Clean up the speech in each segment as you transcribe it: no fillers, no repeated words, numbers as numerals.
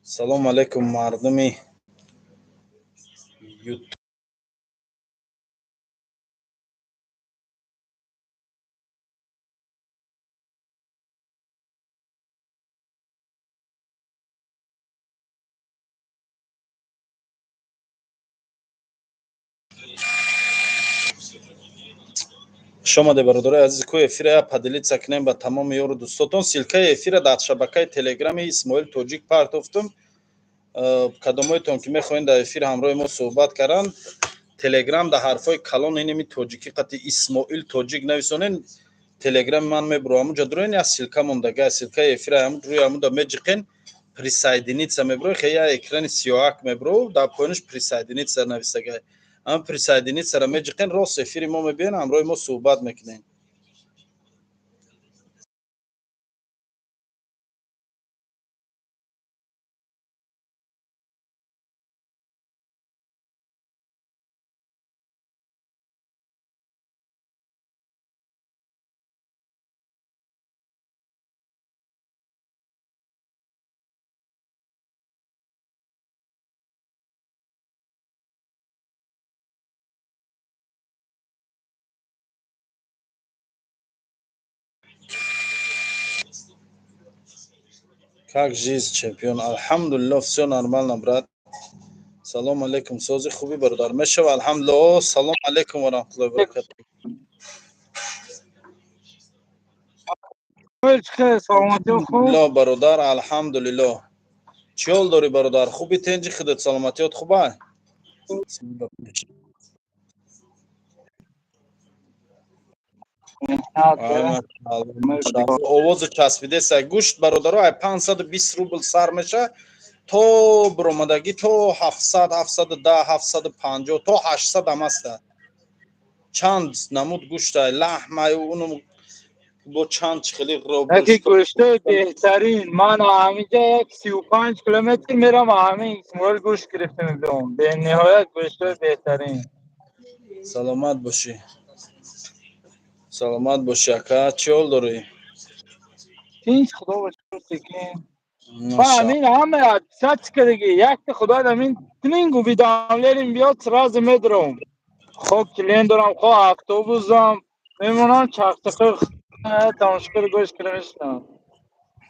Салому алейкум, мардуми Ютуб. Хуш омаде, бародарои азиз. Ку эфира поделиться кунем ба тамоми ёру дӯстотон. Ссылкаи эфира дар шабакаи Телеграми Исмоил Тоҷик партофтум. Кадомоитон ки мехоҳед дар эфир ҳамроҳи мо суҳбат каранд, Телеграм дар ҳарфҳои калон инеми тоҷикӣ қати Исмоил Тоҷик нависонен, Телеграми ман мебуро. Ҳамуҷа дуроен, як ссылка мондага, ссылкаи эфира рӯи ҳамуда меҷиқен, присоединиться мебуро. Хе, я экрани сиёҳак мебуро, дар поёнаш присоединиться нависага. Ҳам присоединиться-ра меҷиқен, рост эфири мо мебиен, ҳамроҳи мо суҳбат мекунем. Как жизнь, чемпион? Алҳамдулилло, все нормально, брат. Салом алейкум, сози, хуби, бародар? Мешава, алҳамдулилло. Салом алейкум ва раҳматуллоҳи ва баракатуҳ. Алҳамдулилло, бародар, алҳамдулилло. Чӣ ҳол дорӣ, бародар? Хуби, тенҷи худат, саломатиёт хуба? Овозу часпидеса. Гӯшт, бародаро, ай 520 рубл сар меша то биромадагӣ то 700, 710, 750, то 800 ам аста. Чанд намуд гӯштай, лаҳмай, уну бо чанд хеле. Яки гӯштои беҳтарин. Ман ҳаминҷа як 35 километр мерам, ҳамин Исмоил гӯшт гирифта мебиём. Бениҳоят гӯштои беҳтарин. Саломат бошӣ, саломат бошӣ, ака. Чӣ ҳол дорӣ? Тинч, худо ба шукр, секин. Ва ҳамин ҳама отписаться кардагӣ, якта худо ҳамин тининг уведомление биёд, сразу медурам. Хо клиент дорам, хо автобусам, мемонам, чақчақи тамошокар гӯш кара мешинам.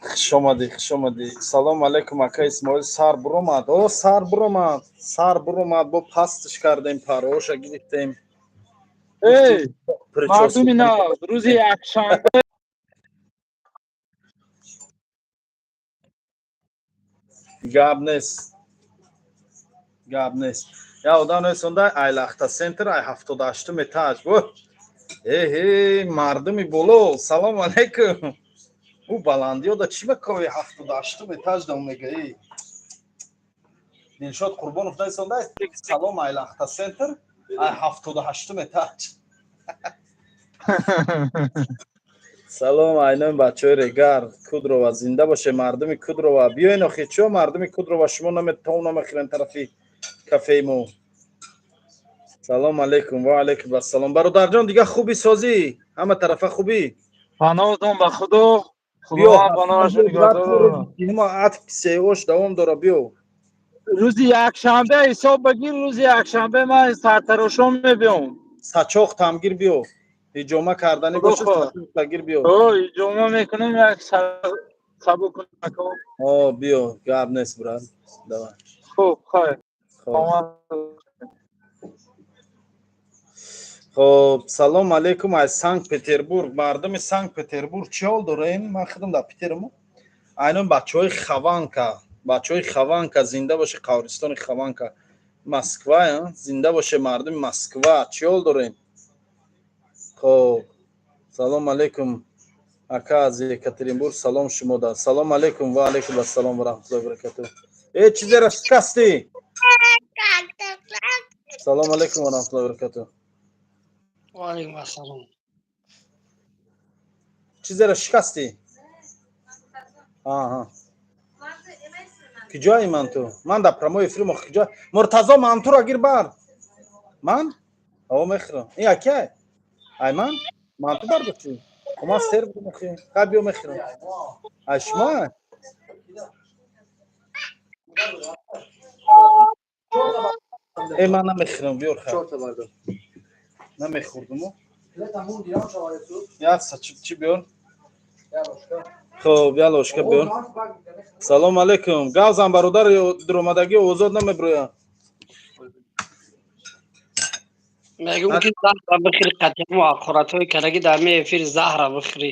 Хуш омадӣ, хуш омадӣ. Салом алейкум, ака Исмоил. Сар буромад, о, сар буромад, сар буромад, бо пастиш кардем, пароша гирифтем. Эй, мардуми нав, рӯзи якшанбе. Гап нест, гап нест. Я одам несонда, ай Лахта Центр, ай 78-ум этаж. Эҳе, мардуми боло, салом алейкум. Ӯ баландиёда чӣ мекови, 78-ум этаж дам мега. Дилшод Қурбонов несонда: салом, ай Лахта Центр, ай 78-ум этаж. Салом, айнои бачаҳои Регар, Кудрова. Зинда боше мардуми Кудрова. Биёен охи, чо мардуми Кудрова шумо наметов намехӯрен тарафи кафеи мо? Салом алейкум. Ва алейкум ассалом, бародарҷон. Дига хуби, созӣ, ҳама тарафа хубӣ? Паноҳтон ба Худо, Худованд паноҳашо нигаҳдор. Сеош давом дора, биё. Рӯзи якшанбе ҳисоб багир, рӯзи якшанбе ман сартарошон мебиём. Сачоқ тамгир биё, ҳиҷома карданӣ бошад, тагир биё. Ҳиҷома мекунем, як сабук кунем. Биё, гап нест, брат, давай. Хуб, хайр. Хоб, салом алейкум аз Санкт Петербург. Мардуми Санкт Петербург чӣ ҳол дорем? Ман худам дар Питермо. Айнон бачаҳои Хованка, бачаҳои Хованка, зинда боше қабристони Хованка. Москва, зинда боше мардуми Москва. Чӣ ҳол дорем? Хоб, салом алейкум, ака, аз Екатеринбург салом шумода. Салом алейкум. Ва алейкум ассалом ва раҳматуллоҳи баракатуҳ. Э, чизера шикастӣ? Салом алейкум ва раҳматуллоҳи баракатуҳ. Ва алейкум ассалом. Чизера шикастӣ? Аҳа, киҷои ман ту? Ман дар прямой эфир мо киҷо? Муртазо, мантура гир бар ман, аво мехӯрам. Ин якяй ай ман манту бардошти? Ман сер будам охи. Хай, биё, мехӯрам. Ай шумо? Э, ман намехӯрам, биёр ха. Намехӯрдуму. Як чӣ биёр? Хоб, як ложка биёр. Салом алейкум. Гавзам бародар дуромадагӣ озод намеброяд. Мегӯм ки заҳра бихӯри қатъияму ҳақоратҳои кардаги дар ҳамин эфир заҳра бихӯрӣ.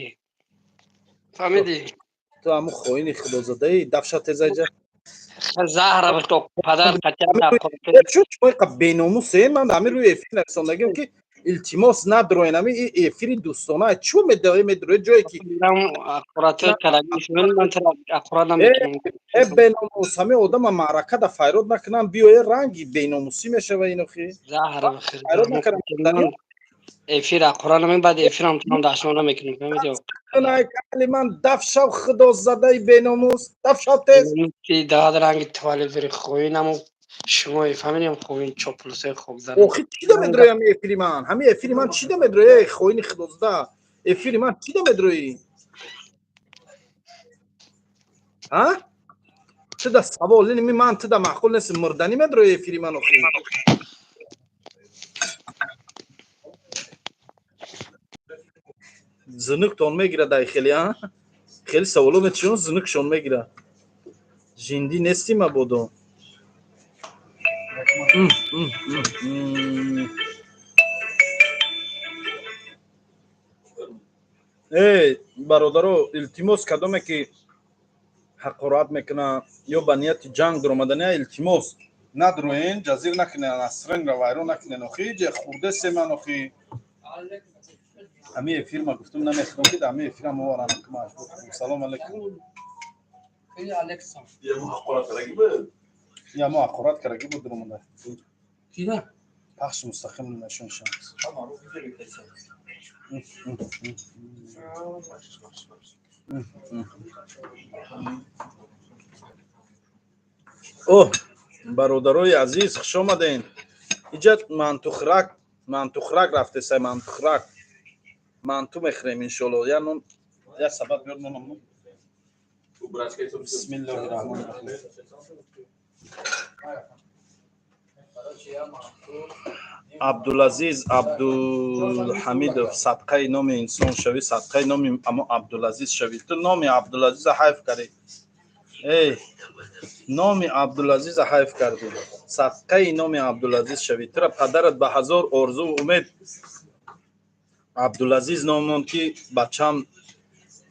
Фаҳмидӣ? Ту ҳамун хоини худозадаи дафша тезайҷа. Заҳра бихӯр падар қатъиям ҳақоратҳои Чун шумо иқа беномусе, ман ҳамин рӯи эфир нависондагим ки илтимос надроен, ҳамин эфири дӯстона чӯ медаи медроед ҷое ки ҳақоратҳои кардаги ман туро ҳақорат намекунам. Э беномус, ҳамин одама маърака да файрод накунам, биёе ранги беномусӣ мешава инохи. Заҳра бихӯр. Файрод накунам. Эфир ҳақорат намекунам, баъд эфирам турам дашном намекунам. Фаҳмидӣ? Кали ман дафшав худозадаи беномус, дафшав тез. Даҳад ранги туалет дори хоинаму шумо фаҳмидем хоин чоплусои хоб зада. Охи чӣ да медрои ҳамин эфири ман? Ҳамин эфири ман чӣ да медрои? Эй хоини худозада, эфири ман чӣ да медрои? А? Чӣ да савол? Ини ман ту да маъқул нест, мурданӣ медрои эфири ман охи. Зинуктон мегирад ай хеле, а? Хеле саволо метишон, зинукшон мегирад. Жиндӣ нестӣ мабодо. Эй бародаро, илтимос, кадоме ки ҳақорат мекунад ё ба нияти ҷанг дуромадания, илтимос надроен, ҷазир накунен, асренро вайрон накунен. Охи ҷе хурдесе ман охи. Ҳамин эфир ма гуфтум намехӯрам ки дар ҳамин эфирам оварам маҷбур. Салом алейкум. Я мо ҳақорат кардаги буд дуромада. Пахши мустақим нишон шамс. О, бародарои азиз, хуш омаден. Иҷа мантухрак, мантухрак рафтесай, мантухрак. Манту мехӯрем иншоалло. Я нон, я сабат биёр ноном. Бисмиллоҳи раҳмони раҳим. Абдулазиз Абдулҳамидов, садқаи номи инсон шавӣ, садқаи номи амо Абдулазиз шавӣ. Ту номи Абдулазиза ҳайф кардӣ. Эй, номи Абдулазиза ҳайф кардӣ. Садқаи номи Абдулазиз шавӣ. Тура падарат ба ҳазор орзуву умед Абдулазиз ном монд ки бачам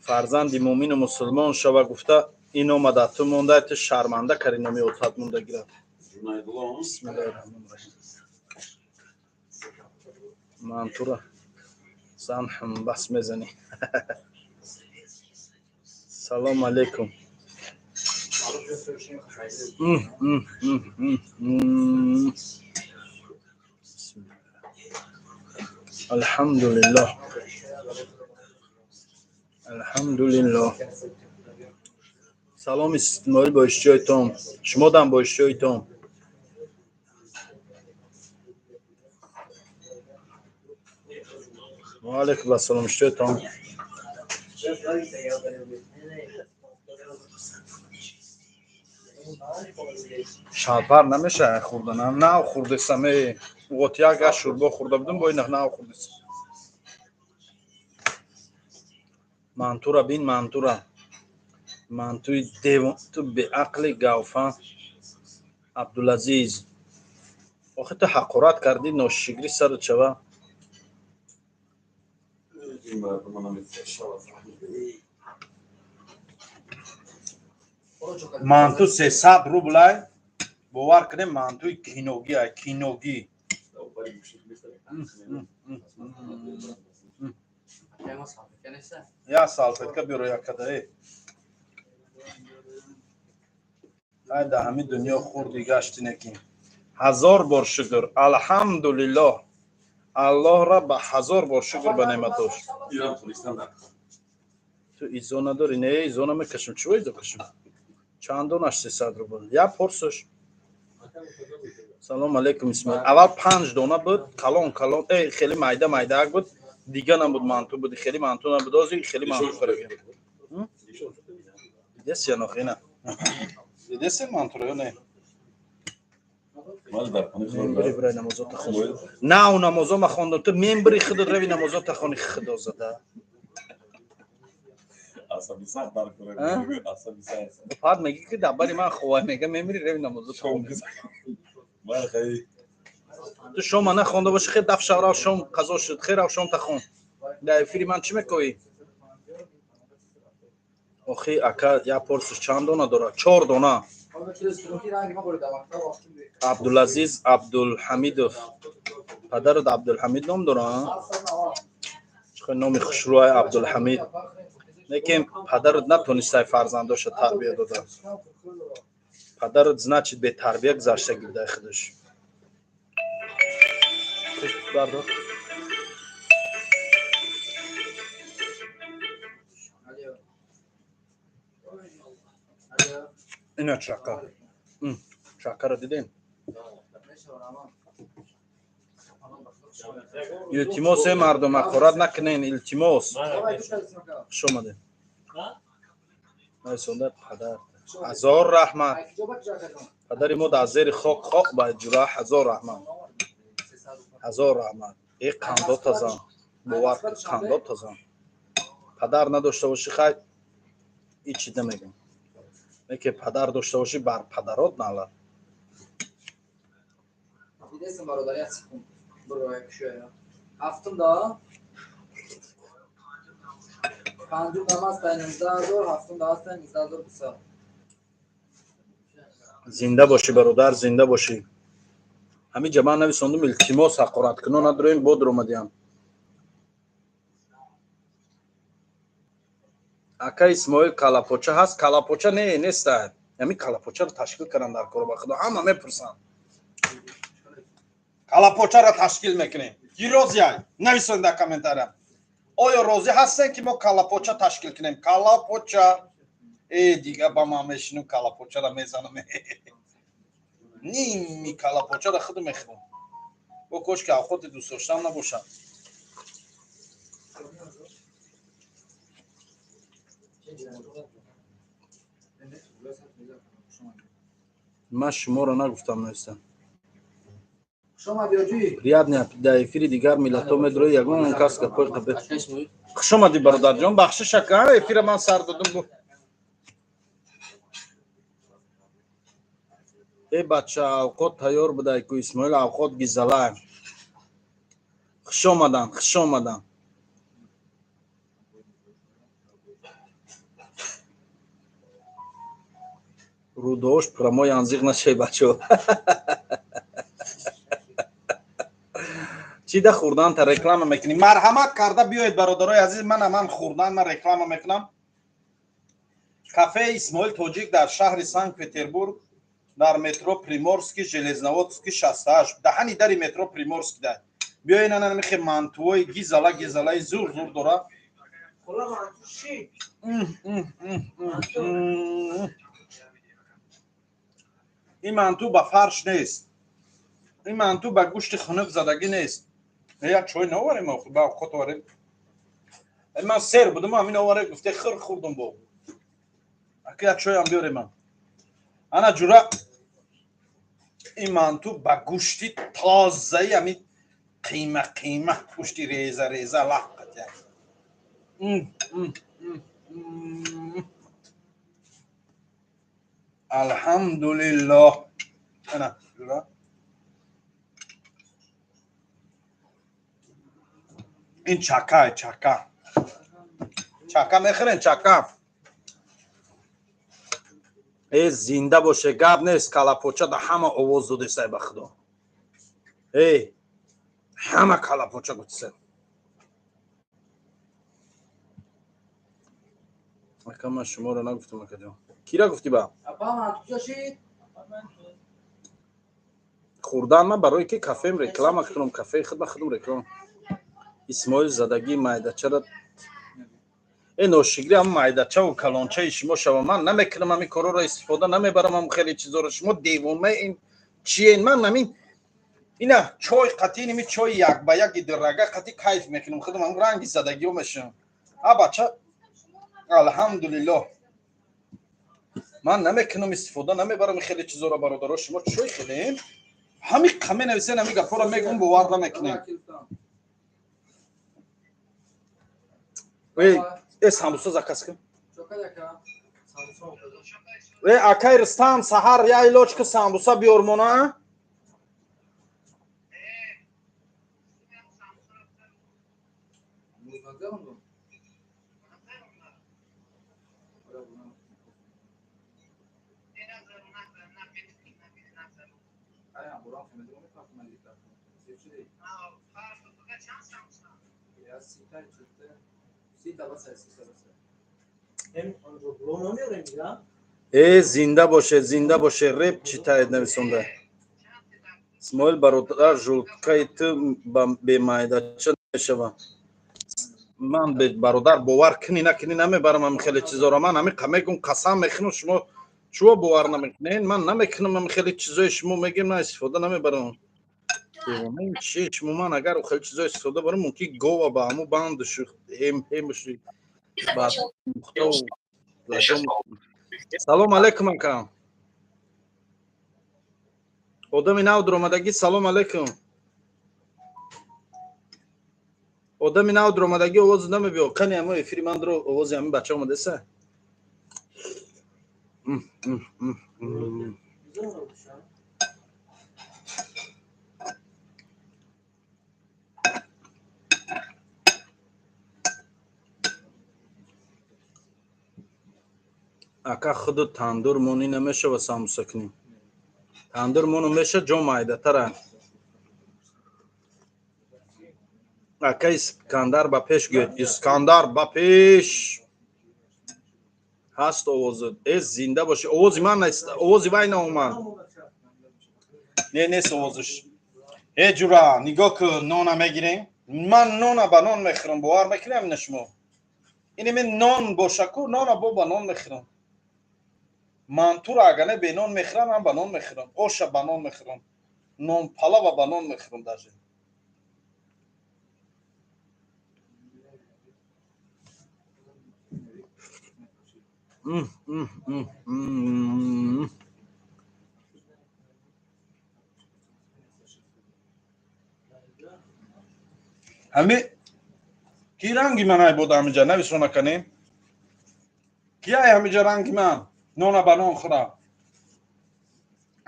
фарзанди муъмину мусулмон шава гуфта ин омада ту монда, ту шарманда карди номи отат монда гирад. Бисмиллоҳи раҳмони раҳим. Мантура зан ҳам бас мезанӣ. Салом алейкум. Алҳамдулиллоҳ. Алҳамдулиллоҳ. Салом Исмоил бо иштиёитон. Шумо дам бо иштиёитон. Ва алейкум ассалом, иштиёитон. Шалпар намешавад хӯрданам. Нав хӯрдесам, э. Уғот як гаш шӯрбо хӯрда будум, бо ин нав хӯрдесам. Мантура бин, мантура. Мантуи девон, ту беақли гавфа. Абдулазиз. Охи ту ҳақорат кардӣ, ношигрӣ сарат шава. Манту 300 рублай. Бовар кунем, мантуи киногӣ ай, киногӣ. Я салфетка биёро якада, э. Ай да ҳамин дунё хурди гашти неки. 1000 бор шукр. Алҳамдулиллоҳ. Аллоҳра ба 1000 бор шукр ба неъматош. Ту изо надорӣ? Не, изо намекашам. Чӣ изо кашам? Чанд донаш 300 рубл? Я порсуш. Салом алейкум Исмоил. Аввал 5 дона буд, калон калон, э хеле майда майдаак буд. Дига набуд, манту буд, хеле манту набуд, ози хеле манту харидем. Дидеси я нохина? Дидеси мантуро ё не? Мембри бирай намозота хон. На, у намозо ма хондам. Ту мембри худат рави намозота хони, худо зада. Фад меги ки дар бари ман ховай мега, мемири, рави намозота хони. Ту шома нахонда боши, хел даф шав, рав, шом қазо шуд, хел рав, шом тахон. Дар эфири ман чӣ мекоӣ? Охи ака, як порсиш чанд дона дорад? Чор дона. Абдулазиз Абдулҳамидов. Падарат Абдулҳамид ном дора? Чӣ номи хушрӯай, Абдулҳамид. Лекин падарат натонистай фарзандоша тарбия дода. Падарат, значит, бетарбия гузаштагӣ будай худаш. Бардор. Ина чака. Чакаро дидем? Илтимос, э мардум, ҳақорат накунен, илтимос. Хуш омадед. Найсонда падар. Ҳазор раҳмат. Падари мо дар зери хок хок ба ҷура, ҳазор раҳмат. Ҳазор раҳмат. Э қандо тазан. Бовар кун, қандо тазан. Падар надошта бошӣ, хай ҳеҷ чиз намегӯям. Лекин падар дошта бошӣ, бар падарот налат. Дидесам, бародар, як секунд. Бро, як шоя. Ҳафтум да? Панҷум дам ҳастай 19 000, ҳафтум да ҳастай 19 200. Зинда бошӣ, бародар, зинда бошӣ. Ҳамин ҷа ман нависондум, илтимос, ҳақораткунон надороем, бодр омадиям. Ака Исмоил, калапоча ҳаст? Калапоча не, неста. Ҳамин калапочаро ташкил кардам дар коро, ба худо, ҳама мепурсанд. Калапочаро ташкил мекунем. Ки розиай? Нависонед дар комментария. Оё розӣ ҳастем, ки мо калапоча ташкил кунем? Калапоча. Э, дига ба ман мешинам, калапочаро мезанам. Ними калапочаро худу мехӯрам. Бо кош ки авқоти дӯстдоштам набошад. Ман шуморо нагуфтам, навистам. Приятный аппетит. Дар эфири дигар миллатҳо медрои, ягон кас гапҳои қабеҳ. Хуш омадӣ, бародарҷон, бахшиш, ака, эфира ман сар додум. Бу э бача, авқот тайёр будай ку, Исмоил, авқот гизалай. Хуш омаданд, хуш омаданд. Рӯдоош прямой анзиқ нашавӣ, бачаҳо. Чӣ да хӯрданта реклама мекунӣ? Марҳамат карда биёед, бародарои азиз, мана ман хӯрдан, ман реклама мекунам. Кафеи Исмоил Тоҷик дар шаҳри Санкт Петербург, дар метро Приморский, Железноводский 68, даҳани дари метро Приморский да. Биёед, ана михе мантуои гизала гизалаи зур зур дора. Ин манту ба фарш нест, ин манту ба гӯшти хунук задагӣ нест. Як чой наоварем, ба авқот оварем. Ман сер будум, ҳамин оваре гуфте, хир хӯрдум бо. Ака, як чойам биёрем. Ман ана ҷура, ин манту ба гӯшти тозаи, ҳамин қима қима, гӯшти реза реза лаққат. Алҳамдулиллоҳ. Ана ҷура, ин чака, чака, чака мехӯрен, чака. Э, зинда боше, гап нест, калапоча да ҳама овоз додесай, ба худо. Эй, ҳама калапоча гуфтиса. Ака, ман шуморо нагуфтам, акаҷон. Кира гуфтӣ ба? Хӯрдан ман барое ки кафем реклама кунам, кафеи худ ба худам реклама. Исмоил, задагии майдачара э ношигри, ҳам майдачаву калончаи шумо шава. Ман намекунам ҳамин корҳоро, истифода намебарам ҳам хеле чизоро. Шумо девона ин чиен? Ман ҳамин ина чой қатӣ, ними чой як ба яки дирага қатӣ кайф мекунам худам, ҳам ранги задагиҳо мешавам. А бача, алҳамдулиллоҳ, ман намекунам, истифода намебарам хеле чизоро. Бародаро, шумо чой хелем? Ҳами қаме нависен, ҳами гапҳоро мегӯм, бовар намекунем. Э, самбуса заказ кун. Э, акай Рустам, саҳар я илоҷ ки самбуса биёрмона. Э, зинда боше, зинда боше. Реп читает, нависонда. Исмоил бародар, жулкаи ту бемайдача намешава. Ман, бародар, бовар кунӣ накунӣ, намебарам ҳами хеле чизоро. Ман ҳами мегум, қасам мехӯрам, шумо чӯ бовар намекунед. Ман намекунам ҳами хеле чизои шумо мегем, на истифода намебарам. Чи шумо, ман агар хеле чизои истифода барам, мумкин гова ба ҳаму бандушу ҳемшу. Салом алейкум, ака. Одами нав дуромадагӣ, салом алейкум. Одами нав дуромадагӣ, овоз намебиё. Қани, ҳамо эфири ман дуро, овози ҳамин бача омадеса. Ака, худу тандур монӣ намешава самбуса кунӣ. Тандур мону меша, ҷо майдатара. Ака Искандар, ба пеш гӯед. Искандар, ба пеш. Ҳаст овозат. Э, зинда бошӣ. Овози ман, овози вай наомад. Не, нест овозаш. Э, ҷура, нигоҳ кун, нона мегирем. Ман нона ба нон мехӯрам, бовар мекунем ина шумо? Инаме нон бошаку, нона бо ба нон мехӯрам. Мантура агар не бенон мехӯрам, ҳам ба нон мехӯрам. Оша ба нон мехӯрам, нонпалава ба нон мехӯрам даже. Ҳами ки ранги ман ай бода ҳамиҷа нависона канем, ки ай ҳамиҷа ранги ман нона ба нон хӯра.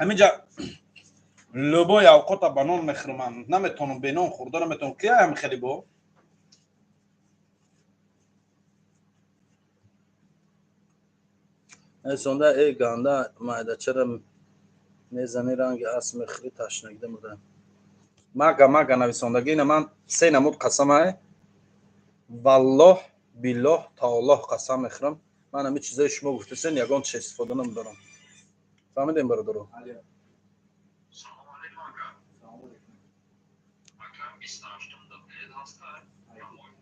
Ҳамиҷа любой авқота ба нон мехӯрам, ман наметонам бенон хӯрда, наметонам. Ки ай ҳами хеле бо сонда. Э, ганда майдачара мезани, ранги асп мехӯри, ташнагида мурда. Мага, мага, нависондагӣ. Ина ман се намуд қасамай: валлоҳ, биллоҳ, таоллоҳ қасам мехӯрам. Ман ҳами чизои шумо гуфтасен, ягон чиз истифода намебарам. Фаҳмидем, бародаро?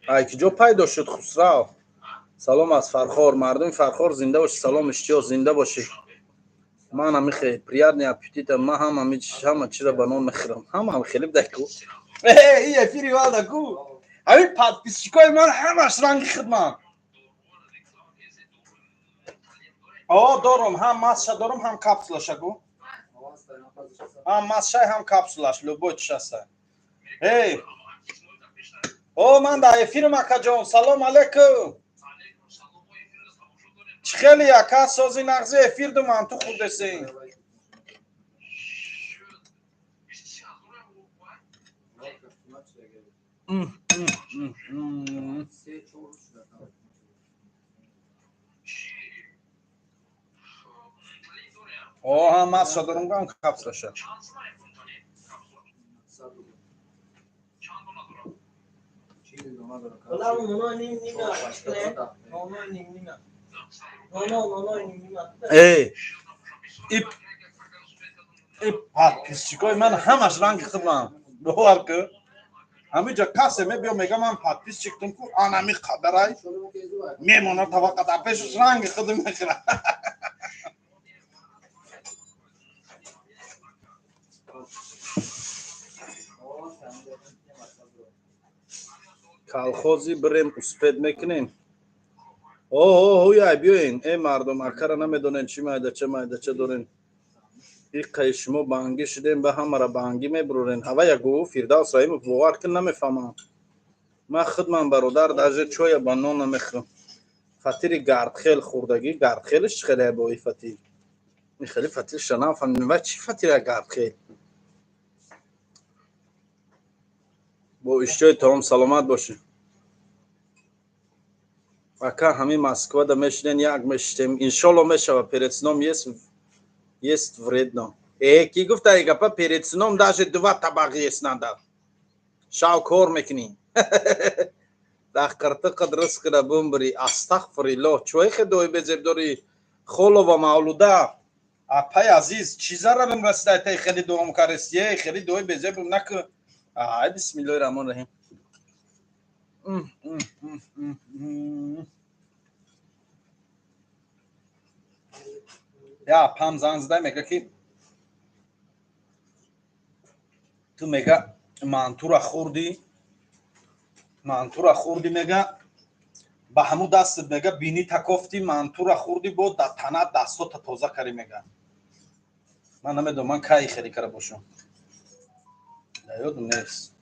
Ай ки ҷо пайдо шуд Хусрав? Салом аз Фархор, мардуми Фархор зинда бошӣ. Салом, Иштиёқ, зинда бошӣ. Ман ҳами приятный аппетита. Ман ҳама ҳама чиза ба нон мехӯрам, ҳама хеле даку. И эфири валдаку, ҳамин подписчикои ман ҳамаш ранги хидмат. О, дорум, ҳам масша дорум, ҳам капсулаша гу, ҳам масшай, ҳам капсулаш, любой чишаста. Эй, о, ман дар эфирам, акаҷон, салом алейкум. Чӣ хеле, ака, сози нағзи? Эфир ду манту хӯрдесем. О, ҳам масша дорум, ҳам капсулаша. Эй, и подписчикои ман ҳамаш ранги хидмам, бовар кун. Ҳамиҷа касе мебиё, мега ман подписчиктум ку, анами қадарай мемона таваққа дар пешаш, ранги худм мехӯра. Колхози бирем, успеть мекунем. Оҳояй, биёен. Э, мардум, акара намедонен, чӣ майдача майдача дорен. Иқаи шумо бангӣ шудем, ба ҳамара бангӣ мебурорен. Ҳавая гӯ Фирдавс Раимов, бовар кун, намефаҳмам. Ман худман, бародар, даже чоя ба нон намехӯрам. Фатири гардхел хӯрдагӣ, гардхелш чӣ хеле бо и фатир? Ин хеле фатирша нафаҳмидем. Ва чӣ фатира гардхел? Бо иштиҳои таом, саломат бошед. Ака, ҳамин Москвада мешинен, як мешитем. Иншолло мешава, перед сном есть вредно. Э, ки гуфта и гапа? Перед сном даже два табақ есть надо. Шав кор мекунӣ. Дар қиртиқат ризқира бумбири. Астағфириллоҳ. Чӯй хедои безеб дорӣ? Холова Мавлуда. Апай азиз, чӣ зарарам расида, тай хеле дуом карест? Е, хеле дуои безеб наку. Ай, бисмиллоҳи раҳмони раҳим. Я апам занг задай, мега ки ту, мега, мантура хӯрдӣ, мантура хӯрдӣ, мега, ба ҳамун дастат, мега, бинӣ такофтӣ, мантура хӯрдӣ, бо да танат дастота тоза карӣ, мега. Ман намедонам, ман кай хеле кара бошам, дар ёдам нест.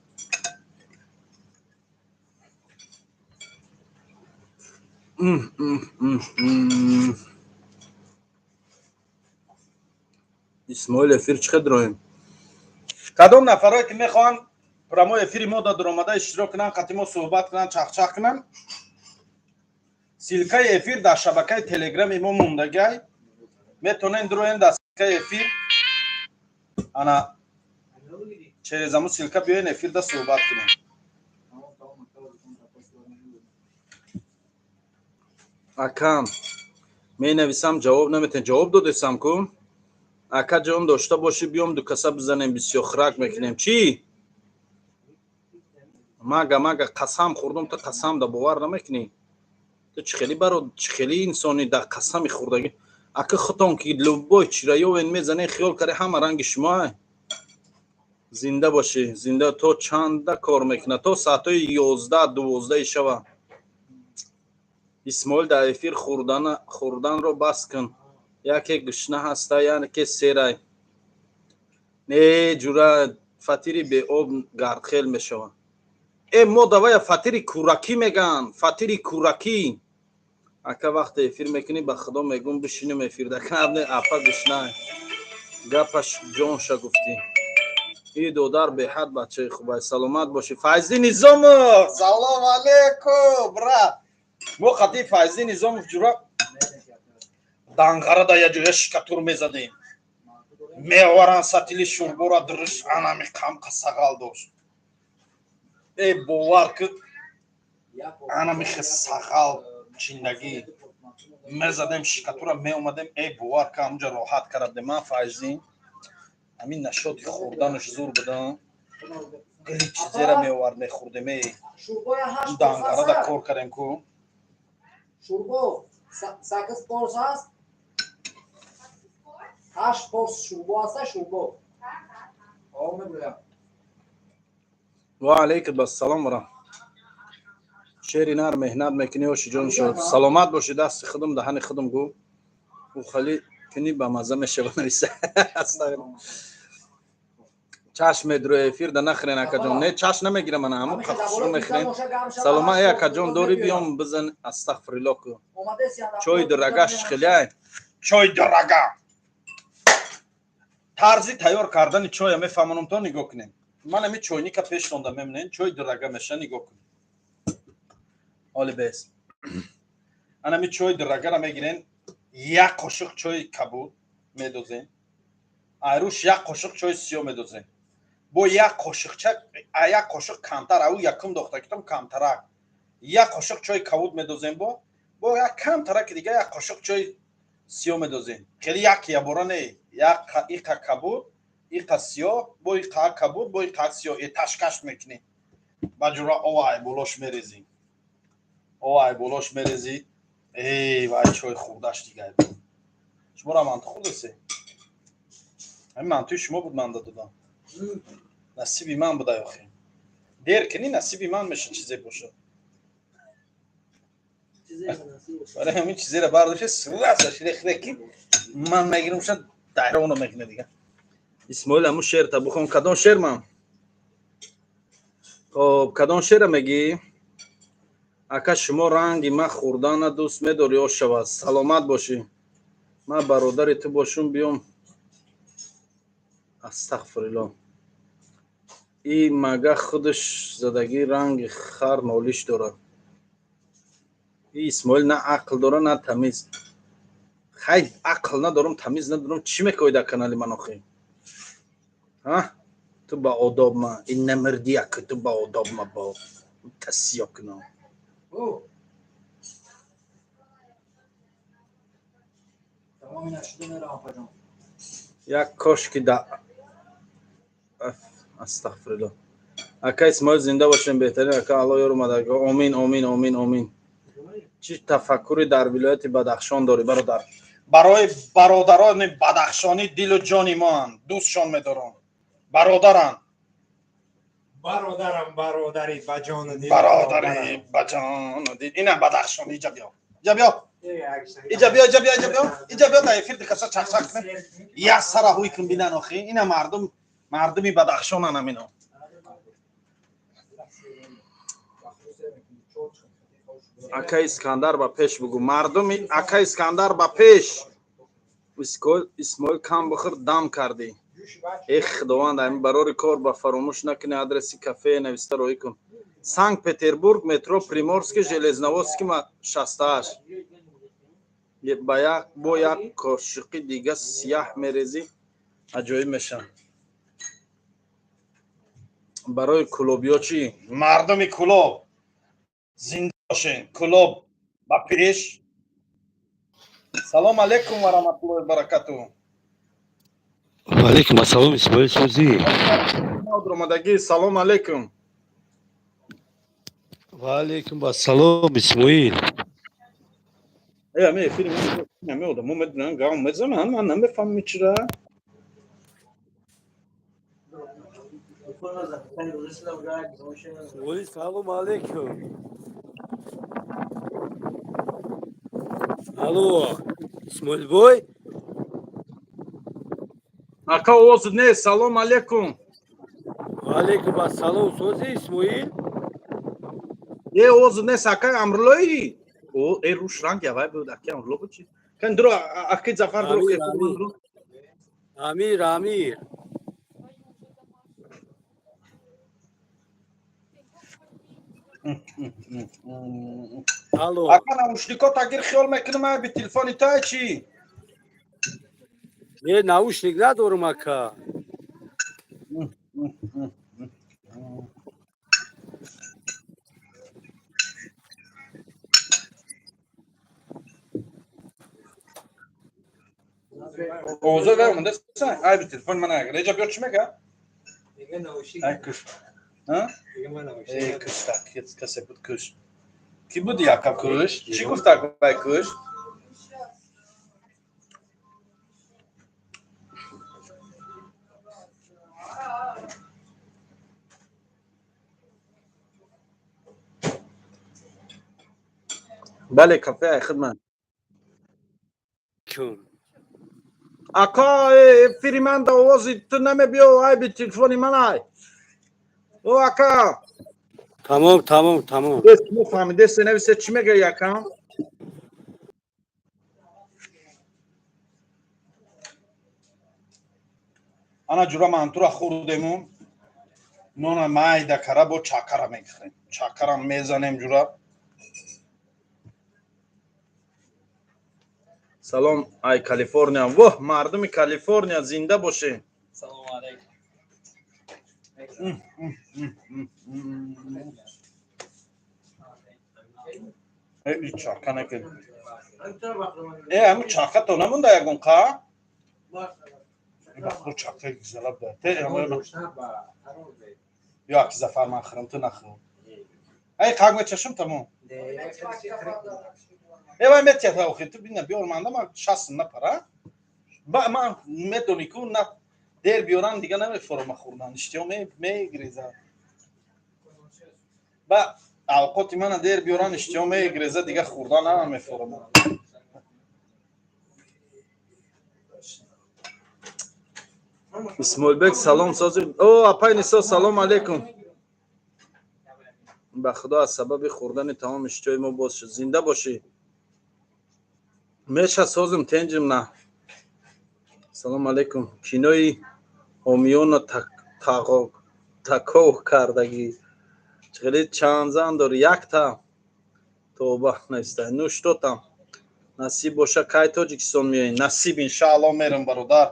Исмоил, эфир чӣ хел дроем? Кадом нафарое ки мехоҳанд прямой эфири мо да дуромада иштирок кунанд, қати мо суҳбат кунанд, чахчах кунанд, ссылкаи эфир дар шабакаи Телеграми мо мондагай, метавонед дуроен дар ссылкаи эфир, ана через ҳамун ссылка биёен, эфирда суҳбат кунем. Акам, менависам, ҷавоб наметен. Ҷавоб додесам ку. Ака ҷон, дошта бошӣ, биём, ду каса бизанем, бисёр хирак мекунем. Чӣ? Мага, мага, қасам хӯрдум, ту қасам да бовар намекунӣ. Ту чӣ хели баро, чӣ хели инсони дар қасами хӯрдагӣ? Ака, худтон ки любой чира ёвен мезанен, хиёл каре ҳама ранги шумоай. Зинда бошӣ, зинда. То чанда кор мекунад? То соатҳои 11, 12-и шава. Исмоил, дар эфир хӯрданро бас кун. Яке гушна ҳаста, яке серай. Не, ҷура, фатири беоб гардхел мешавад. Э, мо давая фатири кӯракӣ мегӯянд, фатири кӯракӣ. Ака, вақте эфир мекунӣ, ба худо мегӯм, бишинем эфирда. Не, апа гушна, гапаш ҷонша гуфтӣ. И додар беҳад бачаи хубай, саломат бошӣ. Файзи Низомов, салом алейкум, брат. Мо қати Файзи Низомов, ҷура, Данғарада я ҷоя шикатур мезадем. Меоваранд сатили шӯрбора, дуриш анами қамқа сағал дошт. Э, бовар ки, анами хе сағал чиндагӣ мезадем шикатура, меомадем. Э, бовар ки, ҳамунҷа роҳат кардем. Ман Файзин ҳамин нашоти хӯрданаш зур будам, гили чизера меовард, мехӯрдем. Э, Данғарада кор кардем ку. Шӯрбо sakkiz порс ҳаст, ҳашт порс шӯрбо ҳаста, шӯрбо мегӯям. Ва алайкум ассалом ва шери нар, меҳнат мекунӣ, ошиҷон шуд, саломат бошӣ. Дасти худум, даҳани худум гӯ, ӯ хали кунӣ, ба мазза мешава, нависа. Чашм медрӯ, эфир да нахӯрен, акаҷон. Не, чашм намегирам, ана ҳамун қахшро мехӯрен. Салома, э, акаҷон, дорӣ, биём, бизан. Астағфирилло ку. Чойи дурагаш хеле чой дурага. Тарзи тайёр кардани чоя мефаҳмонам, то нигоҳ кунем. Ман ами чойника пеш донда мемонем, чой дурага меша, нигоҳ кунем. Ҳоли бес, анами чойи дурагара мегирен, як қошуқ чойи кабуд медозем, айрӯш як қошуқ чойи сиёҳ медозем, бо як қошуқча, як қошуқ камтар, ау якум дохтакитам камтарак, як қошуқ чойи кабуд медозем, бо як камтараки дига як қошуқ чойи сиёҳ медозем. Хеле як ябора не, як иқа кабуд, иқа сиёҳ, бо иқа кабуд, бо иқа сиёҳ, эташкаш мекунем. Ба ҷура, ова ай болош мерезем, ова ай болош мерезӣ. Эй вай, чой хӯрдаш дигар. Шуморо манту хӯрдасе? Ҳамин мантуи шумо буд, ман додам, насиби ман буда. Охи, дер кунӣ, насиби ман меша, чизе бошад. Барои ҳамин чизеро бардошта, сурасаш рехреки ман мегирам, шад. Тайрона мекунад дига. Исмоил ҳамун шеърта бихон. Кадом шеър ман? Хоб, кадом шеъра мегӣ? Ака, шумо ранги ман хӯрдана дӯст медорӣ, ошава. Саломат бошӣ. Ман бародари ту бошум, биём. Астағфирулло. И мага худаш задагӣ ранги хар нолиш дорад. И Исмоил на ақл дора, на тамиз. Хай, ақл надорам, тамиз надорам, чӣ мекоӣ дар канали ман охӣ? Ҳа? Ту ба одоб ма, ин намирдӣ ака, ту ба одоб ма бо тасиё кунам. Як кошки да астағфирулло. Ака Исмоил, зинда бошем, беҳтарин ака, Аллоҳ ёру мададгор. Омин, омин, омин, омин. Чӣ тафаккуре дар вилояти Бадахшон дорӣ, бародар? Барои бародарони бадахшонӣ дилу ҷони моанд, дӯстшон медорам. Бародаранд. Бародарам, бародарӣ ба ҷону дил. Бародарӣ ба ҷону дил. Ина Бадахшон, иҷа биё. Иҷа биё. Иҷа биё, иҷа биё, иҷа биё. Иҷа биё, дар эфир дикаса чақчақ кунем. Як сара ҳуй кун бинан охи. Ина мардум, мардуми Бадахшонан ҳамино. Ака Искандар ба пеш бугӯ. Мардуми ака Искандар ба пеш. Исмоил, кам бихӯр, дам кардӣ. Эх, Худованд, ҳамин барори кор ба фаромӯш накунӣ, адреси кафе нависта роҳӣ кун. Санкт Петербург, метро Приморский, Железноводский 68. Ба як бо як кошиқи дига сияҳ мерезӣ, аҷоиб мешавад. Барои кулобиё чӣ? Мардуми Кулоб зинда бошен. Кулоб ба пеш. Салом алейкум ва раҳматуллоҳи ва баракатуҳ. Ва алейкум ассалом, Исмоил, созӣ? Омадагӣ, салом алейкум. Ва алейкум ассалом, Исмоил. Э, ами эфири ами одамо медонанд, гав мезананд, ман намефаҳмам чира. Исмоил, салом алейкум. Алло, Исмоил бой? Ака, овоз нест, салом алейкум. Ва алейкум ассалом, созӣ, Исмоил? Е, овоз нест, ака Амруллои? О, э, руш ранг явай буд, ака Амрулло буд чи? Кан дуро, аки Зафар дуро. Амир, Амир. Амир, Амир. Алло. Ака, наушнико тагир хиёл мекунам, ай би телефони тай чи? Не, наушник надорам, ака. Овозо вай омада сан, ай би телефони ман агар. Реҷа биё, чӣ мега? Ай куш. Ҳа? Э, куш так, касе буд куш. Ки буди ака куш? Чӣ гуфт вай куш? Бале, кафе ай хидмат. Кун. Ака, эфири ман да овози ту намебиё, ай би телефони ман ай. О, ака. Тамом, тамом, тамом. Шумо фаҳмидест, нависе чӣ мегӯяй, ака? Ана ҷура мантура хӯрдему нона майда кара бо чакара мегирем. Чакара мезанем ҷура. Салом ай Калифорния. Воҳ, мардуми Калифорния зинда боше. Салом алейкум. Э, чака накед. Э, ҳамун чака то намонда ягон қа? Бахро чака гизала буда. Те ё аки Зафар ман хӯрам, ту нахӯр. Ай қак мечашам, тамом. Э, вай метията охи, ту бина биёр манда ман 60 напара. Ба ман медонӣ ку на дер биёран дига намефорома хӯрдан, иштиҳо мегреза. Ба авқоти мана дер биёран иштиҳо мегреза, дига хӯрдан намефорома. Исмоилбек, салом, сози. О, апай Нисо, салом алейкум. Ба худо, аз сабаби хӯрдани тамоми иштиҳои мо боз шуд. Зинда бошӣ. Меша, созим, тенҷим на. Салом алейкум. Кинои ҳомиёна таков кардагӣ. Хеле чанд зан дорӣ? Якта. Тоба неста. Ну что там? Насиб боша, кай Тоҷикистон меоӣ? Насиб, иншаалло, мерам, бародар.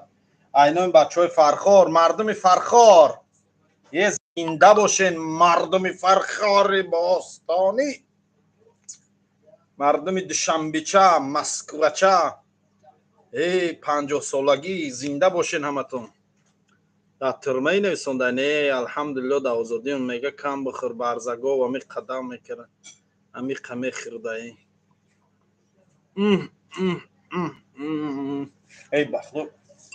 Айнои бачаҳои Фархор, мардуми Фархор. Е, зинда бошен, мардуми Фархори бостонӣ. Мардуми Душанбича, Москвача. Эй, 50-солагӣ, зинда бошен ҳаматон. Дар турмаи нависонда? Не, алҳамдулилло, дар озодиам. Мега, кам бихӯр, барзагов ами қадам мекард, амиқа мехӯрдаи. Эй, ба худо,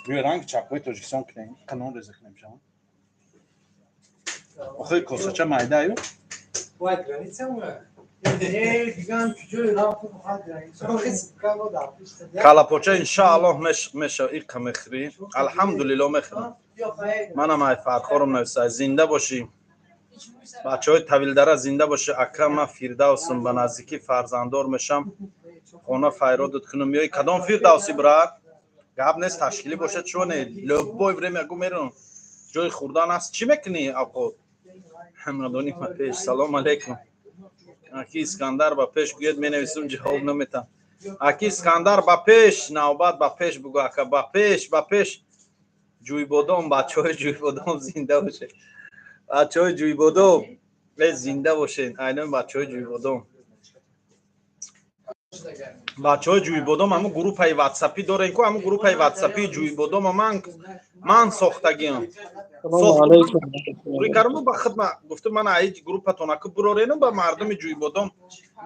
рӯи ранги чапҳои Тоҷикистон кунем, қанон реза кунем шама. Охи, косача майдаю. Бояд граница мо. Э, диган куҷое рафту бухад граница. Калапоча, иншааллоҳ, меша, иқа мехӯрӣ. Алҳамдулилло, мехӯрам. Манам ай Фархорам нависа. Зинда бошӣ. Бачаҳои Тавилдара, зинда бошӣ. Ака, ман Фирдавсам, ба наздикӣ фарзанддор мешам. Хона файродат кунам, меои? Кадом Фирдавсӣ, брат? Гап нест, ташкилӣ бошад, чо не? Любое время гу, мерам. Ҷои хӯрдан аст, чӣ мекунӣ авқот? Ҳамадони ба пеш. Салом алейкум. Аки Искандар, ба пеш гӯяд, менависум, ҷавоб наметам. Аки Искандар, ба пеш, навбат ба пеш бугӯ, ака, ба пеш, ба пеш. Ҷӯйбодом, бачаҳои Ҷӯйбодом, зинда бошед. Бачаҳои Ҷӯйбодом, э, зинда бошед. Айнои бачаҳои Ҷӯйбодом. Бачаҳои Ҷӯйбодом, ҳамун группаи ватсапӣ дорем ку, ҳамун группаи ватсапии Ҷӯйбодома ман сохтагиам. Салому алейкум. Карму ба хидма гуфтум, ман аи группатон аку бурорену, ба мардуми Ҷӯйбодом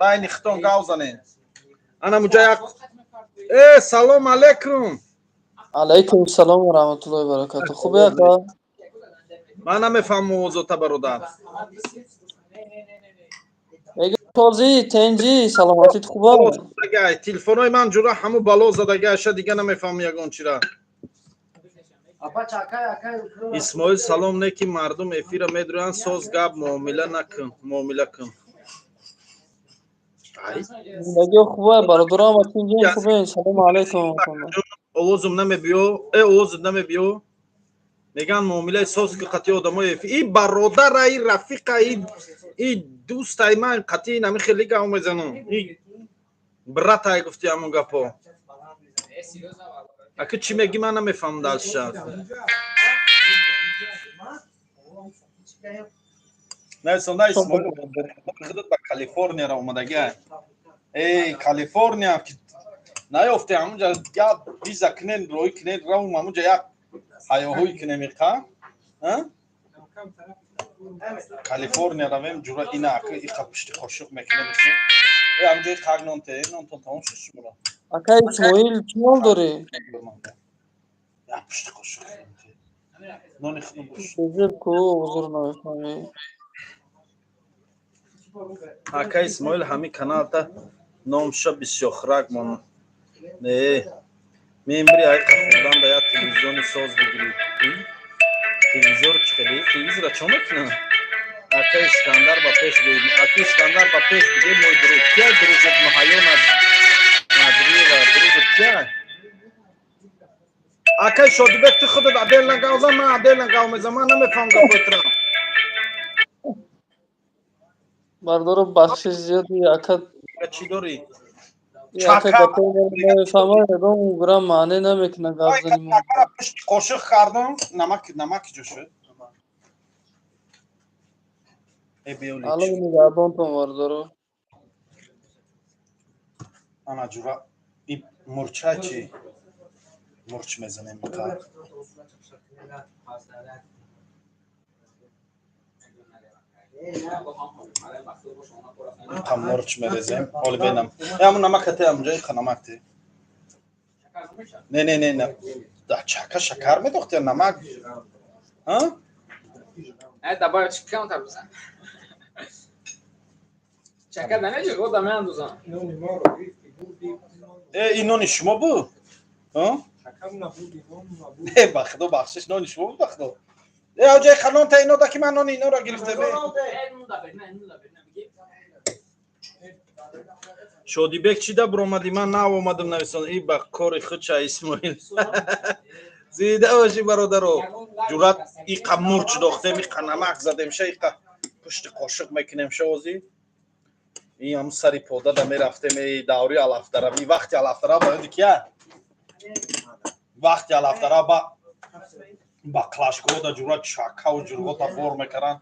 байни хитон гав занен. Ана муҷа як, э, салом алейкум. Алайкум салом ва раҳматуллоҳи ва баракатуҳ. Хубе, ака? Ман намефаҳмам овозота, бародар. Мегӯ, тозӣ, тенҷӣ, саломатит хуба? Задагай телефонҳои ман, ҷура, ҳаму бало задагаша, дига намефаҳмам ягон чира. Исмоил, салом. Не ки мардум эфира медуранд, соз гап, муомила накун, муомила кун. Ай. Зиндагиё хуба, бародарам, ва тинҷин, хубен? Салому алайкум. Овозум намебиё, э, овозут намебиё. Меган, муомилаи соз ки қатъи одамои эфи. И бародара, и рафиқа, и дӯстай ман, қатъи нами хеле гап мезанам. И братай, гуфти ҳамон гапо. Аки, чӣ мегӣ, ман намефаҳмам дальше. Нависонда, Исмоил, худат ба Калифорнияро омадагӣ. Эй, Калифорния наёфте, ҳамунҷа як виза кунен, роҳӣ кунен, равм ҳамунҷа, як ҳаёҳӯй кунем иқа. Калифорния равем, ҷура, ина ака, иқа пушти қошуқ мекунем. Э, ҳамунҷа иқак нон те, нонтон тамом шуд шуморо. Ака Исмоил, чӣ ҳол дорӣ? Як пушти қошуқ нони худум бош. Безеб ку, узр, намефаҳмӣ. Ака Исмоил, ҳамин каналта номша бисёхрак мон. Не, мембри, айқа хӯрдан да як телевизиони соз бигирӣ. Телевизор чӣ хеле? Телевизора чо мекунам? Ака Искандар, ба пеш гӯед. Ака Искандар, ба пеш биге, мой друг. Кия друг ет? Муҳайё Надриева друг ет кия? Акай Шодибек, ту худат отдельно гав зан, ман отдельно гав мезанам, ман намефаҳмам гапои тура. Бародаро, бахшиш зиёди, ака. Чӣ дорӣ? Ака, гапои маро намефаҳмад, ягон гурам маъне намекунад гап зани мо. Пушти қошиқ кардам, намак, намак ҷо шуд? Э, биёли. Алло нигаҳбонтон, бародаро. Ана, ҷура, и мурча чӣ? Мурч мезанем иқа. Иқа мурч мерезем. Оли бенам. Э, ҳамун намака те, ҳамунҷа иқа намак те. Не, не, не, не. Да чака шакар медохти, намак. А? Э, добавить камтар бизан. Чака намеҷи, года меандозам. Э, ин нони шумо буд? А? Не, ба худо бахшиш, нони шумо буд, ба худо. Э, оҷаи ханон та ино да ки ман нони инора гирифта бе. Шодибек чӣ да буромадӣ? Ман нав омадам, нависон. И ба кори худша Исмоил. Зида бошӣ, бародаро. Ҷуръат иқа мурч дохтем, иқа намак задем, ша иқа пушти қошиқ мекунем ша озӣ. Ин ҳам сари пода да мерафтем, эй даври алафдарави, вақти алафдарав ба ёди кия? Вақти алафдарав ба клашкода да ҷуръат чакаву ҷурғота бор мекаранд,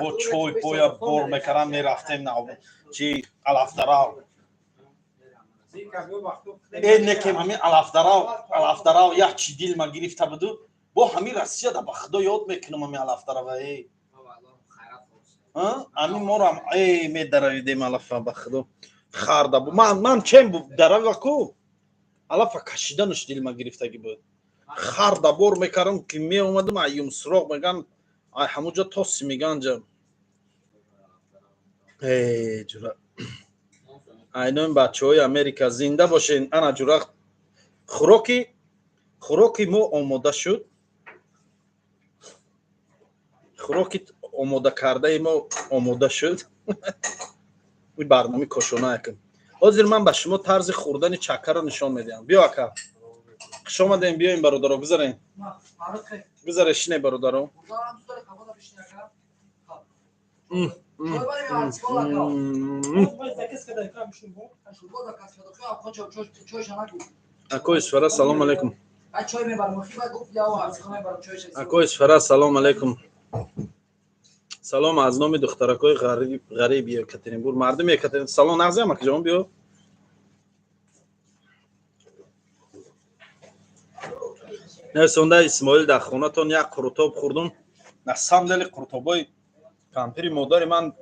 бо чой поя бор мекаранд, мерафтем нав чи алафдарав. Э, некем ҳамин алафдарав, алафдарав як чи дил ма гирифта буду, бо ҳамин Россия да ба худо ёд мекунам ҳамин алафдарава, эй. Ҳамин морам эй медаравидем алафа, ба худо харда бу. Ман чем бу дарава ку алафа кашиданаш дил ма гирифтагӣ буд. Харда бор мекардам ки меомадам, аюм суроғ меган, ай ҳамуҷо тоси меганҷа. Эй ҷура. Айнои бачаҳои Америка зинда бошен. Ана ҷура, хӯроки мо омода шуд. Хӯроки омода кардаи мо омода шуд. Ин барномаи кошона якм. Ҳозир ман ба шумо тарзи хӯрдани чакаро нишон медиҳам. Биё, ака. Хуш омадем, биёем, бародаро, гузарем. Гузаре, шине, бародаро. Акои Исфара, салом алейкум. Акои Исфара, салом алейкум. Салом аз номи духтаракои ғариби Екатеринбург. Мардуми Екатеринбург, салом нағзиам, акаҷон, биё. Нависонда Исмоил, дар хонатон як қурутоб хӯрдум. На самом деле қурутобои кампири модари ман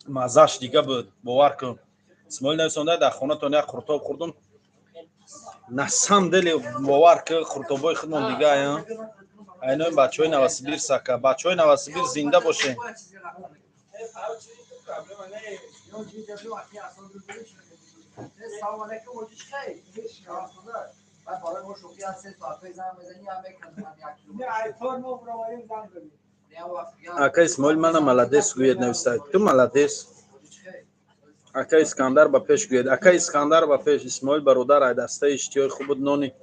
маззаш дига буд, бовар кун. Исмоил нависонда, дар хонатон як қурутоб хӯрдум. На самом деле, бовар кун, қурутобои худмон дига ая. Айнои бачаҳои Новосибирск, ака. Бачаҳои Новосибирск зинда бошен. Ака Исмоил, мана молодец гӯед, нависад. Ту молодец. Ака Искандар ба пеш гӯед. Ака Искандар ба пеш. Исмоил бародар, ай дастаи иштиҳои хуб буд, нони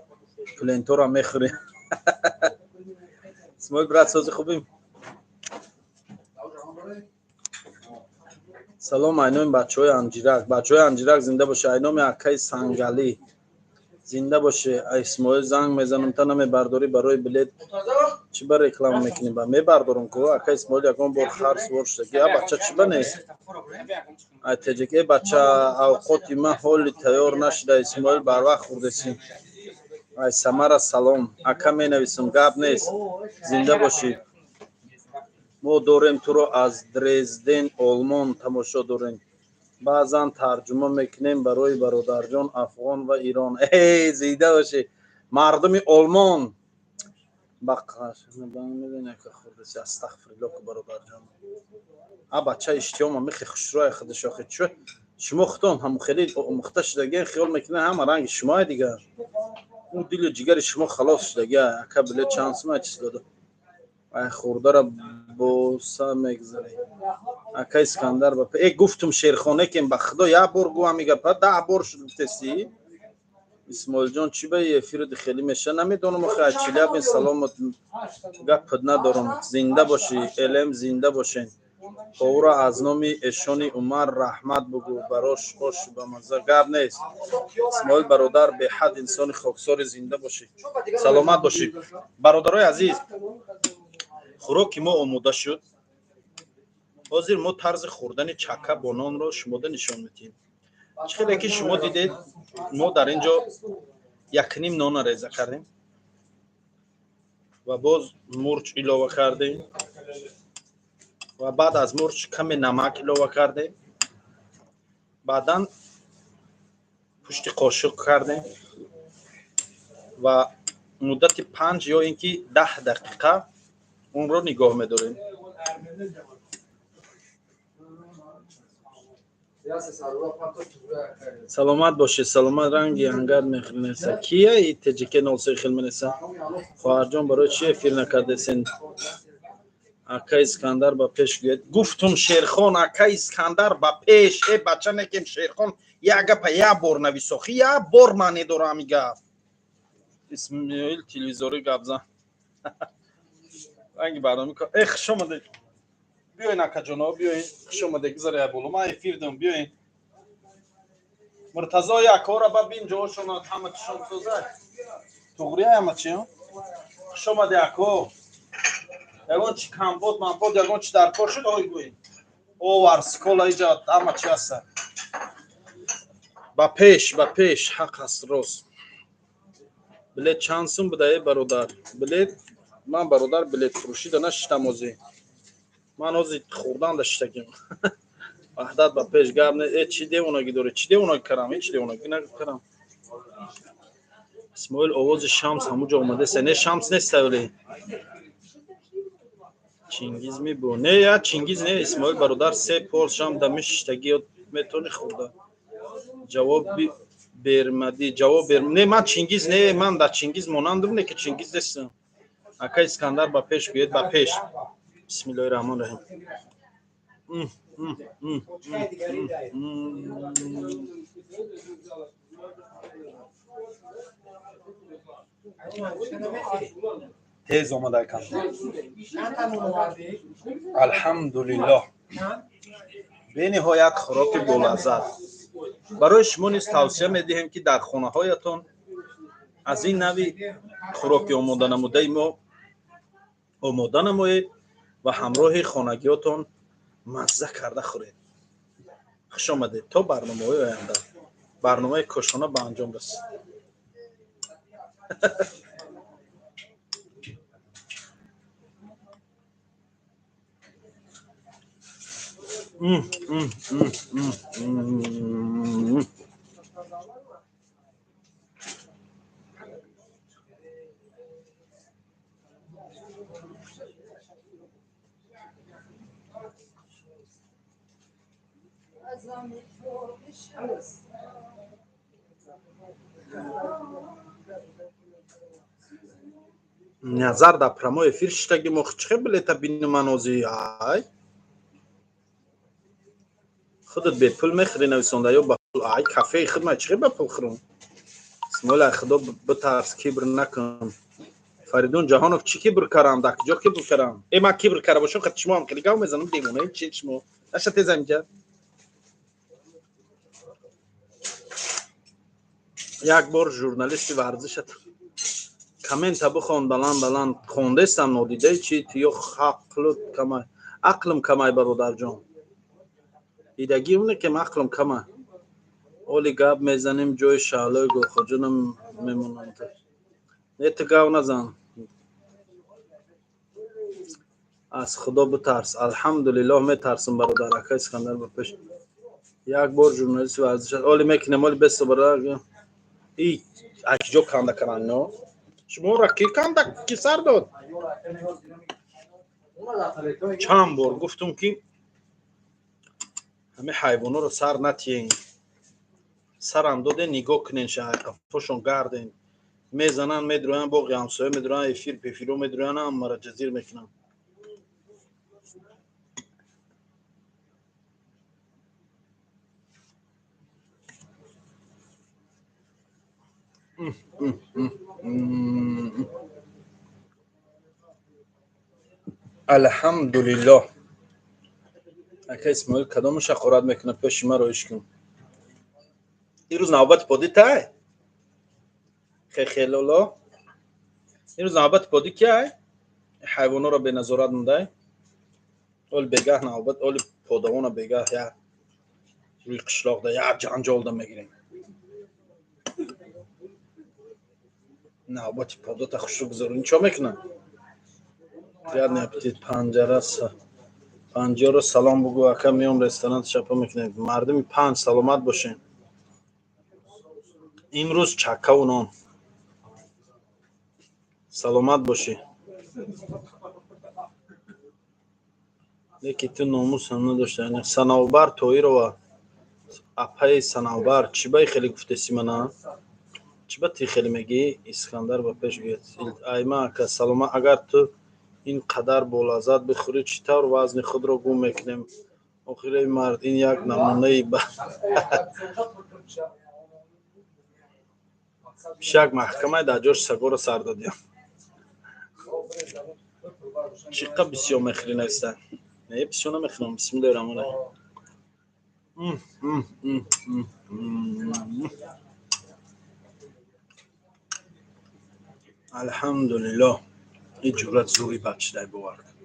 клиентора мехӯрем. Исмоил брат, сози хубим? Салом айноми бачаҳои Анҷирак. Бачаҳои Анҷирак зинда боше. Айноми акаи Сангалӣ зинда боше. Исмоил, занг мезанам, та намебардорӣ, барои билет чӣ ба реклама мекунӣ? Ба мебардорам ку, ака Исмоил, ягон бор хар сувор шудагӣ. А бача чӣ ба нест? Ай теҷик, э бача, авқоти ман ҳоли тайёр нашуда. Исмоил, барвақт хӯрдесӣ. Ай Самара салом. Ака, менависам, гап нест. Зинда бошӣ. Мо дорем туро аз Дрезден, Олмон тамошо дорем. Баъзан тарҷума мекунем барои бародарҷон Афғон ва Ирон. Эй, зинда бошӣ. Мардуми Олмон. Астағфируллоҳ, бародарҷон. А бача иштиҳома мехе хушрӯя худаш охи. Чӯ шумо худтон ҳам хеле омӯхта шудагиен, хиёл мекунед ҳама ранги шумоя дигар. Ӯ дилу ҷигари шумо халос шудагия. Ака, билет чанд сум чиз дода? Ай хӯрдара боса мегзарӣ. Ака Искандар ба э гуфтум шерхоне кем, ба худо як бор гӯ ҳами гапа, 10 бор шуд гуфтесӣ. Исмоилҷон, чӣ ба эфиру хеле меша? Намедонам охи, ай Челябин саломат, гапат надорам. Зинда бошӣ, элем зинда бошен. Повура аз номи эшони Умар раҳмат бугӯ, барош ош ба мазза, гап нест. Исмоил бародар, беҳад инсони хоксори, зинда бошӣ, саломат бошӣ. Бародарои азиз, хӯроки мо омода шуд. Ҳозир мо тарзи хӯрдани чака бо нонро шумода нишон медиҳем. Чӣ хеле ки шумо дидед, мо дар ин ҷо якним нона реза кардем ва боз мурч илова кардем ва баъд аз мурч каме намак илова кардем, баъдан пушти қошиқ кардем ва муддати 5 ё ин ки 10 дақиқа онро нигоҳ медорем. Саломат бошед, саломат. Ранги ангар мехӯрнеса. Кия и ТЖК 03 хел менеса? Хоҳарҷон, барои чи эфир накардесен? Ака Искандар ба пеш гӯяд. Гуфтум Шерхон, ака Искандар ба пеш. Э бача некем Шерхон, як гапа як бор нависохи, як бор маъне дора ҳами гап. Исмоил телевизори гап зан. Ранги барнома. Э хуш омадед. Биёен акаҷоно, биёен. Хуш омадед, гузара як боло. Ман эфир дорам, биёен. Муртазо якора ба бин ҷоошона ҳама чишон созад. Туғрия ҳама чи? Хуш омадед ако. Ягон чи камбод, манбод, ягон чи дар кор шуд, ой гӯед. О варскола иҷа ҳама чи ҳаста. Ба пеш, ба пеш, ҳақ аст рост. Билет чанд сум буда, э бародар? Билет ман бародар билет фурӯшӣ да нашиштам ҳозир. Ман ҳозир хӯрдан да шиштагим. Ваҳдат ба пеш гап не. Э чӣ девонагӣ дорӣ? Чӣ девонагӣ карам? Ҳеҷ девонагӣ накарам. Исмоил овози Шамс ҳамуҷо омадаст. Не, Шамс нест вале. Чингиз мебу. Не, я Чингиз не, Исмоил бародар се пор шам да мешиштагӣ ёд метавонӣ хӯрда. Ҷавоб бермадӣ, ҷавоб бер. Не, ман Чингиз не, ман дар Чингиз монандам, не ки Чингиз нестам. Ака Искандар ба пеш гӯед, ба пеш. Бисмиллоҳи раҳмони раҳим. Тез омада акам. Алҳамдулиллоҳ. Бениҳоят хӯроки болаззат. Барои шумо низ тавсия медиҳем, ки дар хонаҳоятон аз ин нави хӯроки омода намудаи мо омода намоед ва ҳамроҳи хонагиётон мазза карда хӯред. Хуш омадед то барномаҳои оянда. Барномаи Кошона ба анҷом расид. Назар дар прямой эфир шиштаги мо чӣ билета бинум ман ҳозир? Ай худат бепул мехӯрӣ нависонда ё ба пул? Ай кафеи худ ман чӣ ба пул хӯрам? Исмоил, ай худо битарс, кибр накун. Фаридун Ҷаҳонов, чӣ кибр карам? Дар куҷо кибр карам? Э ман кибр кара бошам, хати шумо ҳам хеле гав мезанам, девонаи чи шумо? Наша теза инҷа. Як бор журналисти варзишат коммента бихон баланд баланд хондестам нодидаи чи ту ё ақлут камай. Ақлм камай бародарҷон. Дидагӣ уне ки ақлм камай. Оли гап мезанем ҷои шаҳлои гулхоҷонам мемонанд. Не ту гав назан. Аз худо битарс. Алҳамдулиллоҳ метарсам бародар. Ака Искандар ба пеш. Як бор журналисти варзиш оли мекунем, оли беста бародар. И акиҷо канда каран но? Шуморо ки канда ки сар дод? Чанд бор гуфтум ки ҳамин ҳайвонҳоро сар натиен. Сарам доден, нигоҳ кунен, қафошон гарден. Мезананд, медроянд, боғи ҳамсоя медроянд, эфир пефиро медроянд, ҳамаро ҷазир мекунанд. Алҳамдулиллоҳ. Ака Исмоил кадомаша қорат мекунад пеши маро иш кун. Ирӯз навбати подӣ тай? Хехелоло. Ирӯз навбати подӣ ки ай? Ҳайвонҳоро беназорат мондай? Оли бегаҳ навбат, оли подавона бегаҳ як рӯи қишлоқда як ҷанҷолда мегирем. Навбати подота хушрӯ гузаронӣ чо мекунад? Приятный аппетит. Панҷара панҷоро салом бугӯ ака, меом ресторан шапа мекунем. Мардуми панҷ саломат бошем. Имрӯз чаккаву нон. Саломат бошӣ. Леки ту номус ҳам надошта. Санавбар Тоирова. Апаи Санавбар, чӣ баи хеле гуфтеси мана? Чӣ ба ти хеле мегӣ? Искандар ба пеш гӯяд. Айма ака, салома. Агар ту ин қадар болаззат бихӯрӣ, чӣ тавр вазни худро гум мекунем? Охири мард, ин як намунаи ба пишак маҳкамай дар ҷош сагоро сар додиям. Чӣ қа бисёр мехӯрӣ, нависта? Не, бисёр намехӯрам. Бисмиллоҳи раҳмони раҳим. Алҳамдулиллоҳ. Ин ҷуръат зури бад шудай, бовар кун.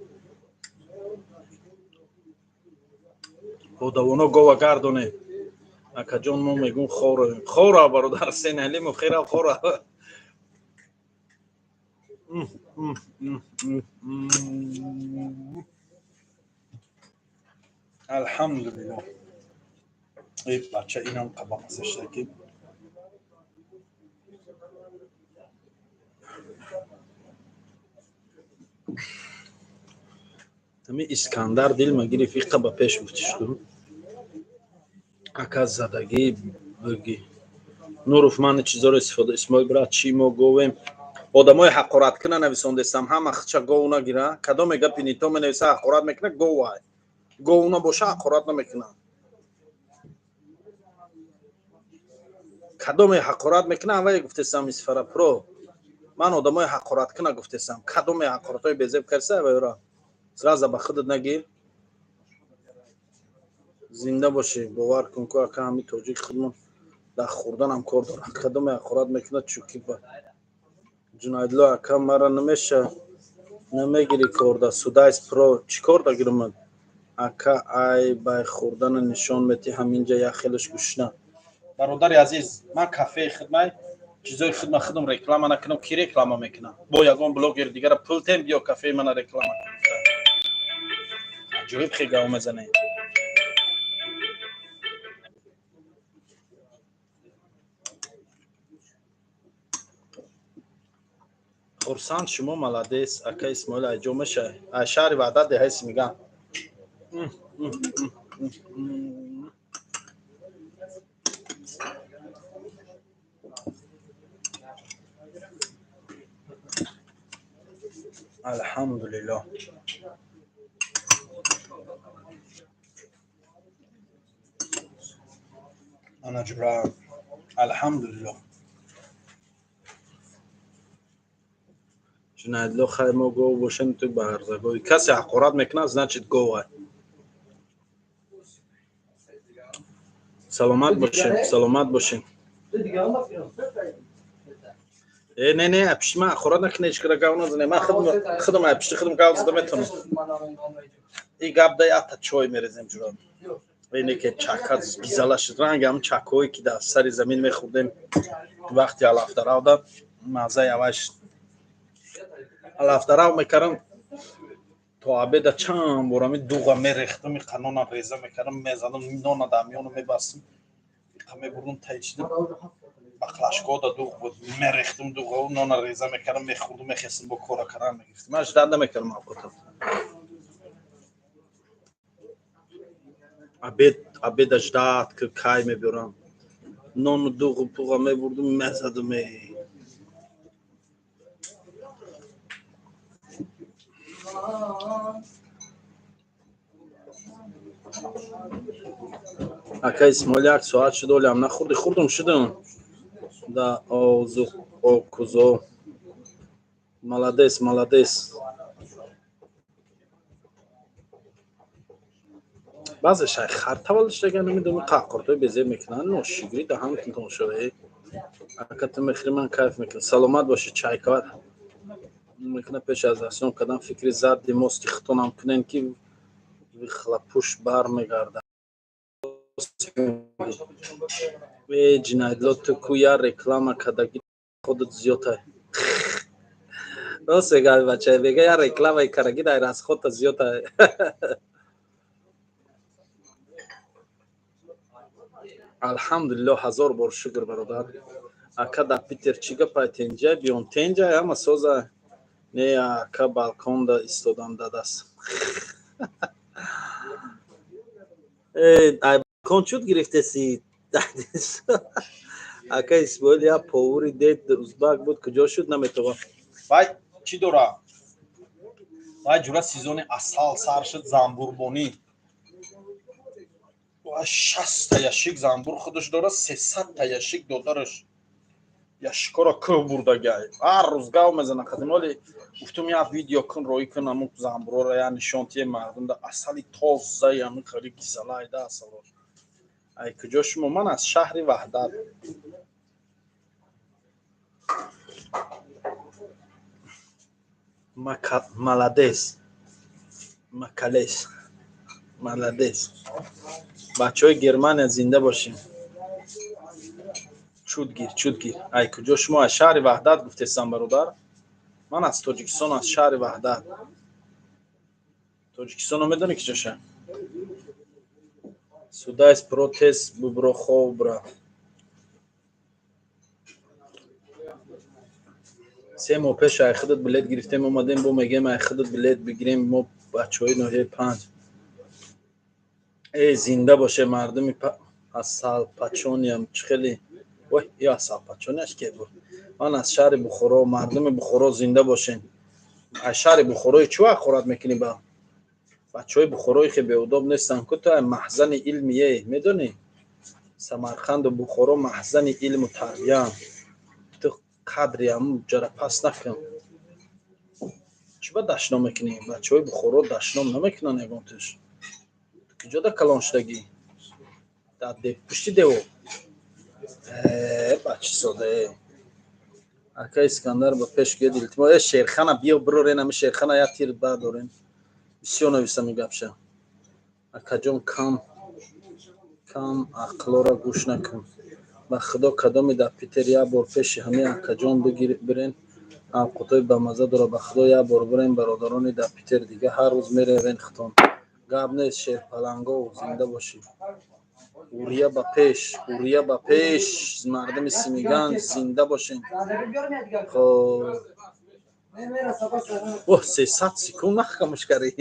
Бодавоно гова гардоне. Акаҷон, мо мегӯм хора. Хора, бародар Сен Алимов, хера хора. Алҳамдулиллоҳ. Эй бача, инам қабамаза шуда ки. Ами Искандар дилма гирифт, иқа ба пеш гуфти шуду. Ака, задагӣ бигӣ. Нуров, ман чизоро истифода. Исмоил брат, чӣ мо говем? Одамои ҳақораткуна нависондестам, ҳама хича гов нагира. Кадоме гапи нито менависа, ҳақорат мекуна, говай. Гов набоша, ҳақорат намекуна. Кадоме ҳақорат мекуна, аввале гуфтестам, Исфарапро. Ман одамои ҳақораткуна гуфтестам. Кадоме ҳақоратҳои безеб карса, аввалро. Сразу ба худат нагир. Зинда бошӣ, бовар кун ку ака, ҳами тоҷик худмон дар хӯрданам кор дорад. Кадоме ҳақорат мекунад, чӯки ба Ҷунайдло ака, мара намеша намегирӣ корда. Судайс про, чӣ кор да гирам? Ака, ай бай хӯрдана нишон метӣ, ҳаминҷа як хелаш гушна. Бародари азиз, ман кафеи хидмай, чизои хидма худам реклама накунам, ки реклама мекунам? Бо ягон блогер дигара пул тем, биё кафеи мана реклама кун. Аҷоиб хел гав мезанед. Хурсанд, шумо молодец, ака Исмоил. Айҷо мешавӣ? Ай шаҳри Ваҳдат, деҳаи Симиган. Алҳамдулиллоҳ. Ана ҷура, алҳамдулиллоҳ. Ҷунайдло, хай, мо гов бошем, ту ба ҳарзагоҳӣ. Касе ҳақорат мекунад, значит, говай. Саломат бошем, саломат бошем. Э, не, не, пишти ман ҳақорат накунед, ҳеҷ кара гав назанед. Ман худам ай пишти худам гав зада метавонам. И гап да ята чой мерезем, ҷура. Ине ки чака гизала шуд, ранги ҳамн чакҳое ки дар сари замин мехӯрдем вақти алафдаравда, маззаи аваш. Алафдарав мекардам то обеда, чанд бор ами дуға мерехтам, иқа нона реза мекардам, мезадам, нона дар миёна мебастам, иқа мебурдам, таичидам, баклашкода дуғ буд, мерехтам дуғау, нона реза мекардам, мехӯрдам, мехестам, бо кора кардан мегирифтам. Ман ждать намекардам авқота. Обед, обеда ждать ки кай мебиёрам, нону дуғу пуға мебурдум, мезадам. Э, ака Исмоил, як соат шуд, олиам нахӯрдӣ? Хӯрдум, шудум да озу окузо. Молодец, молодец. Баъзе шай хар таваллуд шудаган, намедонам, қаҳқуртҳои безеб мекунанд, ношукрӣ даҳантон тамошо. Э, ака, ту мехӯрӣ, ман кайф мекунам. Саломат бошӣ. Чайкават мекунад. Пеш аз аслон кардан фикри задди мости худтонам кунем, ки вихлапӯш бармегардад. Э, Ҷинайдло, ту ку я реклама кардагӣ худат зиёдтай. Рост мегӯяд бача, мега я рекламаи карагӣ дар расходта зиёдтай. Алҳамдулиллоҳ, ҳазор бор шукр, бародар. Ака, дар Питер чӣ гапай, тенҷай? Биён, тенҷай, ҳама соза. Не, ака, балконда истодам, дадаст. Э, ай. Дукон чуд гирифтеси? Ака Исмоил, я повури дед узбак буд, куҷо шуд, наметавон. Вай чӣ дора? Вай ҷура сезони асал сар шуд, занбурбонӣ. Вай 60-та яшик занбур худаш дора, 300-та яшик додараш. Яшикоро кӯҳ бурдагай. Ҳар рӯз гав мезана қадимоли. Гуфтум, як видео кун, роӣ кун, аму занбурора я нишон тие мардумда, асали тоза, ями хеле гизалайда асалош. Ай куҷо шумо? Ман аз шаҳри Ваҳдат. Маладес, макалес, маладес. Бачаҳои Германия, зинда бошем. Чудгир, чудгир. Ай куҷо шумо? Аз шаҳри Ваҳдат гуфтесам, бародар. Ман аз Тоҷикистон, аз шаҳри Ваҳдат. Тоҷикистоно медонӣ ки ҷоша? Судайс протез бубро, хобра. 3 моҳ пеш ай худат билет гирифтем, омадем, бо мегем ай худат билет бигирем. Мо бачаҳои ноҳияи панҷ. Э, зинда боше мардуми асалпачониям. Чӣ хеле, ой, ё асалпачониаш ке буд? Ман аз шаҳри Бухоро. Мардуми Бухоро, зинда бошен. Аз шаҳри Бухорои чӣ вақт мекунӣ? Ба бачаҳои Бухорои хе беудоб нестанд ку. То маҳзани илмие, медонӣ, Самарқанду Бухоро маҳзани илму тарбияам. Ту қадри ҳамун ҷара пас накун. Чӣ ба дашном мекунӣ? Бачаҳои Бухоро дашном намекунанд ягон туш. Ту куҷода калон шудагӣ? Дар пушти девор? Бачисода. Ака Искандар, ба пеш гӯяд, илтимос. Э, Шерхана биё, бирорен ами Шерхана, як тир бардорен. Бисёр нависам гапша. Акаҷон, кам кам ақлора гӯш накун. Ба худо, кадоми дар Питер, як бор пеши ҳамин акаҷон бирен, авқотҳои бамаза дора. Ба худо, як бор бирен, бародарони дар Питер, дига ҳар рӯз меревен хитон. Гап нест, шерпалангов, зинда бошӣ. Урия ба пеш, урия ба пеш! Мардуми Симиган, зинда бошен. Хоб, оҳ, 300 секунд нахкамуш карӣ,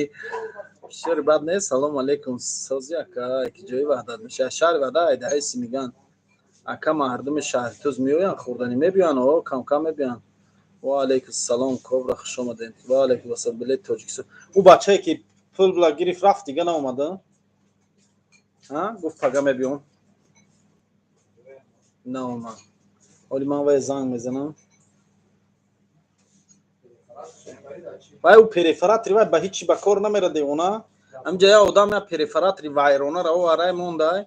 бисёри бад нест. Салому алейкум, сози, ака? Ки ҷои Ваҳдат меша? Шаҳри Ваҳдат, айдаҳаи Симиган. Ака, мардуми шаҳри Туз меоянд хӯрданӣ? Мебиёянд, о, камкам мебиёянд. Ва алейкум салом, Кобра, хуш омадед. Ва алейкум ассалом. Билет Тоҷикистон. Ӯ бачае ки пул була гирифт, рафт, дига наомада, гуфт пага мебиём, наомад. Ҳоли ман вай занг мезанам. Вай ӯ перфоратори, вай ба ҳичи ба кор намера, девона. Ҳамҷа як одам як перфоратори вайронара оварай мондай,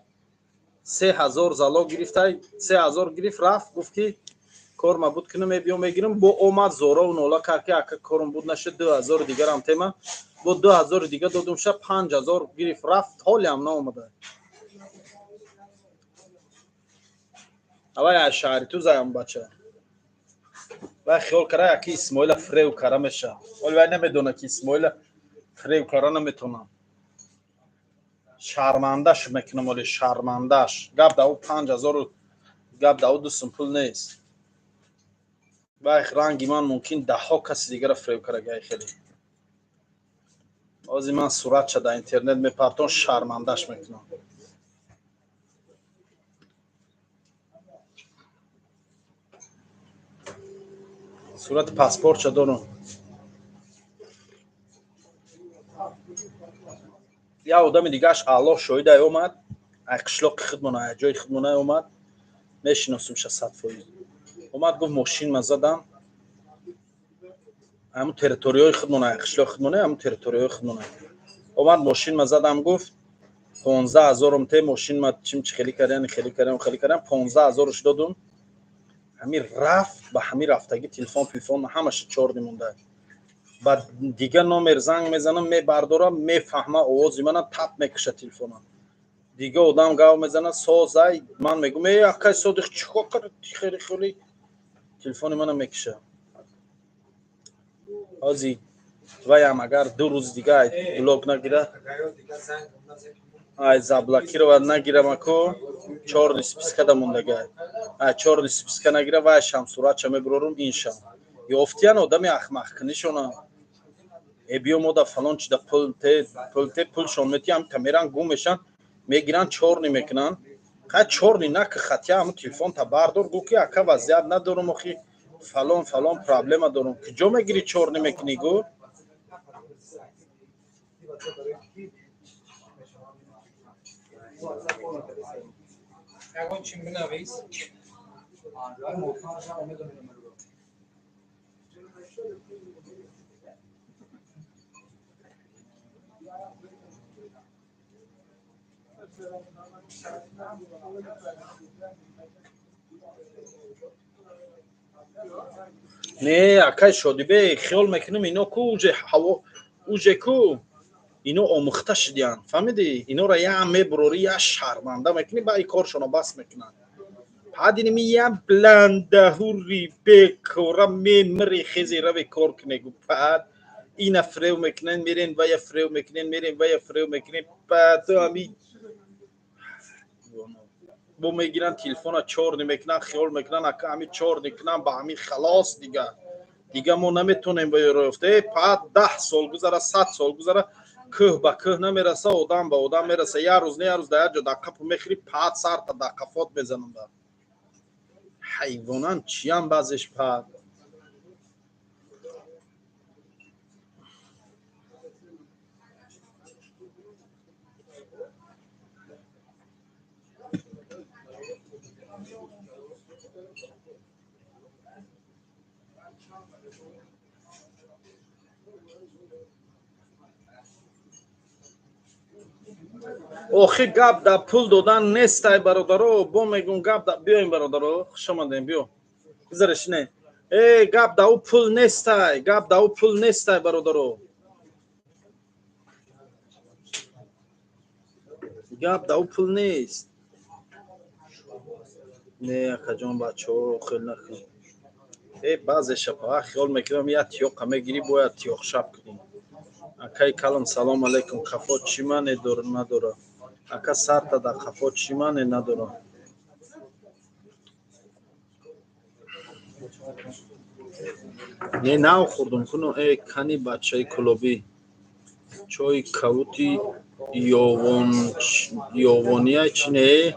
3000 залог гирифтай, 3000 гирифт, рафт, гуфт ки корма буд кунам, мебиём, мегирам. Бо омад, зорову нола кард ки ака, корм буд нашуд, 2000 дигарам тема. Бо 2000 дига додум ша, 5000 гирифт, рафт, ҳолиам наомада. Авай аз шаҳри ту заям бача. Вай хиёл кара, яки Исмоила фрев кара меша. Оли вай намедона ки Исмоила фрев кара наметонам. Шармандаш мекунам оли, шармандаш. Гап да ӯ 5000-у, гап да ӯ 2 сум пул нест. Вай ранги ман мумкин даҳҳо каси дигара фрев карагай хеле. Ҳозир ман суратша дар интернет мепартон, шармандаш мекунам. Сурати паспортша дорам. Як одами дигааш, Аллоҳ шоҳидай, омад ай қишлоқи худмона, ай ҷои худмона омад, мешиносумша 100%. Омад, гуфт, мошин ма задам ҳамун территорияҳои худмона, ай қишлоқи худмона, ҳамун территорияҳои худмона. Омад, мошин ма задам, гуфт, 15 0-ум те, мошин ма чим чи хелӣ кардам, хелӣ кардам, хелӣ кардам, 15 0-уш додум. Ҳамин рафт, ба ҳамин рафтагӣ телефон телефон ҳамаша чорни монда. Ба дигар номер занг мезанам, мебардорам, мефаҳма овози мана, тап мекаша телефона. Дига одам гав мезана, созай. Ман мегӯм: «Э, акай Содиқ, чӣ кор кард?» Хеле хеле телефони мана мекиша. Ҳози ваям агар 2 рӯз дига блок нагира, ай заблокировать нагирам, ако, чёрный списка да мондагай. Ай чёрный списка нагира, вай шам суратша мебурорум. Иншам ёфтиян одами ахмақкунишона. Э, биё, мода фалон чида пул те, пул те, пулшон метиҳам, камеран гум мешан. Мегиранд, чёрный мекунанд. Хай, чёрный наки, хатя ҳамун телефонта бардор, гӯ ки ака, вазъият надорум, охи фалон фалон проблема дорум. Куҷо мегирӣ, чёрный мекунӣ, гӯ? Ягон чим бинавис. Не, акай Шодибе, хиёл мекунем, ино ку уже ҳаво, уже ку ино омӯхта шудиянд, фаҳмидӣ? Инора я мебурорӣ, я шарманда мекунӣ, ба и коршона бас мекунанд. Ҳадиними я бландаҳури бекора мемири, хези рави кор кунегу. Баъд ина фрев мекунен, мерен вая фрев мекунен, мерен вая фрев мекунен. Баъд ами бо мегиранд, телефона чёрный мекунанд, хиёл мекунанд, ака, ами чёрный кунанд, ба ҳамин халос, дига мо наметонем ба ёро ёфта. Э, паат 10 сол гузара, 100 сол гузара, кӯҳ ба кӯҳ намераса, одам ба одам мераса. Як рӯз не, як рӯз дар як ҷо дар қапу мехӯри, паат сарта дар қафот мезанам. Ба ҳайвонан чиям баъзеш паат. Охи, гап да пул додан нестай, бародаро, бо мегум, гап да биёем, бародаро, хуш омадем, биё, гузареш не. Э, гап да ӯ пул нестай, гап да ӯ пул нестай, бародаро, гап да ӯ пул нест. Не, акаҷон, бачаҳо, хел накун. Э, баъзе шапаа хиёл мекунам, як тиёқа мегирӣ, бояд тиёқшаб кунӣ. Акаи калом, салом алейкум. Қафо чӣ маъне надора, ака? Сарта дар қафо чӣ маъне надора? Не, нав хӯрдум куну. Э, кани бачаи кулобӣ, чойи кавути ёвония чи не?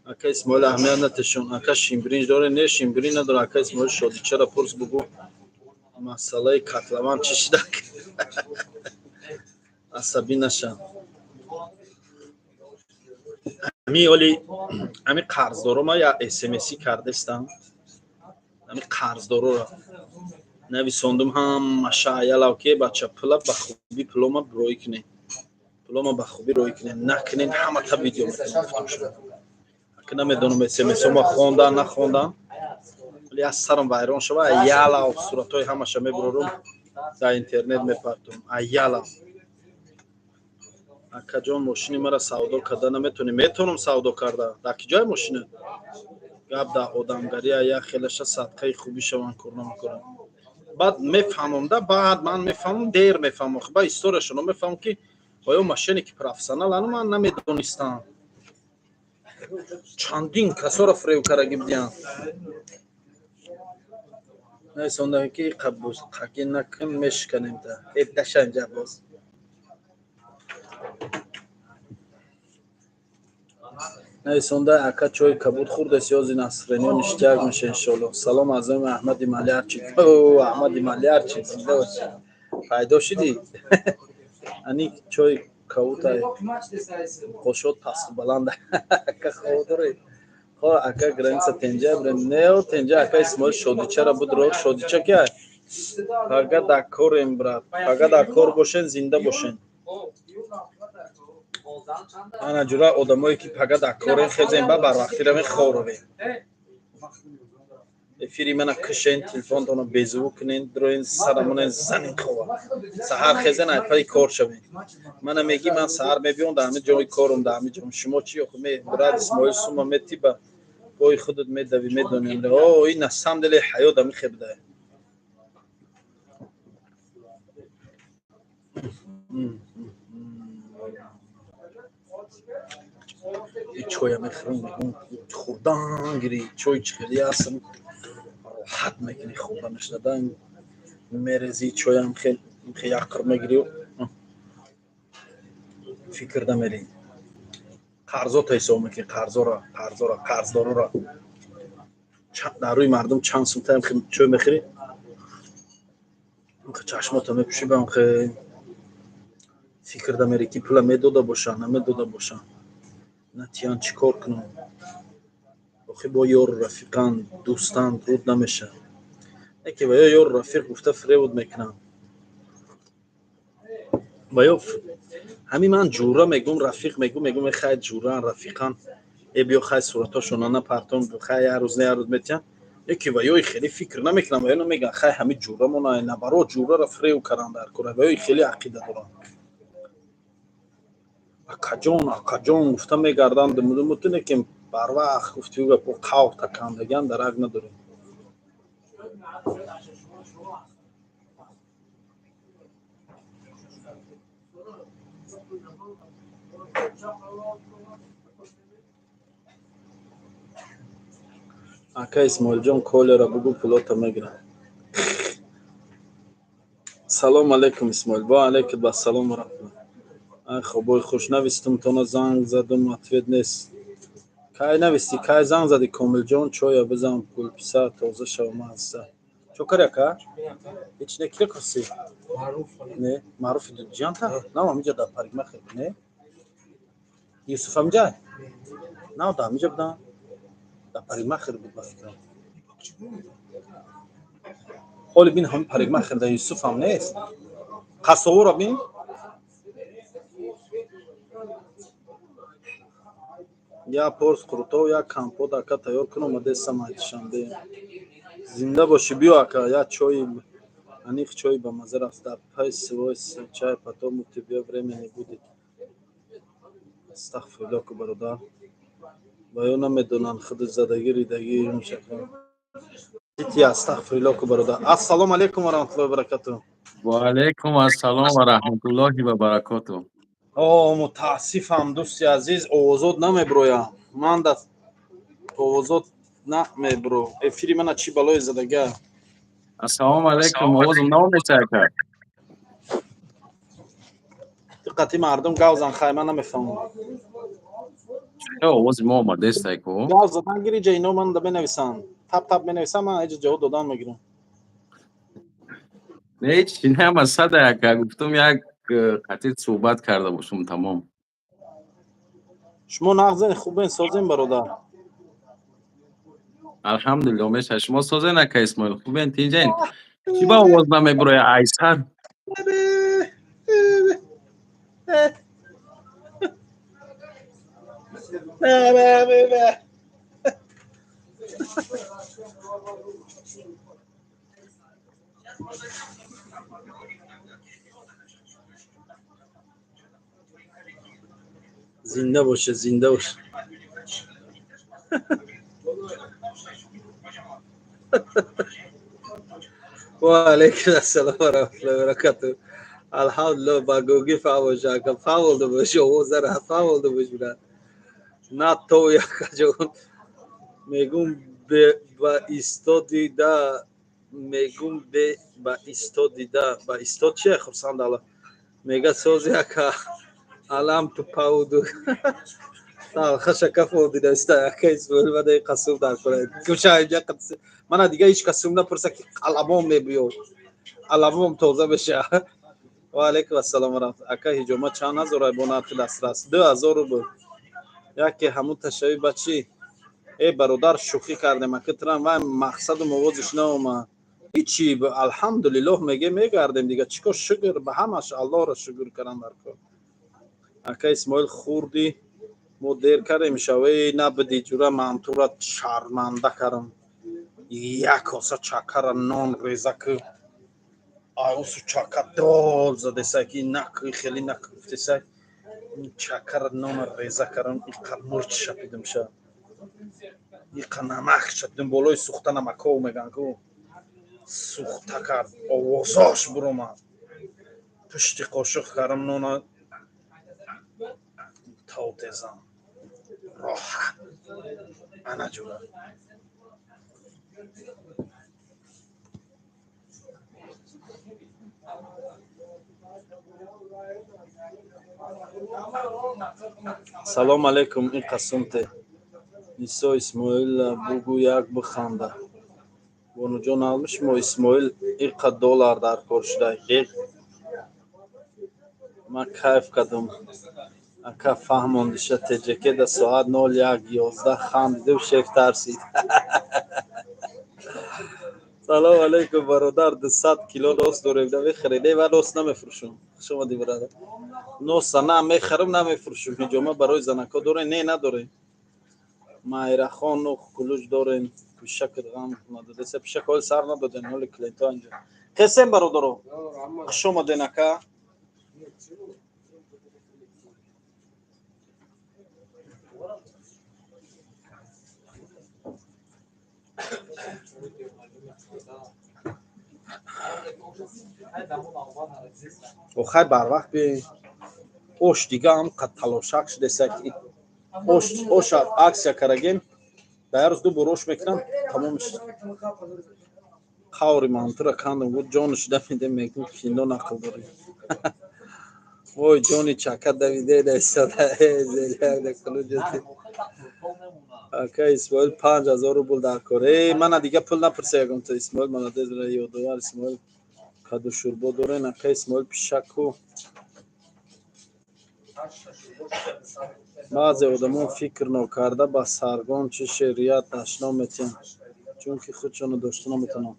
Ака Исмоил, аҳамият натешон. Ака, шимбиринҷ доре? Не, шимбиринҷ надора. Ака Исмоил, Шодичара пурс, бугӯ, масъалаи котлован чӣ шуда? Асабӣ наша. Ами оли ами қарздоро ма я смси кардестам, ами қарздорора нависондум ҳамаша аялав, ки бача, пула ба хубӣ, пулома рӯй кунед, пулома ба хубӣ рӯй кунед, накунед, ҳамата видео мекунам. Ака, намедонам, смсома хондан, нахондан, вале аз сарам вайрон шава, аялав суратҳои ҳамаша мебурорум, дар интернет мепартум аялав. Акаҷон, мошини мара савдо карда наметонӣ? Метавонам савдо карда. Дар ки ҷои мошина? Гап дар одамгария, як хелаша садқаи хубӣ шаванд, кор намекунам. Баъд мефаҳмам да, баъд ман мефаҳмам, дер мефаҳмам, ба историяшоно мефаҳмам, ки оё мошенники профессионал ану ман намедонистам, чандин касоро фрев кардаги будиянд. Нависонда ки қабуз қаки накун, мешиканем та эдашанҷа боз. Нависонда: ака, чойи кабуд хӯрдес, ёзи насрениё ништяк меша, иншоалло. Салом аз номи Аҳмади Малярчик. Аҳмади Малярчик, зинда бошӣ, пайдо шудӣ. Ани чойи кабутай қошот пасту баланда. Ака, хоб доред? Хо, ака, граница тенҷа бирем? Нео, тенҷа. Ака Исмоил, Шодичара будро. Шодича ки? Пага дар корем, брат, пага дар кор бошен, зинда бошен. Ана ҷура одамое ки пага дар корен, хезем, ба барвақтӣ равем, хоб равем. Эфири мана кушен, телефонтонро безувук кунен, дроен, сарамонен, занен, хова. Саҳар хезен, айпаи кор шавен. Мана мегӣ, ман саҳар мебиём, дар ҳамин ҷои корум, дар ҳамин ҷом. Шумо чӣ охи? Брат Исмоил, сума метӣ, ба пои худат медавӣ, медонем. О, ин на самом деле ҳаёт ами хебдае. Чоя мехӯрам, мегӯм, хӯрдан гирӣ, чой чӣ хеле ҳастам, роҳат мекунӣ, хӯрда мешуда, мерези чоям, хел яқр мегирӣ, фикр намерӣ. Қарзота ҳисоб мекунӣ, қарзора, қарзора, қарздорора. Дар рӯи мардум чанд сумтаам чой мехӯрӣ, чашмота мепӯшӣ, ба фикр дамерӣ, ки пула медода бошанд, намедода бошанд, натиян, чӣ кор кунам? Охи бо ёру рафиқанд, дӯстанд, руд намешавад. Яке ва ё ёру рафиқ гуфта фиребуд мекунанд. Ва ё ҳамин ман ҷура мегӯм, рафиқ мегӯм, мегӯм, хай, ҷуран, рафиқан, э, биё, хай, суратҳошона напартон, хай, як рӯз не, як рӯз метиҳанд. Яке ва ёи хеле фикр намекунам, ва ё намегӯянд, хай, ҳамин ҷурамона набаро, ҷурара фиреб каранд дар кора, ва ёи хеле ақида доранд. Акаҷон, акаҷон гуфта мегарданд, думудумутуне ки барвақт гуфтиу гапо қавр такандагиан дарак надорем. Ака Исмоилҷон, Колера бугӯ, пулота мегирам. Салом алейкум, Исмоил. Ва алейкум ассалом ва раҳматуллоҳ. Ай, хобои хуш. Навистум тона, занг задум, ответ нест. Кай навистӣ, кай занг задӣ? Комилҷон, чоя бизан, гулписар, тоза шав, мазза. Чо кари, ака? Ҳеч не, кира курсӣ? Не, маъруфи ҷиянта? Нав ҳамиҷа дар парикмахер, не? Юсуф ҳамиҷа? Нав да ҳамиҷа будам. Дар парикмахер буд, ба фикрам. Ҳоли бин, ҳамин парикмахер да Юсуф ҳам нест. Қассовора бин. Як порс қурутов, як компот, ака, тайёр кун, омадесам ай Душанбе. Зинда бошӣ, биё, ака, як чои аниқ, чои ба мазза рафт. Пей свой чай, потом у тебя время не будет. Астағфируллоҳ ку, бародар. Ва ё намедонанд худи задагӣ, ридагӣ мушакла. Астағфируллоҳ ку, бародар. Ассалому алайкум ва раҳматуллоҳи ва баракатуҳ. Ва алайкум ассалом ва раҳматуллоҳи ва баракотуҳ. О, мутаассифам, дӯсти азиз, овозот намеброям. Ман да овозот намебро. Эфири мана чӣ балое задага? Ассалому алайкум, овозам намеша, ака? Диққати мардум гав зан, хай, ман намефаҳмам. Чӣ, овози мо омадест, аку? Гав задан гири, ҷа ино ман да менависанд. Тап тап менависам, ман эҷа ҷавоб додан мегирам. Не, ҳеч чи нама сада, ака, гуфтум як қатъи суҳбат карда бошум, тамом. Шумо нағзен, хубен, созем, бародар? Алҳамдулилло, меша. Шумо созен, ака Исмоил, хубен, тинҷен? Чӣ ба овоз намебуроя айсар? Зинда боша, зинда боша. Ва алайкум ассалом ва раҳматуллоҳи ва баракатуҳ. Алҳамдулиллоҳ, ба гугӣ фаҳмоша, ака, фаҳмонда бош, овозара фаҳмонда бош, бира. На то, якаҷон, мегум, ба истодида, мегум, бе ба истодида, ба истод чие, хурсанд ала мега, сози, ака, алам ту пауду хаша кафо дидаста. Ака Исмоил, бадаи қасум дар кора куша инҷа мана дига ҳеч касум напурса, ки қаламом мебиё, қаламом тоза меша. Ва алайкум ассалом ва раҳматуллоҳ. Ака, ҳиҷома чанд ҳазор бо нархи дастрас? 2000 рубл. Яке ҳамун ташави ба чӣ? Э, бародар, шӯхӣ кардем, ака, трам вай мақсаду мовозиш наомад. Ҳичи, алҳамдулиллоҳ меге, мегардем дига, чӣ кор? Шукр ба ҳамаш, Аллоҳро шукр кардан дар кор. Ака Исмоил, хурди мо дер кардем шаве, набуди, ҷура, мантура шарманда кардам. Як коса чакара нон реза ки айусу чака дол задесай, ки нак хеле нак гуфтесай, чакара нона реза кардам, иқа мурч шапидам ша, иқа намак шапидам, болои сухта намаков меган ку, сухта кард, овозош буромад. Пушти қошуқ кардам нона, тав тезам роҳат. Ана, ҷура. Салом алейкум, ин қасумте Нисо Исмоил бугӯ, як биханда. Бонуҷон, алми шумо Исмоил иқа доллар дар кор шуда. Ман кайф кардам, ака, фаҳмондиша. Теҷаке да соат 01:11 хандиду шеф тарсид. Салом алейкум, бародар, 200 кило нос дорем, намехаред? Не, ман нос намефурӯшам. Хуш омадӣ, бародар. Носа на мехарам, на мефурӯшам. Ҳиҷома барои занакҳо дорем? Не, надорем. Майрахону кулуҷ дорем. Пишакат ғам надодеса, пишак ҳоли сар надодем, ҳоли клиентҳо инҷо хесем. Бародаро, хуш омаден, ака. Охай, барвақт биёед. Ош дига ҳам қад талошак шудеса. Ош, оша акция карагем, дар як рӯз ду бор ош мекунам, тамомиш. Қаври мантура кандам, гуфт ҷонаш дамиде, мегӯ кино нақл дорем. Вой, ҷони чака давиде истода. Ака Исмоил, 5000 рубл дар кор. Э, мана дига пул напурса ягон то. Исмоил молодец, ёдовар. Исмоил, каду шӯрбо дорен? Ака Исмоил, пишаку. Баъзе одамон фикр нокарда ба саргон чӣ шеърият дашном метиҳанд, чунки худшонро дошта наметавонанд.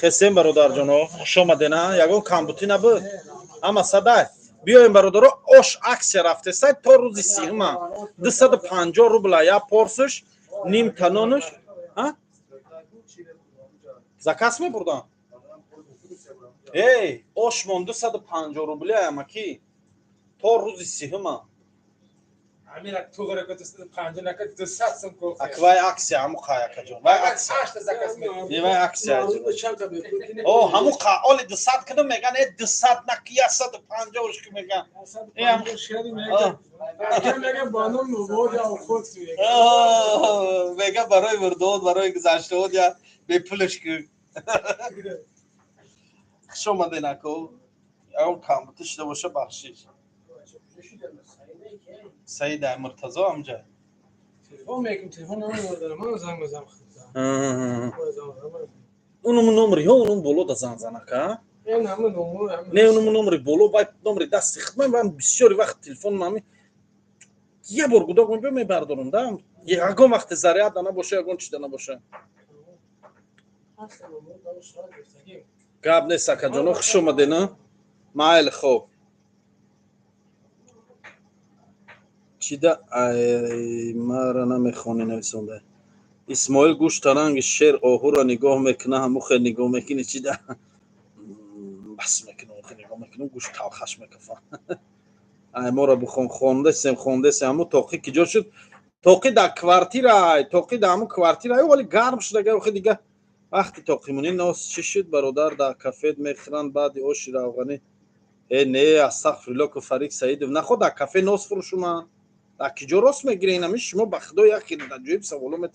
Хесем, бародарҷоно, хуш омадена. Ягон камбутӣ набуд, ҳама садай. Биёем, бародаро, ош акция рафтесай то рӯзи 30-ума, 250 рубла як порсуш, ним танонуш. Заказ мебурдам. Эй, ошмон 250 рубли амаки то рӯзи 30-ума. Аквай акция ҳаму қаякаҷон, вай акция не, вай акция. О, ҳаму қа оли 200 кунам, меган, э, 200 наки, 150-ш ки меган. Мега барои мурдод, барои гузаштаод я бепулаш ки. Хуш омаден, ако. Ягон камбутӣ шуда боша, бахшиш. Саида Муртазо амҷа. Телефон мекунам, телефон намедорам, ман занг бизанам. Унум номри ҳо, унум боло да занг занака. Не, унум номри боло, бай номри дасти хидмат. Ман бисёри вақт телефон мами я бор гудок мебиё, мебардорам да. Ягон вақте заряд набоша, ягон чида набоша. Гап нест, акаҷоно, хуш омадена. Майли, хоб. Чида мара намехонӣ, нависонда. Исмоил, гӯшта ранги шер оҳура нигоҳ мекуна, ҳаму хел нигоҳ мекунӣ. Чида бас мекунам, нигоҳ мекунам, гӯшт талхаш мекафа. Ай, мора бихон, хондесем, хондесем. Ҳаму тоқӣ ки ҷо шуд? Тоқӣ дар квартира, тоқӣ дар ҳаму квартира, вале гарм шуда охи. Дига вақти тоқимонӣ нос чӣ шуд, бародар? Дар кафет мехӯранд баъди оши равғанӣ. Э, не, астағфирулло ку, Фарик Саидов, нахо дар кафе нос фурӯшуман. Дар киҷо рост мегирен ами шумо? Ба худо, як ҷоиб саволо мет.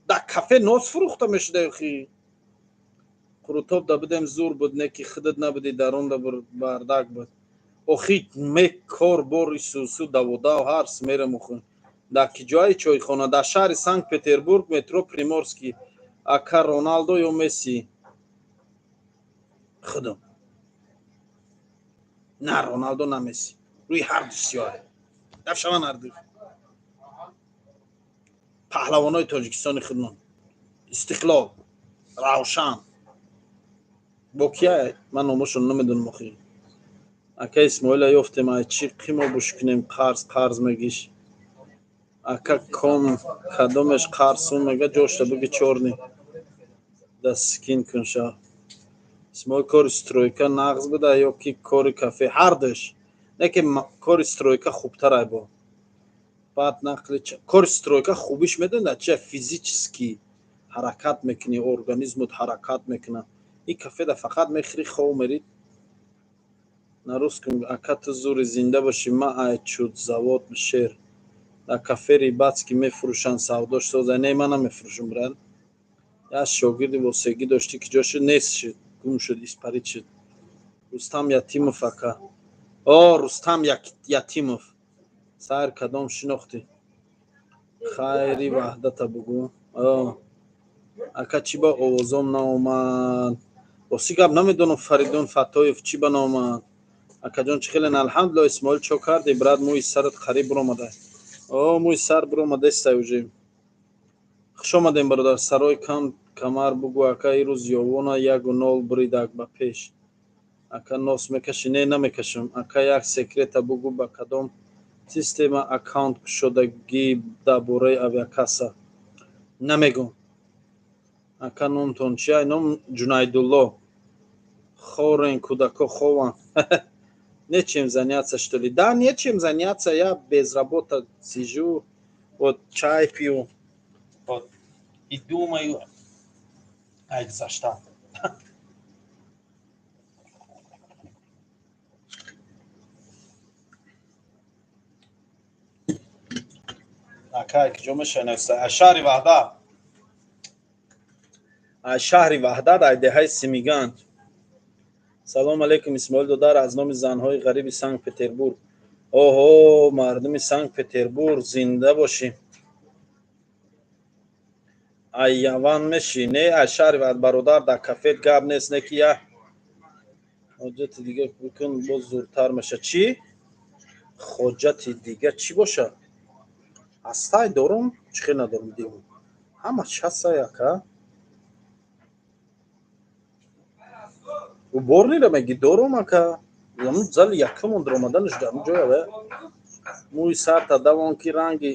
Дар кафе нос фурӯхта мешуда охи. Қурутоб да будем, зур буд, не ки худат набудӣ, даронда бардак буд охи. Мек кор бори сусу даводав ҳарс мерем охи. Дар киҷои чойхона? Дар шаҳри Санкт Петербург, метро Приморский. Ака, Роналдо ё Месси? Худам на Роналдо, на Месси, рӯи ҳарду сиёҳ дафшаван, ҳарду паҳлавонои Тоҷикистони худмон. Истиқлол, Равшан бо кия, ман номошон намедонам охи. Ака Исмоила ёфтем, ай чӣ қимо буш кунем? Қарз, қарз мегиш, ака. Ком кадомеш қарз сум мега, ҷошта биги, чорни да скин кун ша. Исмоил, кори стройка нағз буда ё ки кори кафе? Ҳардуш, не ки кори стройка хубтар ай бо баъд нақли. Кори стройка хубиш медонӣ чи? Физически ҳаракат мекунӣ, организмот ҳаракат мекунад. Ин кафеда фақат мехӯри, хов мерӣ. На русском, ака, ту зури, зинда бошӣ. Ма ай чуд завод шер. Дар кафе рыбацкий мефурӯшанд, савдош соза. Не, ман намефурӯшам, брат. Як шогирди восегӣ доштӣ, ки ҷо шуд? Нест шуд, гум шуд, испарид шуд. Рустам Ятимов, ака. О, Рустам Ятимов. Сар кадом шинохтӣ? Хайри ваҳдата бугӯ. Ака, чӣ ба овозом наомад? Рости гап, намедонам, Фаридун Фаттоев, чӣ ба наомад. Акаҷон, чӣ хелен? Алҳамдулилла. Исмоил, чо карди, брат? Мӯи сарат қариб буромада. О, мӯи сар буромадестай уже. Хуш омадем, бародар. Сарои кам камар бугӯ, ака. Ирӯз Ёвона 1-0 буридак, ба пеш. Ака, нос мекашӣ? Не, намекашам. Ака, як секрета бугӯ, ба кадом система аккаунт кушодагӣ? Дар бораи авиакасса намегӯм. Ака, номтон чия? Ном Ҷунайдулло. Хорен, кӯдако хованд. Нечем заняться, что ли? Да, нечем заняться, я без работа сижу, вот чай пью, вот, и думаю. Ай, гузашта. Ака, киҷо мешавед? Аз шаҳри Ваҳдат, аз шаҳри Ваҳдат, аз деҳаи Симиганҷ. Салом алейкум, Исмоил додар, аз номи занҳои ғариби Санкт Петербург. Оҳо, мардуми Санкт Петербург, зинда бошӣ. Ай яван мешӣ? Не, аз шаҳри Ваҳдат, бародар. Дар кафет гап нест, не ки я ҳоҷати дига бикун, боз зуртар меша. Чӣ хоҷати дига чӣ бошад? Ҳастай, дорум, чӣ хел надорум? Дим ҳама чи ҳастай, ака. Уборныйра меги? Дорум, ака. Ҳамун зали якумон даромаданаш дар ҳамун ҷоя. Мӯи сарта давон, ки ранги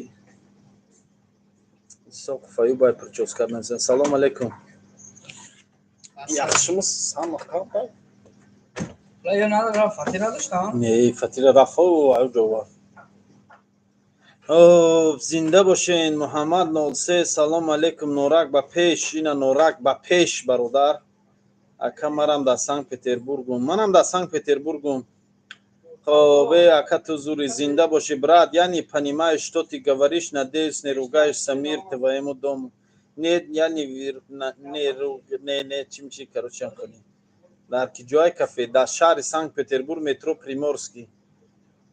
Исоқов Аюбай причёска назан. Салом алейкум, яхшимиз, ҳама қандай? Не, фатира рафо аю ҷо. Зинда бошен. Муҳаммад 03, салом алейкум, норак ба пеш. Ина, норак ба пеш, бародар. Ака, марам дар Санкт Петербургум, манам дар Санкт Петербургум. Хоб, э, ака, ту зури, зинда бошӣ, брат. Я не понимаю, что ты говоришь, надеюсь, не ругаешься. Мир твоему дому. Нет, я не не не не чим чи, короче, хали. Дар ки ҷои кафе? Дар шаҳри Санкт Петербург, метро Приморский.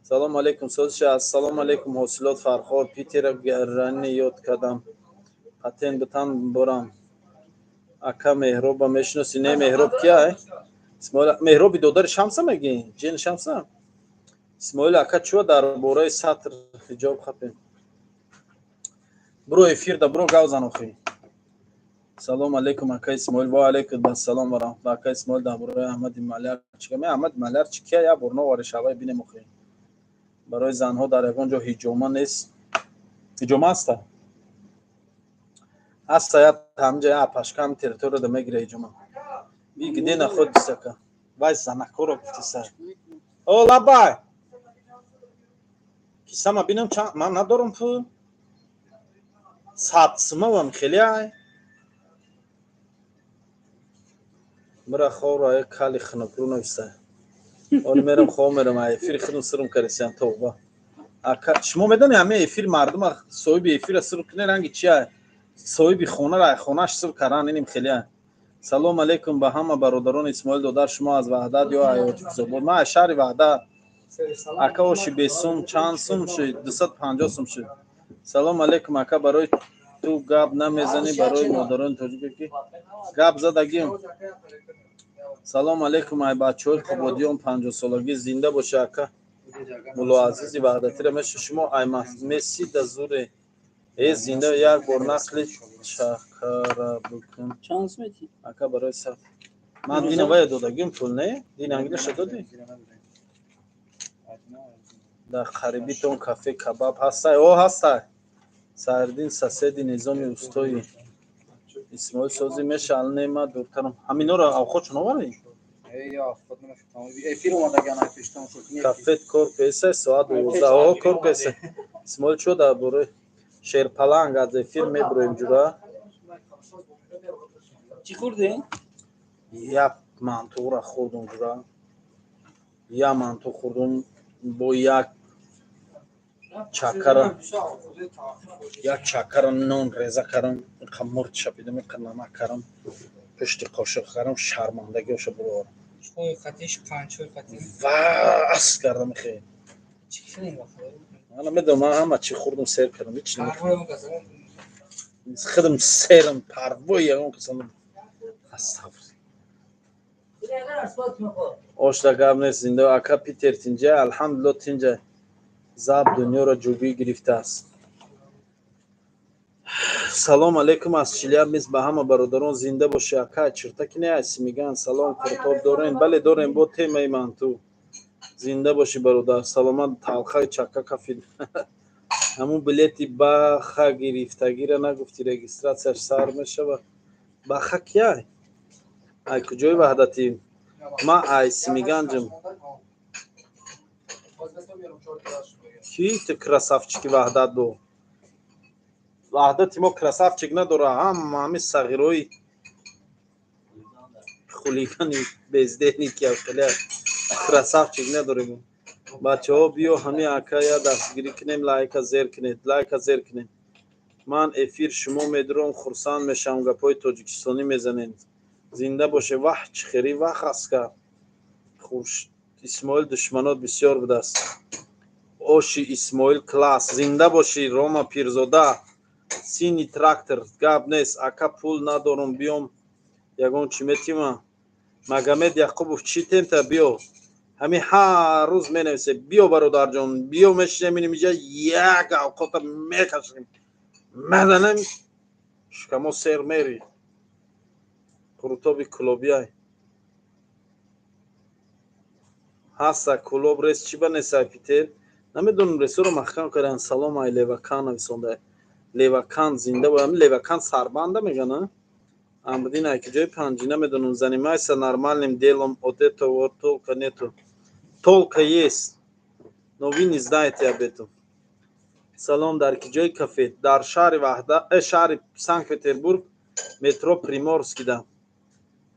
Салом алейкум, созиша. Ассалому алейкум, ҳосилот Фархор. Питера гарани ёд кардам, патент битан борам. Ака, Меҳроба мешиносӣ? Не, Меҳроб кия? Исмоил, Меҳроби додари Шамса мегӣ? Ҷин Шамса. Исмоил ака, чӯ дар бораи сатр ҳиҷоб хапем? Буро эфирда, буро гав зан охи. Салом алейкум, ака Исмоил. Ва алейкум ассалом ва раҳматуллоҳ. Ака Исмоил, дар бораи Аҳмади Маляр чӣ гап? Аҳмади Маляр чӣ кия? Як бор новари шавай, бинем охи. Барои занҳо дар ягон ҷо ҳиҷома нест? Ҳиҷома ҳаста, ҳаста, я ҳамҷа я апашка ҳам территорияда мегира ҳиҷома. Ви где находится, ака? Вай занакоро гуфтиса. О, лабай, кисама бинам, чанд ман надорам пул. 100 сумавам хеле ай. Мира ховро ай кали хунукрӯ нависта. Оли мерам, хов мерам, ай эфири худам сирм карисиям, тавба. Ака, шумо медонед, ҳамаи эфир мардума соҳиби эфира сир кунед, ранги чи ай? Соҳиби хонара ай хонаш сир каран, иним хеле ай. Салом алейкум ба ҳама бародарон. Исмоил додар, шумо аз Ваҳдат ё Аётизобод? Ман аз шаҳри Ваҳдат. Ака, оши бесум чанд сум шуд? 250 сум шуд. Салом алейкум, ака, барои ту гап намезанӣ, барои модарони тоҷике ки гап задагим. Салом алейкум, ай бачаҳои Қубодиён, 50-солагӣ, зинда боша. Ака, Муллоазизи Ваҳдатира меша? Шумо ай Месси да зуре. Э, зинда. Як бор нақли чакара бикун. Чанд сум? Ака, барои саф ман дина вая додагим пул, не? Дина ангилаша додӣ? Дар қарибитон кафе кабаб ҳастай? О, ҳастай. Сардин соседи Низоми устои. Исмоил, созӣ мешал? Не, ма дуртарам. Ҳаминора авхотшон оварӣ? Кафет кор кесай соат 12? О, кор кесай. Исмоил, чо дар бораи шерпаланг? Аз эфир мебуроем, ҷура. Чӣ хӯрдӣ? Як мантура хӯрдум, ҷура, як манту хӯрдум бо як чакара, як чакара нон реза кардам, инқа мурд шапидам, инқа намак кардам, пушти қошиқ кардам, шармандагиоша буроварам. Чой қатиш, қанчой қатиш. Вас кардам хе. Чӣ хеле вақт. Ман намедонам, ман ҳама чӣ хӯрдум, сер кардам, ҳеч намехӯрам. Худам серам, парвои ягон каса. Астағфир. Ошда гап нест, зинда ака Питер тинҷа, алҳамдулилло тинҷа. Заб дунёро ҷугӣ гирифтааст. Салом алейкум аз Челябинск ба ҳама бародарон, зинда бошӣ ака. Чиртаки не айси меган. Салом, қуртоб дорем? Бале, дорем, бо темаи манту. Зинда бошӣ бародар, саломат. Талхаи чакка кафид. Ҳамун билети баха гирифтагира нагуфтӣ, регистратсияш сар мешавад. Баха кияй? Ай куҷои Ваҳдатӣ? Ма ай Симиганҷам. Ки ту красавчики Ваҳдат бо? Ваҳдати мо красавчик надора, ҳама ҳами сағирои хулигани бездельники, хеле красавчик надорем. Бачаҳо, биё ҳами ака я дастгирӣ кунем, лайка зер кунед, лайка зер кунед. Ман эфир шумо медурам, хурсанд мешавам, гапҳои тоҷикистонӣ мезанед. Зинда боше. Ваҳ, чӣ хери вах аска. Исмоил, душманот бисёр будааст. Оши Исмоил класс. Зинда бошӣ, Рома Пирзода. Сини трактор, гап нест. Ака, пул надорам, биём ягон чӣ метима? Магомед Яқубов, чӣ темта, биё. Ҳами ҳар рӯз менависе, биё бародарҷон, биё, мешинем инҷа, як авқота мекашем, мезанем, шикамо сер мери. Қурутоби кулобияй ҳаста, кулоб рес чӣ ба несай Питер? Намедонам, ресоро маҳкам кардан. Салом ай Левакан нависонда. Левакан зинда бо, ами Левакан сарбанда мегана. Амрдин ай куҷои панҷи намедонам. Занимайся нормальным делом, от этого толка нету. Толка есть, но вы не знаете об этом. Салом, дар куҷои кафе? Дар шаҳри Ваҳда, шаҳри Санкт Петербург, метро Приморский да.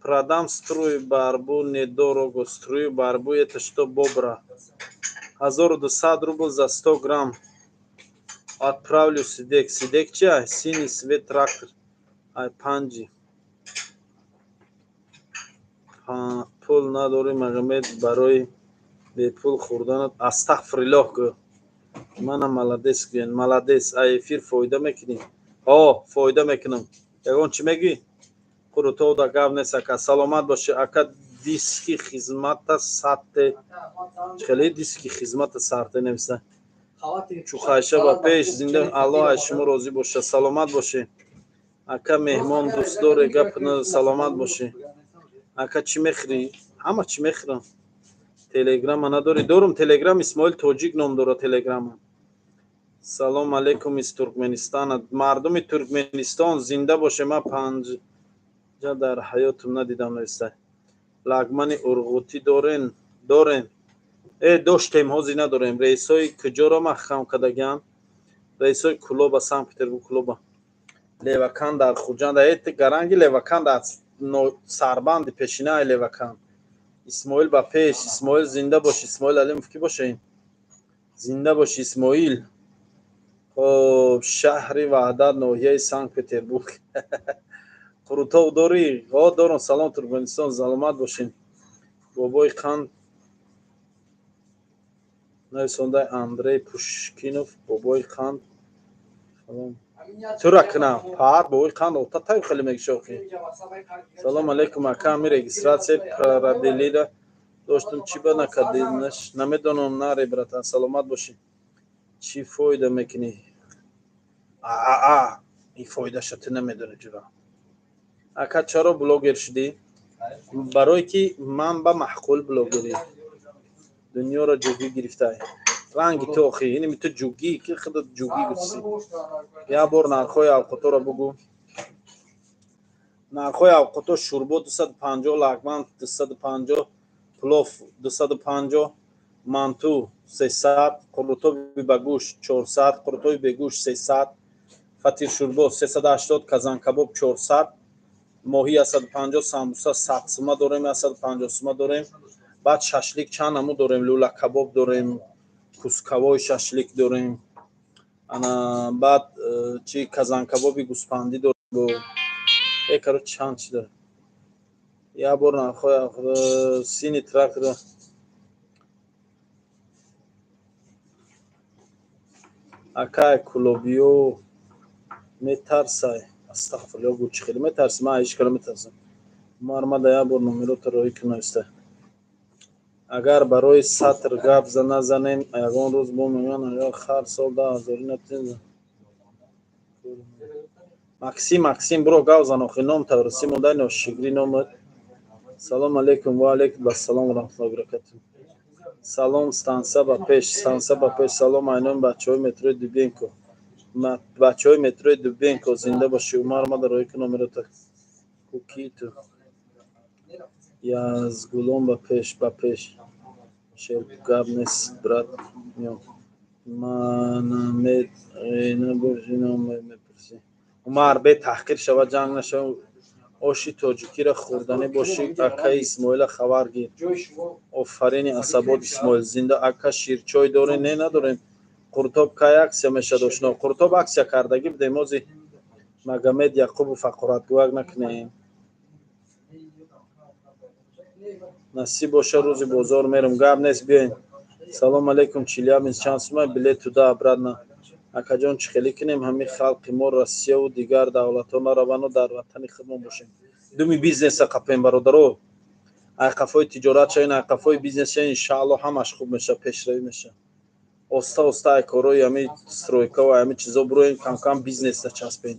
Продам струю барбу недорого, струю барбу это что, бобра? 1200 рубль за 100 грамм. Отправлю сидек. Сидек чи ай? Синий свет трактор. Ай панҷи. Пул надорӣ, Магомед, барои бепул хӯрданат астағфириллоҳ гӯ. Мана молодец гӯян, молодец. Ай эфир фоида мекунӣ? О, фоида мекунам. Ягон чӣ мегӯӣ? Қурутов да гап нест ака, саломат бошӣ ака. Диски хизмата сатте хеле, диски хизмата сарте нависа. Чухайша ба пеш, зинда, Аллоҳ аз шумо розӣ боша, саломат бошӣ. Ака, меҳмон дӯстдоре, гап, саломат бошӣ. Ака, чӣ мехӯрӣ? Ҳама чӣ мехӯрам. Телеграма надорӣ? Дорум телеграм, Исмоил Тоҷик ном дора телеграма. Салом алейкум из Туркменистана. Мардуми Туркменистон зинда боше. Ман панҷа дар ҳаётум надидам нависта. Лагмани урғутӣ дорен? Дорем. Э, доштем, ҳозир надорем. Рейсҳои куҷоро маҳкам кардагианд? Рейсҳои Кулоба, Санкт Петербург Кулоба. Левакан дар Хуҷанд. Э, гаранги Левакан дар сарбанди пешинаи Левакан. Исмоил ба пеш, Исмоил зинда бош, Исмоил Алимов ки боша ин? Зинда бош Исмоил. Хоб, шаҳри Ваҳдат, ноҳияи Санкт Петербург. Қурутов дорӣ? О, дорам. Салом Туркманистон, саломат бошед. Бобои қанд нависондаи Андрей Пушкинов, бобои қанд. Салом. Тура кунам, пар бобои қанд ота тай хеле мегишохи. Салом алейкум ака, ами регистратсия продлила доштум, чӣ ба накардӣ? Намедонам, наре братан, саломат бошӣ. Чӣ фоида мекунӣ? Аа, ин фоидаша ту намедонӣ ҷура. Ака, чаро блогер шудӣ? Барое ки ман ба маъқул блогерӣ. Дунёро ҷугӣ гирифтай. Ранги ту охи, инами ту ҷугӣ, ки худат ҷугӣ гуфтӣ. Як бор нархҳои авқоторо бугӯ. Нархҳои авқото: шӯрбо 250, лагман 250, плов 250, манту 300, қурутоби ба гӯшт 400, қурутоби бегӯшт 300, фатиршӯрбо 380, казанкабоб 400, моҳӣ 150, самбуса 100 сума дорем, 150 сума дорем. Баъд шашлик чанд намуд дорем, лӯлакабоб дорем, кускавои шашлик дорем, ана баъд чи казанкабоби гӯспандӣ дорем. Э, короче, чанд чи дорем. Як бор нархҳои сини трактора. Акай кулобиё метарсай. Астағфирулло, гу чӣ хеле метарси? Ман ҳеҷ кара метарсам. Умар, мада як бор номерота роҳӣ кун, нависта. Агар барои сатр гап назанем, ягон рӯз бо мегӯянд, агар хар сол 10 ҳазорӣ натин. Максим, Максим, биро гав зан, охи ном таврисӣ мондай, ношигрӣ номат. Салом алейкум, ва алейкум ассалом ва раҳматуллоҳи ва баракатуҳ. Салом, станса ба пеш, станса ба пеш. Салом, айноми бачаҳои метрои Дубенко. Бачаҳои метрои Дубенко, зинда бошӣ. Умар, мада роҳӣ кун номерота. Кукиту. Язгулом ба пеш, ба пеш. Шер гап нест, брат. Миём. Манамед набоши, ном мепурсӣ. Умар, бе таҳқир шава, ҷанг нашава. Оши тоҷикиро хӯрданӣ бошӣ, акаи Исмоила хабар гир. Офарини асабот, Исмоил, зинда. Ака, ширчой дорем? Не, надорем. Қуртоб кай аксия мешад, ошно? Қуртоб аксия кардагӣ будем, ози Магомед Яқубов ҳақоратгӯяк накунем. Насиб боша, рӯзи бозор мерам. Гап нест, биёен. Салом алейкум, Челябинск чанд сума билет туда обратно? Акаҷон, чӣ хеле кунем, ҳамин халқи мо Россияву дигар давлатҳо наравану дар ватани худмон бошем? Думи бизнеса қапем, бародаро. Айқафҳои тиҷорат шавен, айқафҳои бизнес шавен, иншаалло ҳамаш хуб меша, пешравӣ меша. Оста оста ай корҳои ҳамин стройкаву ҳамин чизо бироен, камкам бизнеса часпен.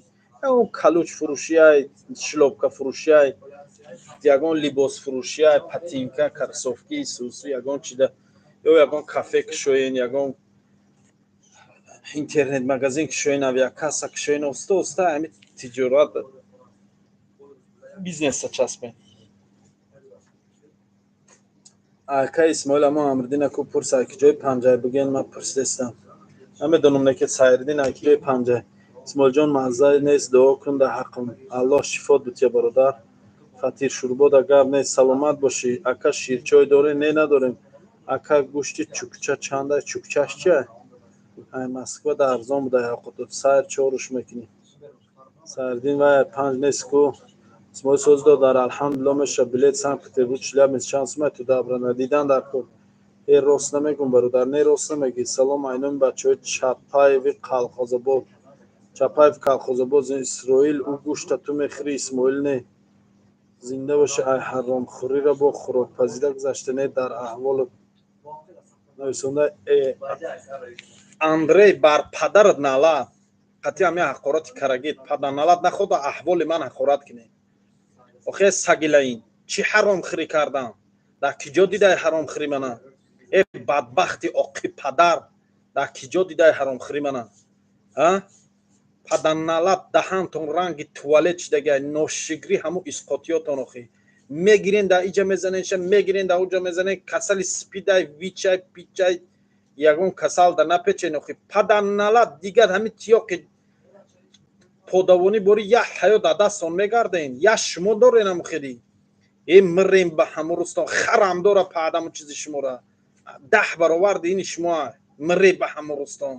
Ягон калуч фурӯшиай, шлёпка фурӯшиай, ягон либосфурӯшиай, патинка, кроссовки, сусу, ягон чида, ё ягон кафе кушоен, ягон интернет магазин кушоен, авиакасса кушоен, оста оста ҳамин тиҷорат бизнеса часпен. Ака Исмоил, амо Амридин аку пурс, ай ки ҷои панҷай буген, ман пурсидестам. Намедонам, не ки Сайридин ай ки ҷои панҷай. Исмоилҷон, мазза нест, дуо кун дар ҳаққам. Аллоҳ шифо дутия, бародар. Фатир шурбода гап нест, саломат бошӣ. Ака, ширчой дорем? Не, надорем. Ака, гӯшти чукча чанда? Чукчаш чия? Ай Москва да арзон буда яқутут. Сайр чоруш мекунӣ. Сайридин вай панҷ нест ку. Исмоил соз додар, алҳамдулилло меша. Билет Санкт Петербург Челябинск чанд сума туда обратно? Дидан дар кор. Э, рост намегум, бародар, не, рост намегӣ. Салом, айноми бачаҳои Чапаеви Қалхозобод. Чапаев Калхозобод, Исроил, ӯ гӯшта ту мехӯрӣ, Исмоил не. Зинда бошӣ, ай ҳаромхӯриро бо хӯрокпазида гузашта не дар аҳволу нависонда. Э, Андрей, бар падарат налат. Қатъи ҳами ҳақорати карагит. Падар налат находа аҳволи ман ҳақорат кунӣ. Охе сагилаин, чӣ ҳаромхӯрӣ кардам? Дар киҷо дидай ҳаромхӯрӣ мана? Э, бадбахти оқи падар, дар киҷо дидай ҳаромхӯрӣ мана? А? Падарналат, даҳантон ранги туалет шидагай, ношигрӣ ҳаму исқотиётон охи. Мегирен дар иҷа мезанен, ша мегирен дар уҷа мезанен, касали спидай, вичай, пичай, ягон касал да напечен охи. Падарналат, дигар ҳами тиёқи подавонӣ бори як ҳаёт дар дастон мегарден, як шумо дорен ҳаму хелӣ. Э, мирем ба ҳаму рустон, харам дора паъдаму чизи шумора. 10 бароварди ини шумо, мире ба ҳаму рустон.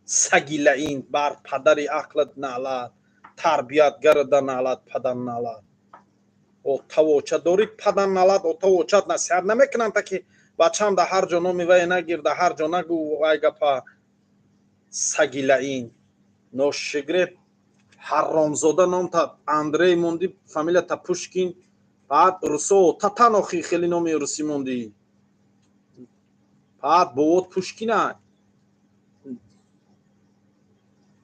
Саги лаин, бар падари ақлат налат, тарбиятгарада налат, падар налат. Отавоча дорӣ, падар налат, отавочат насиҳат намекунанд, та ки бачам дар ҳар ҷо номи вай нагир, дар ҳар ҷо нагӯ вай гапа. Саги лаин, ношигре ҳаромзода, номта Андрей монди, фамилията Пушкин, баъд русо татан охи хеле номи русӣ мондӣ. Баъд бовот Пушкина.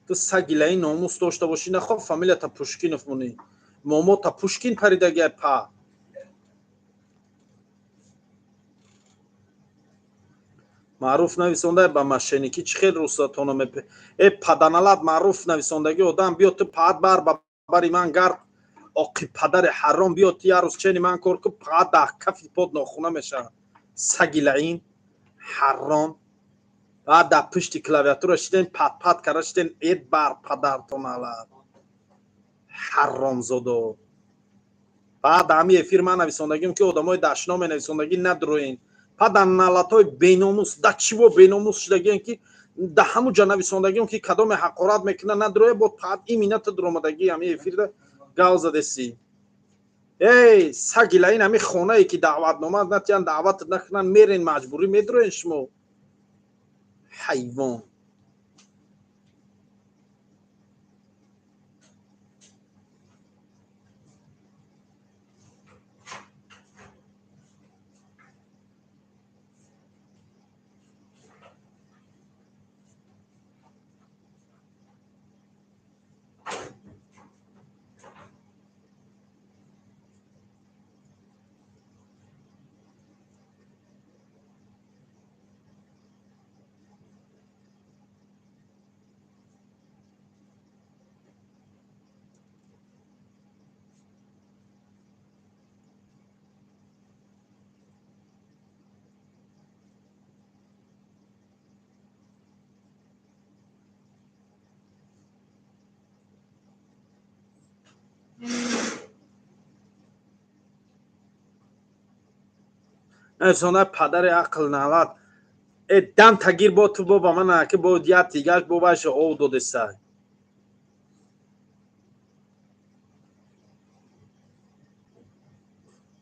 Ту саги лаин номус дошта бошӣ, нахо фамилията Пушкинов монӣ. Момота Пушкин паридагиай па. Маъруф нависонда ба мошенникӣ чӣ хел русатона мепе. Э, паданалат, маъруф нависондагӣ одам, биё ту паат бар ба бари ман гард, оқи падари ҳаром, биё ту як рӯз чени ман кор ку, паат дар кафи под нохуна мешавад. Саги лаин ҳаром, баъд дар пушти клавиатура шиден, пат-пат карда шиден, эд бар падартоналат ҳаромзодо. Баъд ҳами эфир ман нависондагим ки одамои дашно менависондагӣ надроен. Падар налатҳои беномус, да чиво беномус шудагиен ки да ҳаму ҷа нависондагием ки кадоме ҳақорат мекунад надроя, бо паат имина ту дуромадагӣ ҳами эфирда гав задеси. Эй, саги лаин, ҳами хонае ки даъватнома натиҳанд, даъватат накунанд, мерен маҷбурӣ медроен шумо. Ҳайвон. Нависонда падари ақл навад. Э дам тагир бо ту бо ба ман ки бо я тигаш бо вайша ов додеса.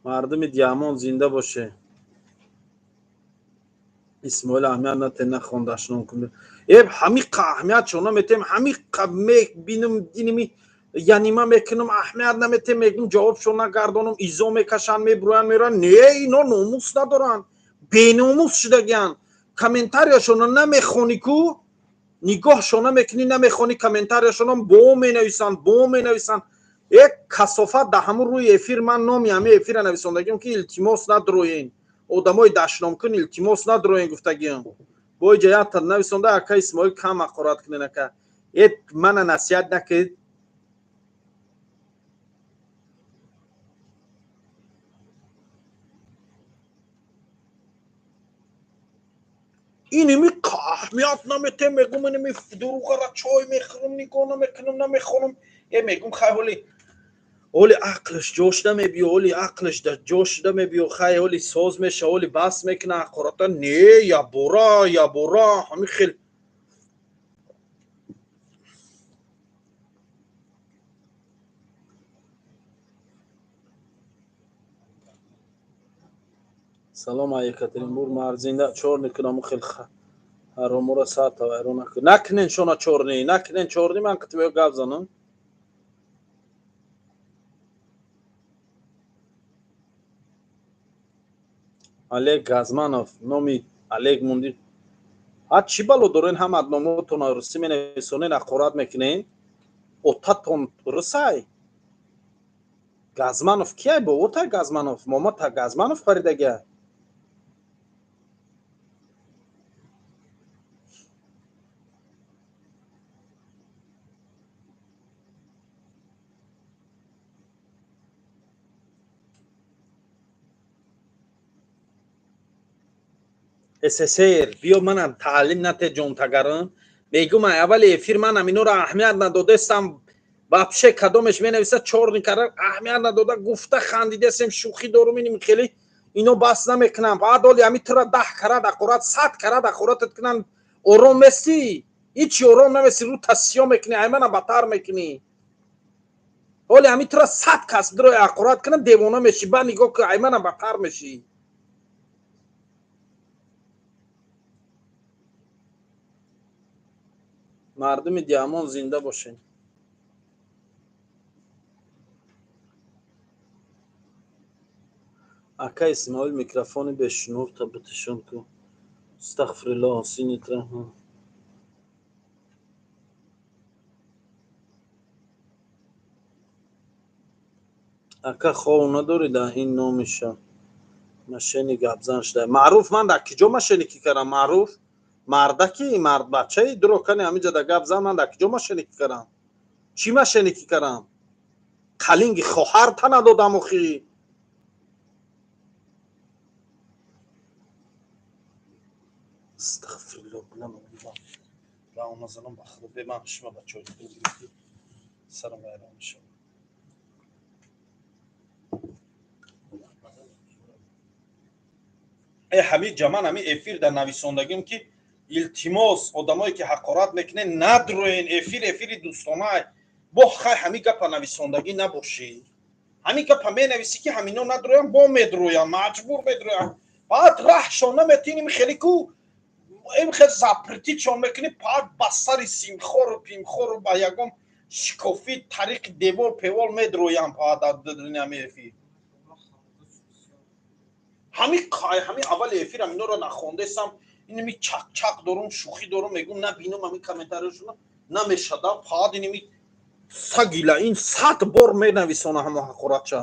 Мардуми Диамон зинда боше. Исмоил аҳамият нате нахондашнон кун. Э ҳами аҳамият шона метем, ҳами мебинам диними янима мекунам, аҳамият наметем, мегум ҷавобшон нагардонам, изо мекашанд, мебурӯянд, мераванд. Не, ино номус надоранд, беномус шудагианд. Комментарияшона намехонӣ ку, нигоҳшона мекунӣ, намехонӣ комментарияшона, бо менависанд, бо менависанд. Як касофат дар ҳамун рӯи эфир ман номи ҳамин эфира нависондагиам ки илтимос надроен, одамои дашномкун илтимос надроен гуфтагиам. Бо иҷа якта нависонда ака Исмоил кам ҳақорат кунен ака. Э мана насиҳат накед. Иними аҳамият наметем, мегум иними дуруғара чой мехӯрам, нигоҳ намекунам, намехонам. Э мегум хай ҳоли ҳоли ақлш ҷош намебиё, ҳоли ақлш ҷош намебиё, хай ҳоли соз меша, ҳоли бас мекуна ҳақората. Не, ябора, ябора, ҳамин хел. Салом а Екатеринбург, марзинда чорни кунам хел ҳаромура сата вайрон накун. Накунен шона чорни, накунен чорни, ман қитвеё гап занам. Олег Газманов, номи Олег мунди. Ҳа чӣ бало дорен ҳама номотон русӣ менависонен, ҳақорат мекунен? Отатон русай? Газманов кияй? Бо отай Газманов? Момата Газманов паридагия? СССР биё манам таълим нате ҷонтагарам. Мегум аввали эфир манам иноро аҳамият надодестам. Вообще кадомеш менависа чорни кара аҳамият надода гуфта хандидесем, шӯхӣ дорум иним хеле ино бас намекунам. Баъд оли ҳами тура 10 карат ҳақорат, 100 карат ҳақоратат кунанд, ором местӣ? Ҳичи ором наместӣ, рӯ тасиё мекунӣ, аймана батар мекунӣ. Оли ҳами тура 100 кас дуро ҳақорат кунанд, девона мешӣ, баъд нигоҳ кун, аймана батар мешӣ. Мардуми Диамон зинда бошед. Ака Исмоил микрофони бешунур та битишон ку. Астағфируллоҳ, синитра. Ака хов надорӣ дар ин номиша? Машини гапзан шуда. Маъруф ман дар киҷо машиникӣ кардам? Маъруф мардаки мардбачаи дуро кани ҳаминҷа да гап зан, ман дар киҷо машиникӣ кардам? Чӣ машиникӣ кардам? Қалинги хоҳар та надодам охи. Астағфируллоҳ, назанам ба худо беман шума бачаҳои гирифтӣ сарам вайрон мешавад. Э ҳамин ҷаман ҳамин эфир дар нависондагим ки илтимос одамое ки ҳақорат мекунед надроен, эфир эфири дӯстона. Бо хай ҳамин гапа нависондагӣ набошӣ. Ҳамин гапа менависӣ ки ҳамино надроян, бо медроян, маҷбур медроян. Баъд раҳшон наметиним хеле ку им хел запретитшон мекунӣ, баъд ба сари симхору пимхору ба ягон шикофи тариқи девор певол медроян баъд ҳамин эфир. Ҳамин ҳамин аввали эфир ҳаминоро нахондесам, иними чақчақ дорум, шӯхӣ дорум, мегум набинум ҳамин комментарияшона намешада. Баъд иними сагила ин 100 бор менависона ҳамо ҳақоратча.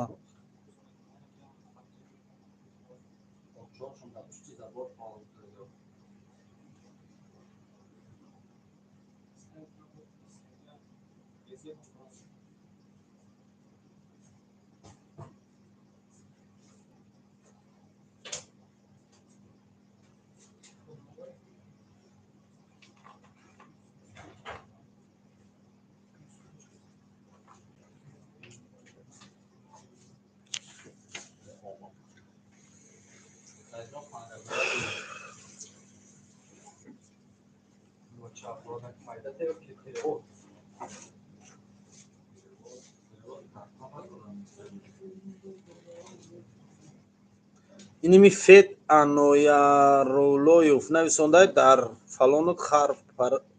Иними Фед Аноярулоев нависонда дар фалонут хар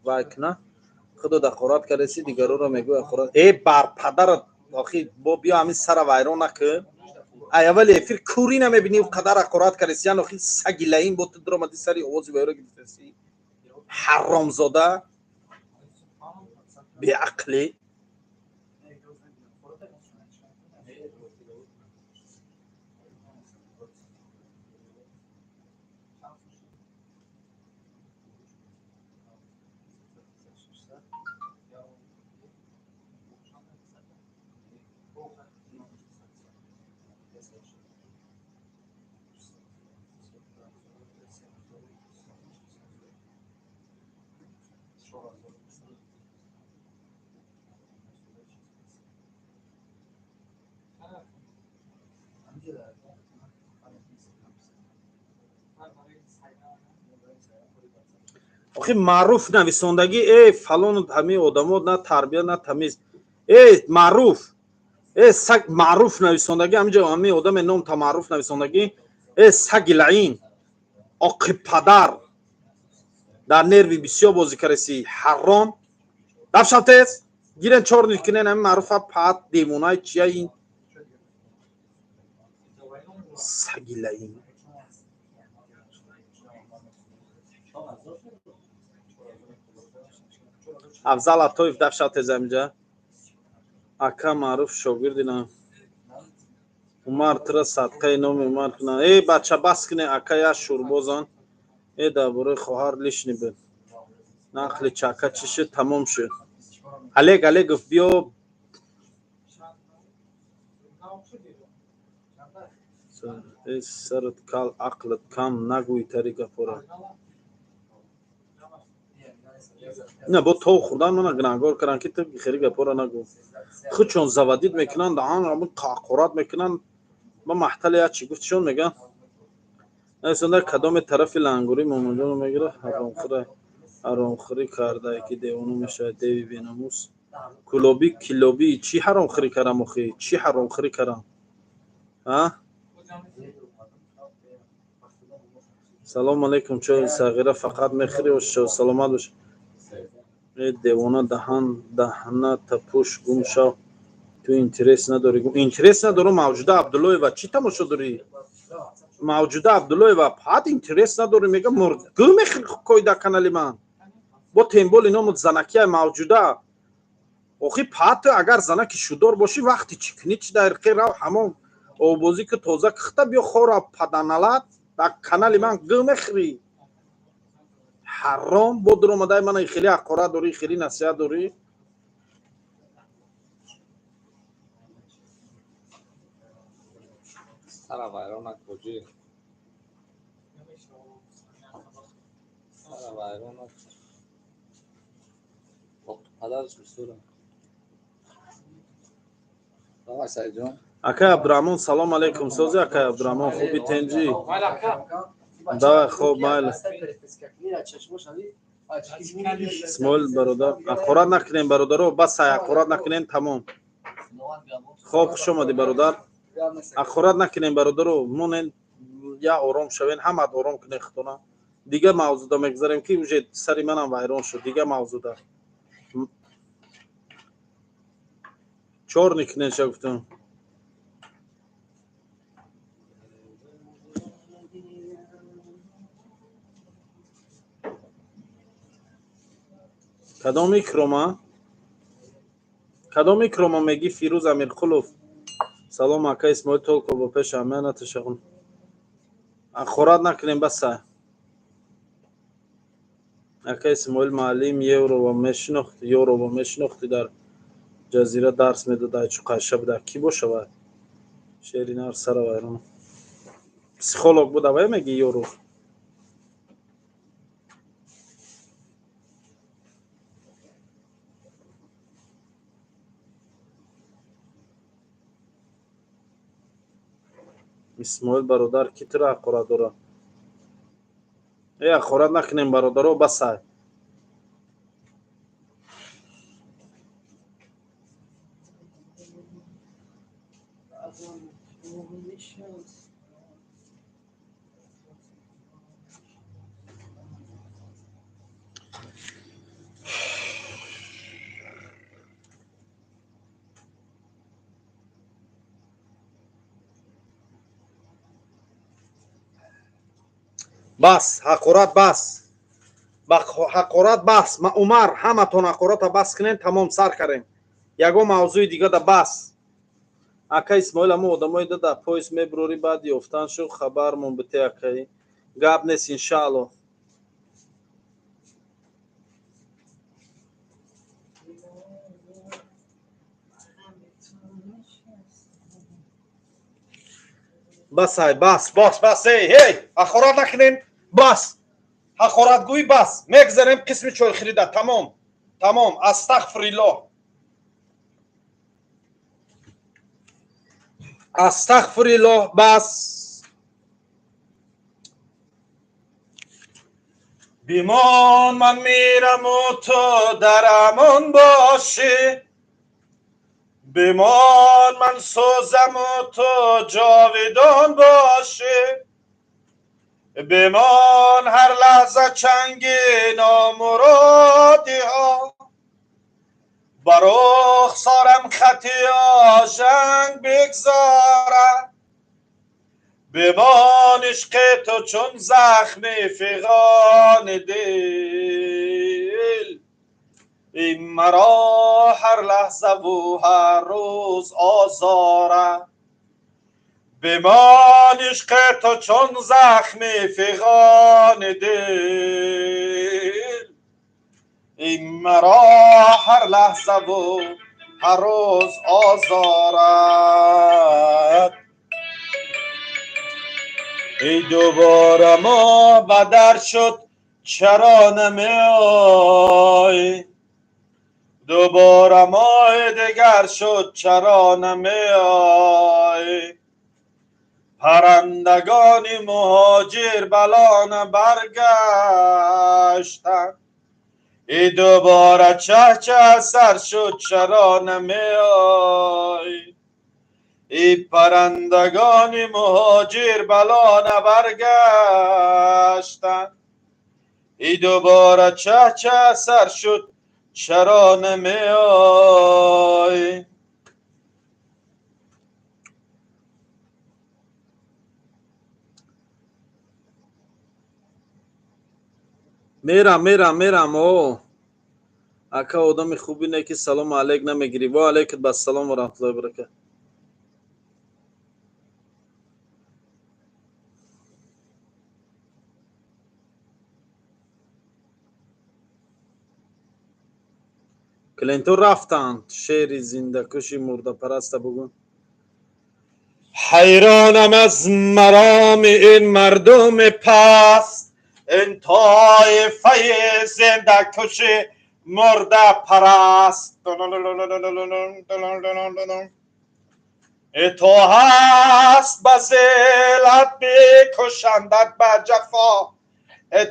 вай кна. Худо дақорат кардеси, дигароро мегӯй ақорат. Э, бар падарат, охи бо биё ҳамин сара вайрон накун. Ай аввали эфир кӯрӣ намебинӣ, қадар ақорат кардеси, ян охи саги лаин бо ту дуромади сари овози вайро гирифтаси. Ҳаромзода, беақлӣ. Охи маъруф нависондагӣ, э фалон ҳамин одамо на тарбия, на тамиз. Э маъруф, э саг маъруф нависондагӣ, ҳаминҷо ҳамин одаме ном та маъруф нависондагӣ, э саги лаин, оқи падар, дар нерви бисёр бозӣ кардаси, ҳаром. Дафшав тез, гирен чор кунен ҳамин маъруфа пат девонаи чия ин саги лаин. Афзал Атоев дафшав тез ҳаминҷа. Ака маъруф шогирди на. Умар тура садқаи номи Умар кунад. Э бача бас куне, ака я шӯрбозан. Э дар бораи хоҳар лишний буд. Нақли чака чӣ шуд, тамом шуд. Олег Олегов биё. Э сарат кал, ақлат кам, нагӯй тари гапора. Не бо тов хӯрдан мана гунаҳгор карданд ки ту хеле гапора нагӯ. Худшон заводид мекунанд, даҳан қақорат мекунанд. Ма маҳтали як чӣ гуфтшон мегӯянд. Нависонда кадоме тарафи лангурӣ Момонҷонро мегирад, ҳаромхӯра, ҳаромхӯрӣ кардае ки девона мешавад, деви бенамус. Кулобӣ, килобӣ, чӣ ҳаромхӯрӣ кардам охи? Чӣ ҳаромхӯрӣ кардам? А? Салом алейкум, чои сағира фақат мехӯрӣ ошо, саломат бош. Э девона даҳан даҳна тапуш гум шав. Ту интерес надорӣ. Интерес надорам Мавҷуда Абдуллоева, чӣ тамошо дорӣ? Мавҷуда Абдуллоева пад интерес надорӣ, мега мургу мехӯрӣ кой дар канали ман. Бо тембол иному занакия Мавҷуда. Охи пад ту агар занаки шудор бошӣ, вақти чӣ кунӣ, чӣ дар рав ҳамон обозӣ ки тоза кихта биё хора паданалат дар канали ман гӯ мехӯрӣ. Ҳаром бо дуромадаи мана хеле ҳақорат дорӣ, хеле насиҳат дорӣ. Сара вайрон накоҷи. Сара вайрон нак. Падараш бисёра. Давай Саидҷон. Акай Абдураҳмон, салом алейкум. Сози акай Абдураҳмон, хуби тенҷӣ? Давай, хоб, майли. Исмоил бародар, ҳақорат накунем бародаро, бас сай ҳақорат накунем, тамом. Хоб, хуш омадӣ бародар. Ҳақорат накунем бародаро, монен я ором шавен, ҳамат ором кунен худтона. Дигар мавзуда мегузарем ки уже сари манам вайрон шуд, дигар мавзуда. Чор никунен ша гуфтам. Кадом икрома? Кадом икрома мегӣ Фирӯз Амирқулов? Салом ака Исмоил Толко бо пеш ҳамия наташахун. Ҳақорат накунем баса. Ака Исмоил муаллим Еврова мешинохт, Ёрова мешинохти дар ҷазира дарс медод, айчу қайша буда. Кӣ бошавад? Шери нар сара вайрон. Психолог буда вай мегӣ Ёров? Исмоил бародар, кӣ туро ҳақорат дорад? Э ҳақорат накунем бародаро, басай. Бас, ҳақорат бас. Ҳақорат бас. Ма Умар, ҳаматон ҳақората бас кунен, тамом сар карем. Ягон мавзӯи дига да бас. Ака Исмоил, ҳамо одамои да поезд мебурорӣ, баъд ёфтан шу хабармон бите, акаи. Гап нест, иншаалло. Бас ай, бас, бас, бас, эй, эй, ҳақорат накунем, бас. Ҳақоратгӯӣ бас. Мегзарем қисми чойхӯрида, тамом. Тамом, астағфириллоҳ. Астағфириллоҳ, бас. Бимон, ман мираму ту дар амон бошӣ. Бимон, ман сӯзаму ту ҷовидон бошӣ. Бимон, ҳар лаҳза чанги номуродиҳо бар рухсорам хати ожанг бигзорад. Бимон, ишқи ту чун захми фиғони дил, ин маро ҳар лаҳзаву ҳар рӯз озорад. Бимон, ишқи ту чун захми фиғони дил, ин маро ҳар лаҳзаву ҳар рӯз озорад. Эй дубора мо бадар шуд, чаро намеоӣ? Дубора моҳи дигар шуд, чаро намеоӣ? Паррандагони муҳоҷир балона баргаштанд. Эй дубора чаҳчаҳ сар шуд, чаро намеоӣ? Эй паррандагони муҳоҷир балона баргаштанд. Эй дубора чаҳчаҳ сар шуд, чаро намеоӣ? Мерам, мерам, мерам. О, ака, одами хуби не ки салому алейк намегирӣ. Ва алейкум ассалом ва раҳматуллоҳи ва баракатуҳ. Клиентҳо рафтанд. Шери зиндакуши мурдапараста бугӯ. Ҳайронам аз мароми ин мардуми паст, ин тоифаи зиндакуши мурдапараст. То ҳаст ба зиллат бикушандат ба ҷафо,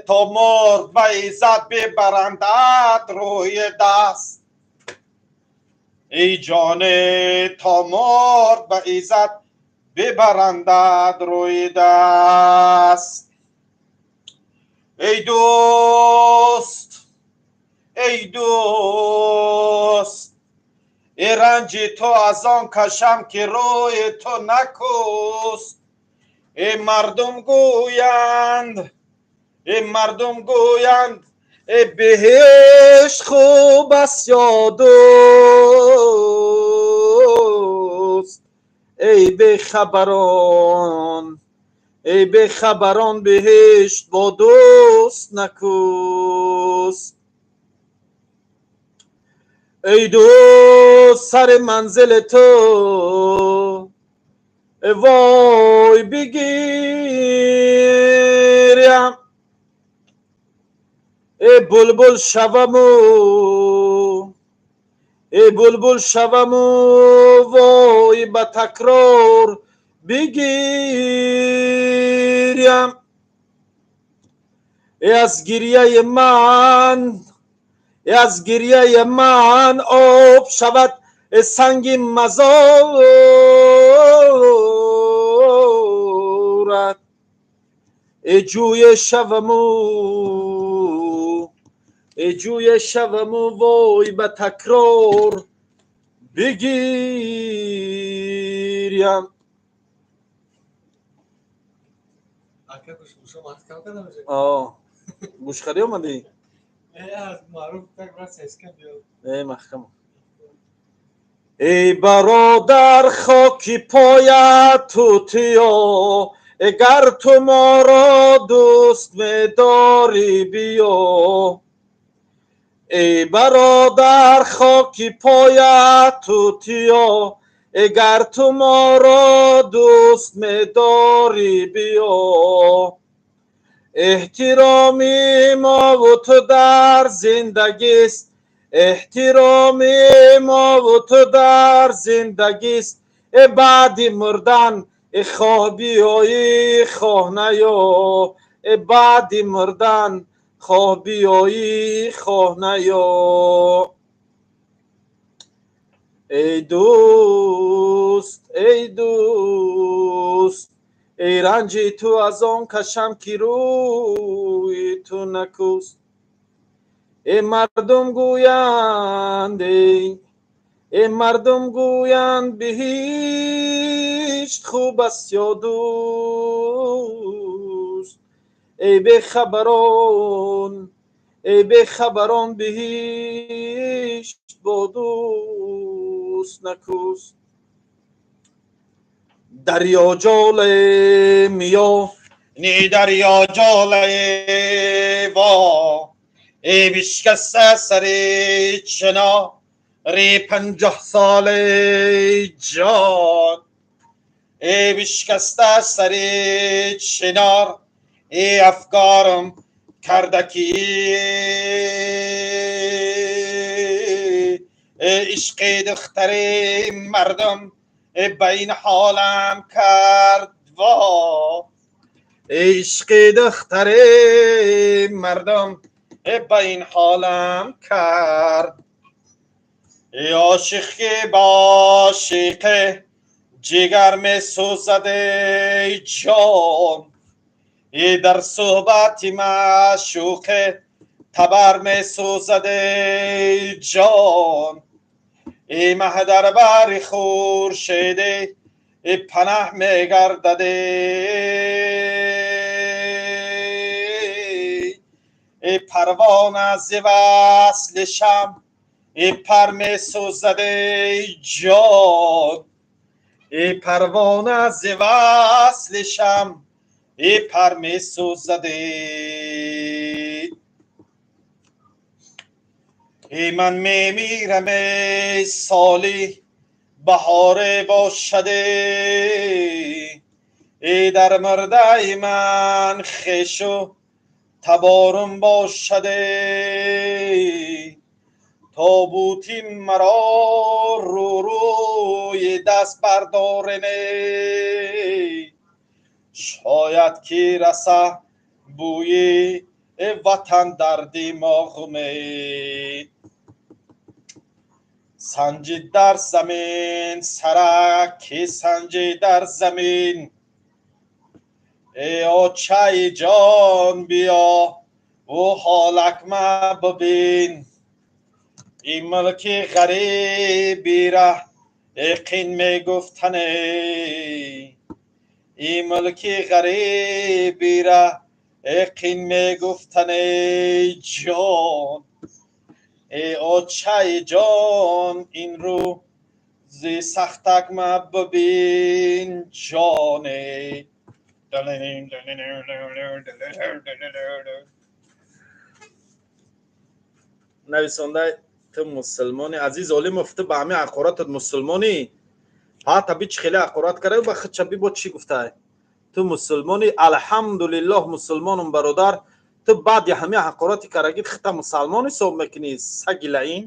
то мурд ба иззат бибарандат рӯи даст. Эй ҷоне, то мурд ба иззат бибарандат рӯи даст. Эй дӯст, эй дӯст, эй ранҷи ту аз он кашам ки рӯи ту накӯст. Эй мардум гӯянд, эй мардум гӯянд, эй биҳишт хуб аст ё дӯст. Эй бехабарон, эй бехабарон, биҳишт бо дӯст накӯст. Эй дӯст, сари манзили ту вой бигирям. Эй булбул шаваму, эй булбул шаваму, вой ба такрор бигирям. Эй аз гирьяи ман, эй аз гирьяи ман об шавад санги мазор. зарурат э ҷӯе шаваму э ҷӯе шаваму вой ба такрор бигирям. Гӯшхарӣ омадӣ? Маҳкам. Эй бародар, хоки поят тутиё, эгар ту моро дӯст медорӣ, биё. Эй бародар, хоки поят тутиё, эгар ту моро дӯст медорӣ, биё. Эҳтироми мову ту дар зиндагист, эҳтироми мову ту дар зиндагист, э баъди мурдан э хоҳ биёӣ, хоҳ наё, э баъди мурдан хоҳ биёӣ, хоҳ наё. Эй дӯст, эй дӯст, эй ранҷи ту аз он кашам, ки рӯи ту накӯст. Э мардум гӯянд, э мардум гӯянд, биҳишт хуб аст ё дӯст? Эй бехабарон, эй бехабарон, биҳишт бо дӯст накӯст. Дарё ҷоле миё ни дарё ҷоле во, эй бишкаста сари чинори 50 соле ҷон, эй бишкаста сари чинор, эй афкорам карда ки эй ишқи духтари мардум ба ин ҳолам кард во, эй ишқи духтари мардум ба ин ҳолам кард. Эй ошиқ ки бошиқе ҷигар месӯзад, эй ҷон, эй дар суҳбати маъшуқе табар месӯзад, эй ҷон, эй маҳ дар бари хуршеде эй панаҳ мегардад, эй парвона зи васли шам эй пар месӯзад, эй ҷон, эй парвона зи васли шам эй пар месӯзад. Эй ман мемирам, эй соли баҳоре бошад, эй дар мурдаи ман хешу таборум бошад, тобути маро рӯ-рӯи даст бардорене, шояд ки раса бӯи ватан дар димоғуме. Санҷи дар замин сараки, санҷи дар замин, эй очаи ҷон биё ӯ ҳолакма бибин, ин мулки ғарибира эқин мегуфтане, ин мулки ғарибира эқин мегуфтане ҷон, эй очаи ҷон ин рӯзи сахтакма бибин ҷоне. Нависонда ту мусулмони, Азиз Олимов, ту ба ҳамин ҳақоратат мусулмонӣ? Ҳа таби чӣ хеле ҳақорат карда ба худша бибо чӣ гуфтай? Ту мусулмонӣ? Алҳамдулиллоҳ, мусулмонум бародар. Ту баъди ҳамин ҳақорати карагит худта мусалмон ҳисоб мекунӣ, саги лаин?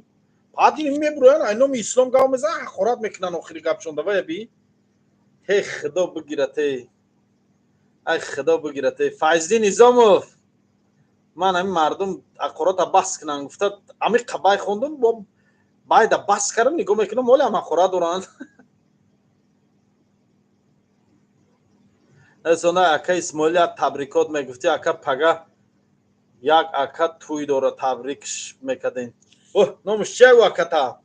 Баъди ин мебуроян, ай номи ислом гап мезанан, ҳақорат мекунан, охири гапшон давая би. Ҳей худо бигират, эй ай худо бигират, эй Файздин Низомов, ман ҳамин мардум ҳақората бас кунанд гуфта ҳамин қабай хондум, бо байда бас кардам, нигоҳ мекунам, ҳоле ҳам ҳақорат доранд. Несона ака Исмоил як табрикот мегуфти, ака пага як ака туй дора, табрикш мекардем. Оҳ, номаш чия ӯ аката?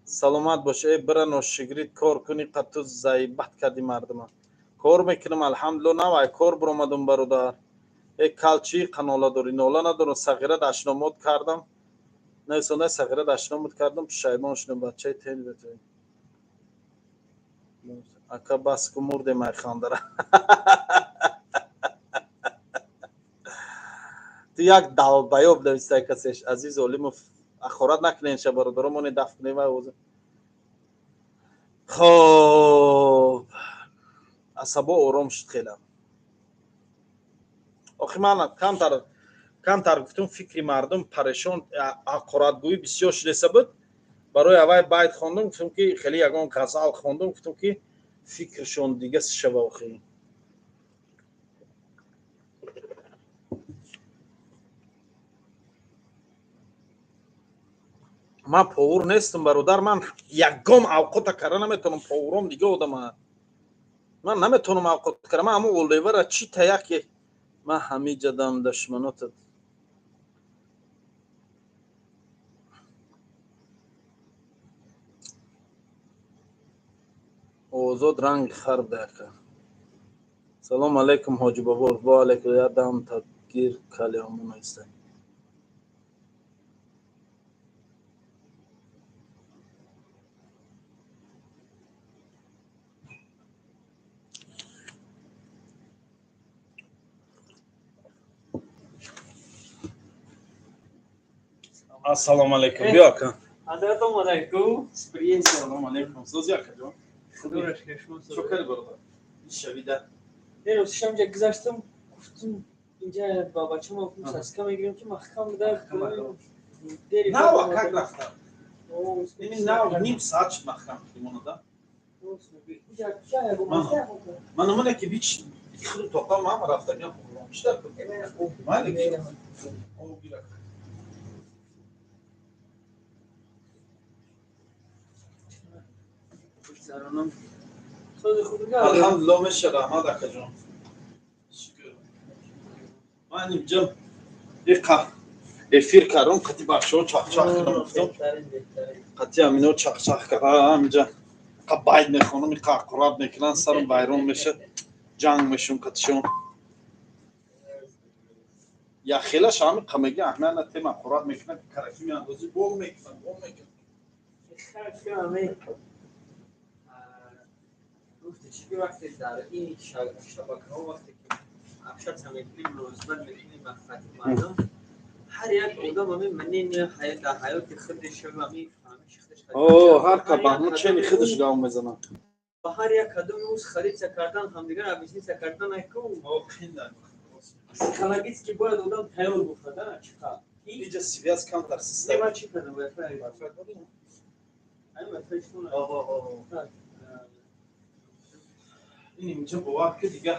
Саломат бош, э бира ношигрид кор кунӣ, қад ту заибат кардӣ мардума. Кор мекунам, алҳамдулилло, нав ай кор биромадум бародар. Э кал чӣ қанола дорӣ? Нола надорам, сағира дашномот кардам. Несона сағира дашномот кардам, пушаймон шудам, бачаи тел бетои. Ака бас ку мурдем ай хандара. Ту як долбоёб навистай касеш. Азиз Олимов, ахорат накунен ша бародаро, моне даф кунем вай овоза. Хоб, асабо ором шуд хела. Охи ман камтар гуфтум, фикри мардум парешон, ҳақоратгӯӣ бисёр шудеса буд. Барои аввай байт хондум, гуфтум ки хеле ягон ғазал хондум, гуфтум ки фикршон дига шава охи. Ман повур нестам бародар, ман ягон авқота кара наметавонам, повуром дига одама. Ман наметавонам авқот кара, ман ҳамун олевара чӣ таяке ман ҳамиҷадам дашманотат. Озод ранги хар буда ака. Салом алейкум ҳоҷи бобо, ва алейкум, я дам тадгир кали ҳамон истай. Ассалому алейкум, биё ака. Ҳазрат омадайку. Салому алейкум. Сози ака ҷон. Чо кардӣ бародар? Шавида. Не, ростиш ҳамҷа гузаштам, гуфтум инҷа ба бачаам гуфтум саска мегирем ки маҳкам буда. Нав акак рафтам. Ини нав ним соат шуд маҳкам кунем да. Ман намоне ки бич худ тоқам ман рафтагиам чидар кун. Майли ки. Об гирак. Алҳамдулилло меша раҳмат акаҷон. Шукр. Ман инҷа иқа эфир кардам, қати бачаҳо чахчах кардам, гуфтам. Қати амино чахчах кардам, инҷа қа байт мехонам, иқа аққурат мекунанд, сарам вайрон меша, ҷанг мешум қатишон. Я хелаш ҳами қа меги аҳмият натем, аққурат мекунад, караки меандозӣ, бол мекунад, бол мекунад. Гуфти чӣ ки вақте дар ин шабакаҳо вақте ки общаться мекунем, муносибат мекунем ба хати мардум, ҳар як одам ҳамин мнение дар ҳаёти худаш, ҳамин фаҳмиши худаш. О, ҳар ка ба ҳамун чени худаш гав мезанад. Ба ҳар як кадоми ӯз харидса кардан, ҳамдигар объясниться кардан айку. Психологически бояд одам тайёр бошад, чӣ қа. Иҷа связь камтар система. Ман чӣ кардам? Wi-Fi. Ай Wi-Fi чӣ? Ин инҷа бовар ки дига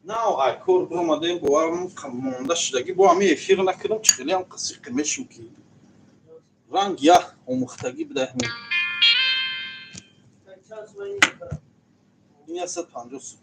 нав ай кор биромадаем, боварам монда шудагӣ, бо ҳами эфир накунам, чӣ хелеам қасиқи мешум ки ранг я омӯхтагӣ буда. Ин 150 сум.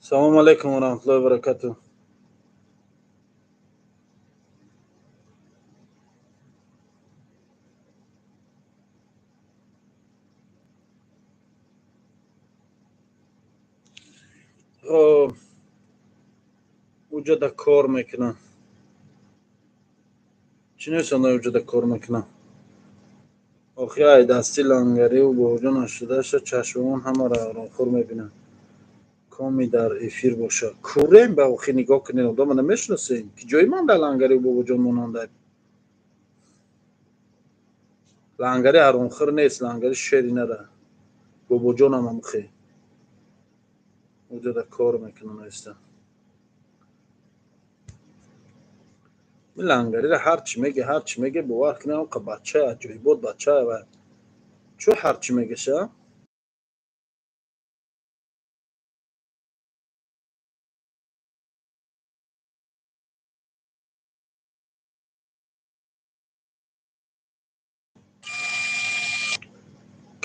Салому алейкум ва раҳматуллоҳи ва баракатуҳ. Уҷада кор мекунам. Чӣ нестанда уҷада кор мекунам? Охи ай дасти лангариву бобоҷон 88-та чашмон ҳамаро ҳаромхӯр мебинанд. Коми дар эфир бошад. Курем ба охи, нигоҳ кунед, одама намешиносем. Ки ҷои ман дар лангариву бобоҷон монанда? Лангари ҳаромхӯр нест, лангари шери нара. Бобоҷонам ҳамхе. Уҷада кор мекунам аиста. Лангариро ҳар чӣ меге, ҳар чӣ меге, бовар кунед, онқа бача, аҷоибот бача ва чӯ ҳар чӣ мегеша?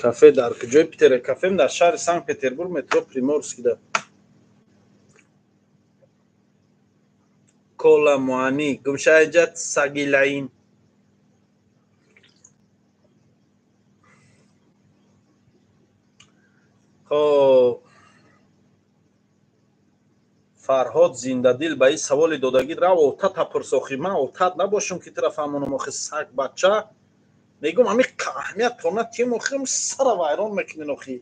Кафе дар куҷои Питере? Кафем дар шаҳри Санкт Петербург, метро Приморскида. Кола муани гумшаҷат сагилаин. Хоб, Фарҳод Зиндадил ба ин саволи додагӣ рав отата пурсохӣ. Ман отат набошам, ки тура фаҳмонам. Охи, саг бача, мегӯм, ҳами аҳамият тона тим, охи, сара вайрон мекунен. Охи,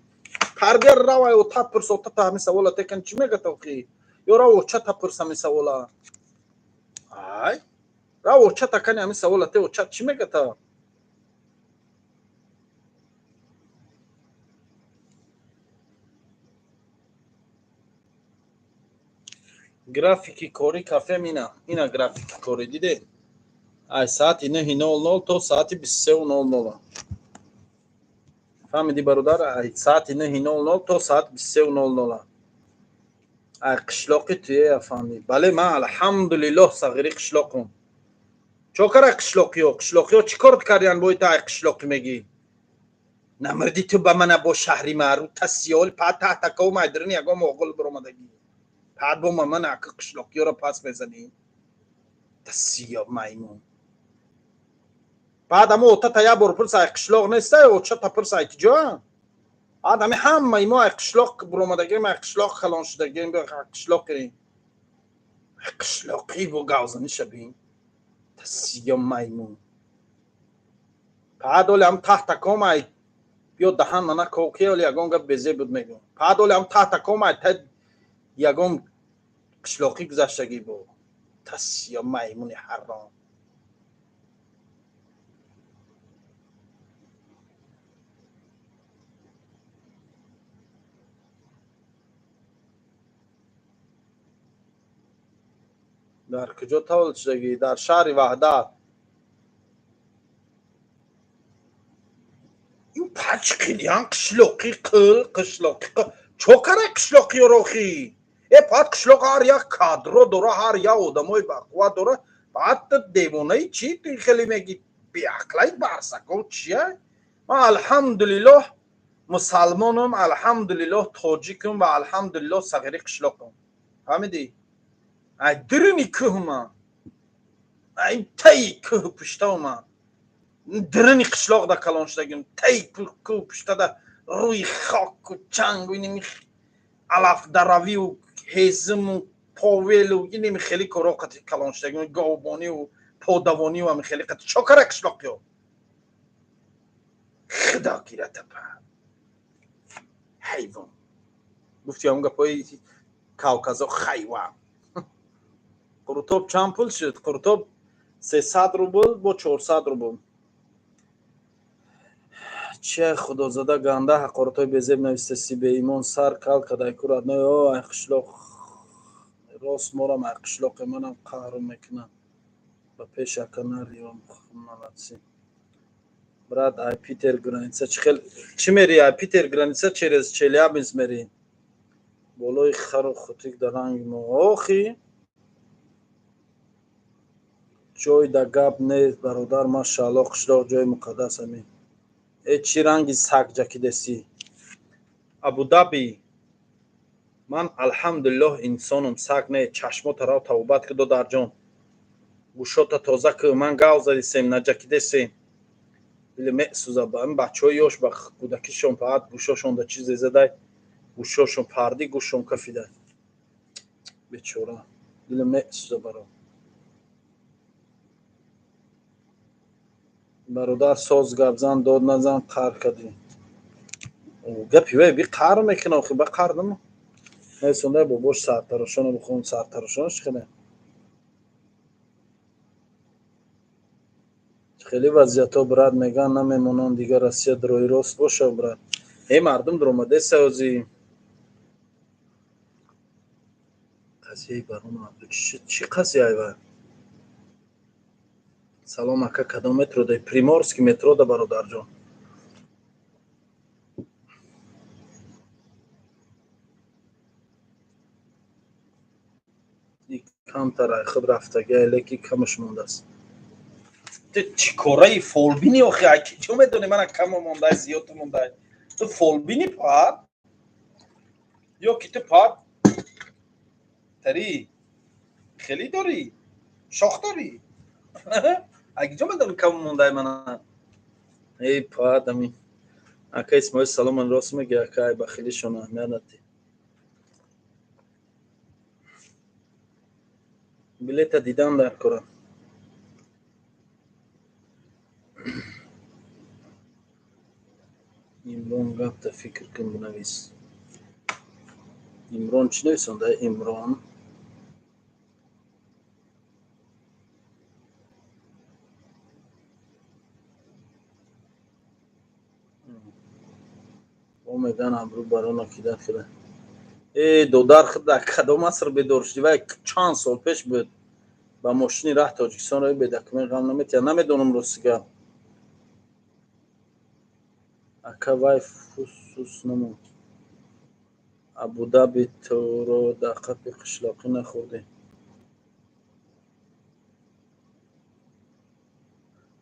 тарбия, равай отат пурс, отата ҳамин савола текан, чӣ мегӯяд, охи? Ё рав очата пурс ҳамин савола. Ай, рав очата кани ҳамин савола те, очат чӣ мегӯяд? Графики кори кафем ина, графики кори диде, ай соати 9:00 то соати 23:00. Фаҳмидӣ, бародар? Ай соати 9:00 то соати 23:00. Ай қишлоқи туе, афанди? Бале, ман алҳамдулиллоҳ сағири қишлоқум. Чо кара қишлоқиё? Қишлоқиё чӣ кор кардиян? Бо ита ай қишлоқӣ мегӣ, намирди ту ба мана бо шаҳри маъруф тасиёл па таҳтаков майдирини ягон моғул биромадагӣ, пад бо ман ака қишлоқиёро пас мезанӣ, тасиё маймун. Баъд ама отата як бор пурс, ай қишлоқ неста, очата пурс, ай киҷоа. Баъд ами ҳамаи мо ай қишлоқ буромадагим, ай қишлоқ калон шудагим, қишлоқи қишлоқӣ бо гавзаниша бин, тасиё маймун. Баъд оли ам таҳтаком ай биё даҳан мана коки, оли ягон гап безе буд мегӯм. Баъд оли ам таҳтаком ай та ягон қишлоқӣ гузаштагӣ бо, тасиё маймуни ҳаром. Дар куҷо таваллуд шудагӣ? Дар шаҳри Ваҳдат. Ин пачқилиян қишлоқӣ қил, қишлоқӣ чо кара қишлоқиёрохи? Э, баъд қишлоқ ҳар як кадро дора, ҳар як одамои бақувват дора. Баъд ту девонаи чӣ, ту хеле меги, беақлаи барсаков чия? Ман алҳамдулиллоҳ мусалмонам, алҳамдулиллоҳ тоҷикам ва алҳамдулиллоҳ сағири қишлоқам. Фаҳмидӣ? Ай дирини кӯҳма, ай таи кӯҳу пуштаома, дирини қишлоқда калон шудагим, таи кӯҳу пуштада, рӯи хоку чангу иними алафдаравию ҳезиму повелу иними хеле коро қати калон шудагим, говбонию подавонию ами хеле қати. Чокара қишлоқиё, худо гиратапа, ҳайвон. Гуфти ҳамон гапҳои кавказо, хайван. Қурутоб чанд пул шуд? Қурутоб 300 рубл бо 400 рубл. Чия, худозада, ганда ҳақоратҳои безеб навистаси, беимон, сар кал кадай курад. О, ай қишлоқ рост, морам ай қишлоқе, манам қаҳрм мекунам. Ба пеш ака нариём, молодцы. Брат, ай Питер граница чӣ хел чӣ мери? Ай Питер граница через Челябинск мери, болои хару хутик дар ранги мо. Охи, ҷой да гап нест, бародар, машаалло, қишлоқ ҷои муқаддас. Ами э, чӣ ранги саг ҷакидесӣ? Абудаби. Ман алҳамдулиллоҳ инсонам, саг не. Чашмота рав тавбат ки, додарҷон, гӯшота тоза ки. Ман гав задисем, наҷакидесем. Дили месӯза ба ин бачаҳои ёш, ба кӯдакишон фақат гӯшошонда чизе задай, гӯшошон парди, гӯшшон кафидай. Бечора, дили месӯза. Баро бародар, соз гапзан, дод назан, қаҳр кардӣ. Гапи вай би қаҳр мекунам, охи ба қаҳр нама. Нависондай бобош сартарошона бихон, сартарошона чӣ хеле хеле вазъиятҳо, брат, меган намемонанд дигар Россия дрои рост боша, брат. Э, мардум дуромадеса ози қазияи барон Абду чӣ қазия ва? Салом, ака, кадом метро дай? Приморский метро да, бародарҷон. Камтар ай худ рафтагиай, леки камаш мондааст. Ту чӣ кораи фолбини охи? Ай чӣ медонӣ мана камо мондай, зиёд мондай? Ту фолбини пар ё ки ту пар тари хеле дорӣ, шох дорӣ? Ай киҷо медонӣ камо мондай мана? Эй пад ами ака Исмоил, саломан. Рост меги, ака, ай бахилишон аҳамият надиҳ. Билета дидан дар кора. Имрон, гапта фикр кун, бинавис. Имрон чӣ нависонда? Имрон о меган абрӯ барона кидат кида. Э, додар, худа кадом аср бедор шудӣ? Вай чанд сол пеш буд, ба мошини раҳ Тоҷикистон рои бедокумент ғам наметиҳад. Намедонам, рости гап, ака. Вай фусус намонд. Абудаби туро дар қапи қишлоқӣ нахӯрдӣ.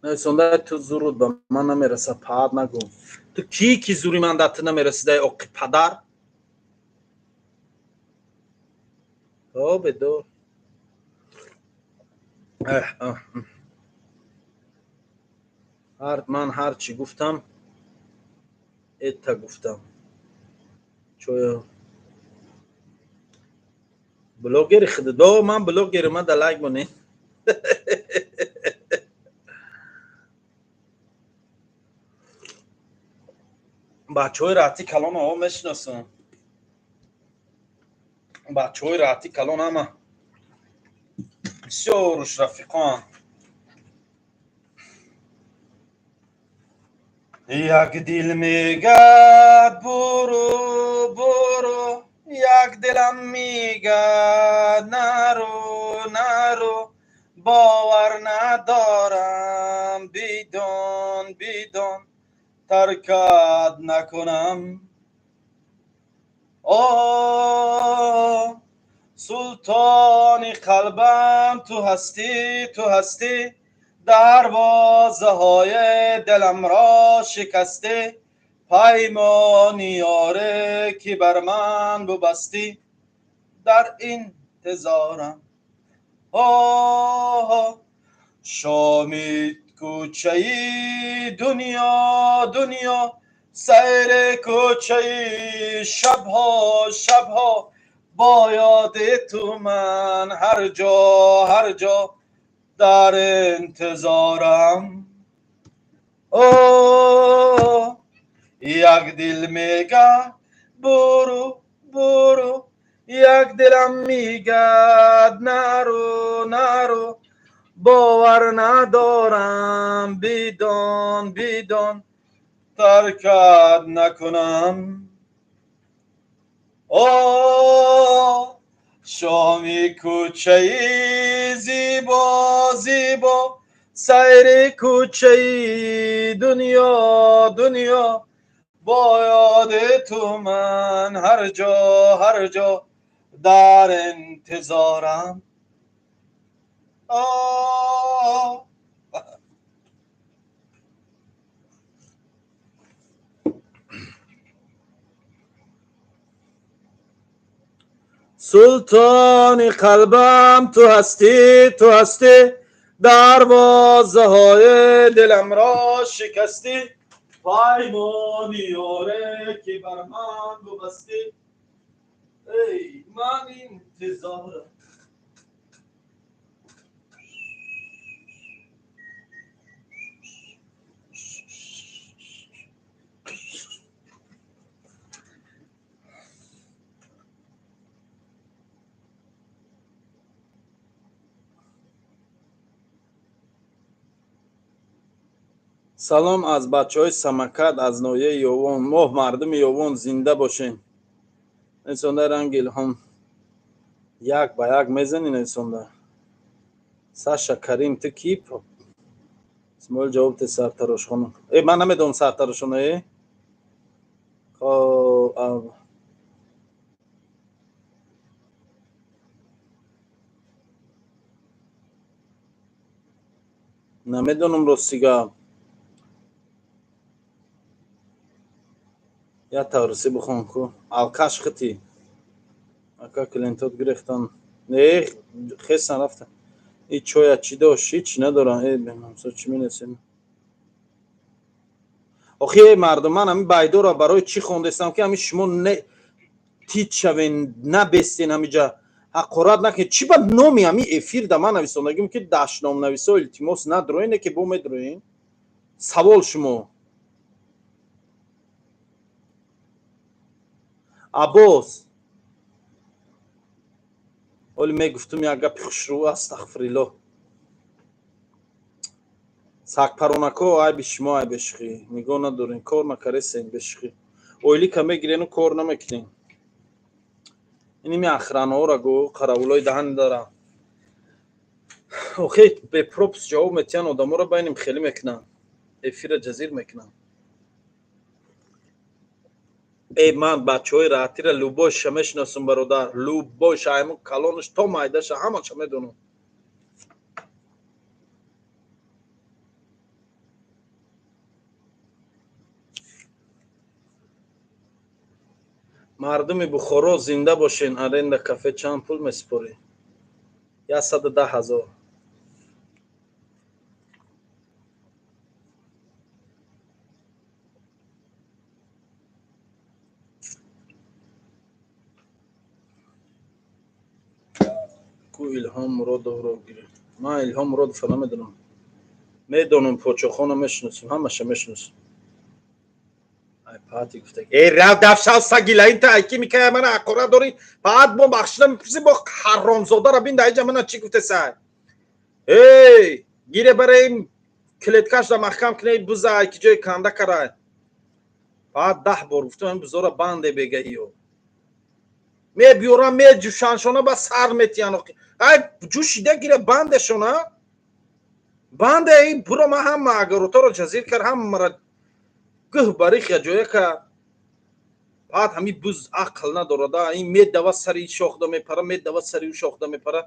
Нависонда ту зурут ба ман намераса, паат нагӯ. Ту кӣ ки зури ман дар ту намерасидай, оқи падар? О, бедор. Ман ҳар чӣ гуфтам, этта гуфтам. Чоя блогери худо, ман блогери, ман да лайк монед. Бачаҳои раҳати калон ҳо мешиносам, бачаҳои раҳати калон ҳама бисёруш рафиқоам. Як дил мегад буру, буру, як дилам мегад нару, нару. Бовар надорам, бидон, бидон, таркат накунам. О, султони қалбам ту ҳастӣ, ту ҳастӣ, дарвозаҳои диламро шикастӣ, паймони ёре ки бар ман бубастӣ, дар интизорам. О, шоми кӯчаи дунё, дунё, сайри кӯчаи шабҳо, шабҳо, бо ёди ту ман ҳар ҷо, ҳар ҷо дар интизорам. О, як дил мега буру, буру, як дилам мегад нару, нару. Бовар надорам, бидон, бидон, таркат накунам. О, шоми кӯчаи зибо, зибо, сайри кӯчаи дунё, дунё, бо ёди ту ман ҳар ҷо, ҳар ҷо дар интизорам. О, Султони қалбам ту ҳастӣ, ту ҳастӣ, дарвозаҳои диламро шикастӣ, паймони ёре ки бар ман бубастӣ, эй ман интизорам. Салом аз бачаҳои Самакат аз ноҳияи Ёвон. Моҳ мардуми Ёвон зинда бошен. Нависонда ранги Илҳом як ба як мезанӣ нависонда. Саша Карим ту ки? Исмоил ҷавоб те сартарошхона. Э ман намедонам сартарошхона э? Хоб намедонам рости гап. Я тавриси бихон ку. Алкаш хити. Ака клиентот гирифтан. Не, хесан рафтан. И чоя чӣ дошт? Ҳеч надорам. Э, бемамсо чӣ менесем? Охи эй мардум, ман ҳамин байдоро барои чӣ хондестам ки ҳамин шумо не тит шавен, набестен ҳамиҷа ҳақорат накунед. Чӣ ба номи ҳамин эфир да ман нависондагим ки дашномнависо илтимос надроене ки бо медроен? Савол шумо. Аббос оли мегуфтум як гапи хушрӯ, астағфириллоҳ. Сагпаронако айби шумо, ай бешухӣ нигоҳ надорен, кор накаресен бешухӣ. Ойлика мегирену кор намекунен. Иними охранаҳоро гӯ қаравулои даҳани дара. Охи бепропс ҷавоб метиҳан одаморо, байним хелӣ мекунанд, эфира ҷазир мекунанд. Э ман бачаҳои раҳатиро любойша мешиносам бародар, любойша, айму калонаш то майдаша ҳамаша медонам. Мардуми Бухоро зинда бошен. Аренда кафе чанд пул месупорӣ? 110 000. Ку Илҳом Муродовро гирифт. Ман Илҳом Муродовро намедонам. Медонам, почохона мешиносам, ҳамаша мешиносам. Ай пати гуфта. Эй рав дафшав сагила, ин та ай ки микая мана ҳақорат дорӣ, баъд бо бахшида мепурсӣ, бо ҳаромзодаро бин дар инҷа мана чӣ гуфтесай. Эй гире барои клеткашда маҳкам куней буза, ай ки ҷои канда карай. Баъд 10 бор гуфтам ин бузора банде бегаҳиё. Мебиёрам меҷӯшаншона ба сар метиҳан. Ай ҷӯшида гире бандешона. Банде ин буро ман ҳама агароторо ҷазир кард, ҳамаро гӯҳ барих я ҷоя ка. Баъд ҳамин буз ақл надорада, ин медава сари ин шохда мепара, медава сари ӯ шохда мепара.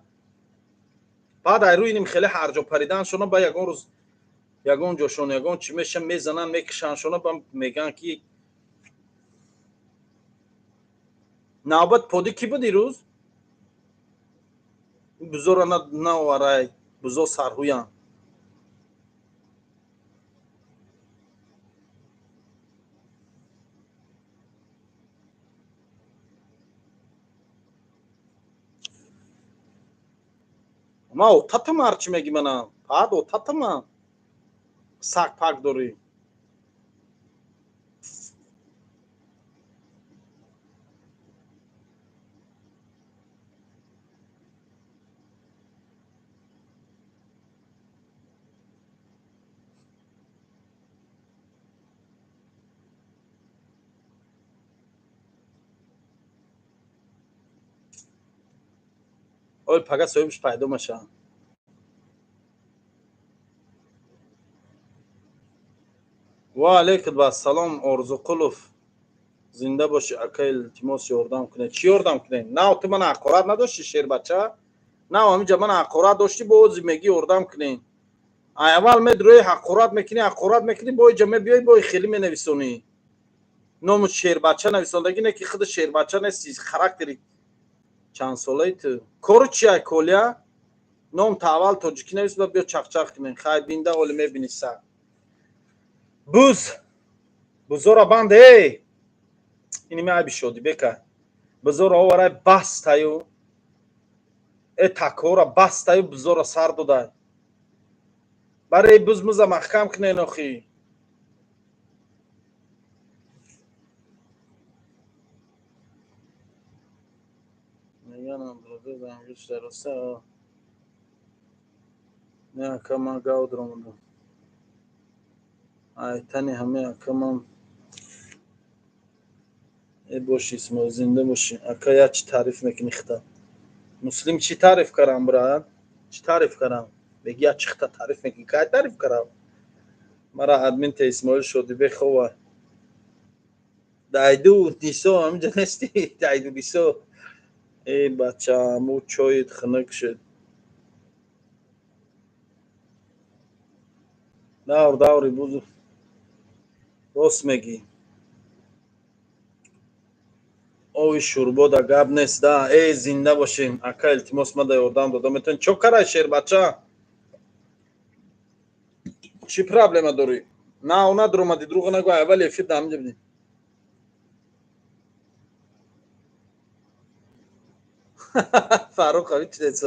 Баъд ай рӯи иним хеле ҳарҷо париданшона ба ягон рӯз ягон ҷошон ягон чӣ меша мезананд, мекушаншона, ба мегӯянд ки навбат подӣ кӣ буд ирӯз? Бузоро наоварай, бузо сарҳуянд. Ман отатам ҳарчи мегӣ манам. Баъд отатамам. Саг пак дорӣ. Оли пага соҳибаш пайдо мешаванд. Ва алайкум ассалом Орзуқулов. Зинда бошӣ ака, илтимос ёрдам кунед. Чӣ ёрдам кунед? Нав ту мана ҳақорат надоштӣ шербача? Нав ҳаминҷа мана ҳақорат доштӣ, бо ози мегӣ ёрдам кунед. Ай аввал медурӯи ҳақорат мекунӣ, ҳақорат мекунӣ, бо иҷа мебиёӣ, бо хелӣ менависонӣ. Ному шербача нависондагӣ не ки худ шербача нести, характери Чанд солаи ту? Кору чия, Коля? Ном та аввал тоҷикӣ навис, ба биё чақчақ кунем. Хай, бинда, оли мебини сар. Буз. Бузора банд, эй. Ини ме айби шоди бека. Бузора оварай бастаю. Э такора бастаю, бузора сар додай. Барои буз муза маҳкам кунен охи. Меганам дароса. Не, ака, ман гав даромадам. Айтани ҳаме ака ман. Э боши, Исмоил, зинда бошӣ. Ака, як чӣ таъриф мекунӣ хита? Муслим, чӣ таъриф карам, брат? Чӣ таъриф карам? Беги як чӣ хита таъриф мекунӣ? Кай таъриф карам? Мара админ те Исмоил Шодибек хова. Дайду Нисо ҳаминҷа нести? Дайду Нисо. Э бача, аму чоит хунук шуд. Давр даври бузу. Рост мегӣ. Ови шӯрбо да гап нест да. Э зинда бошем. Ака, илтимос, ма да ёрдам дода метавонӣ. Чо карай, шербача? Чӣ проблема дорӣ? На, она даромадӣ, дурӯғ нагӯ, аввали эфир да ҳаминҷа будӣ. Фаррух ҳамин чиз.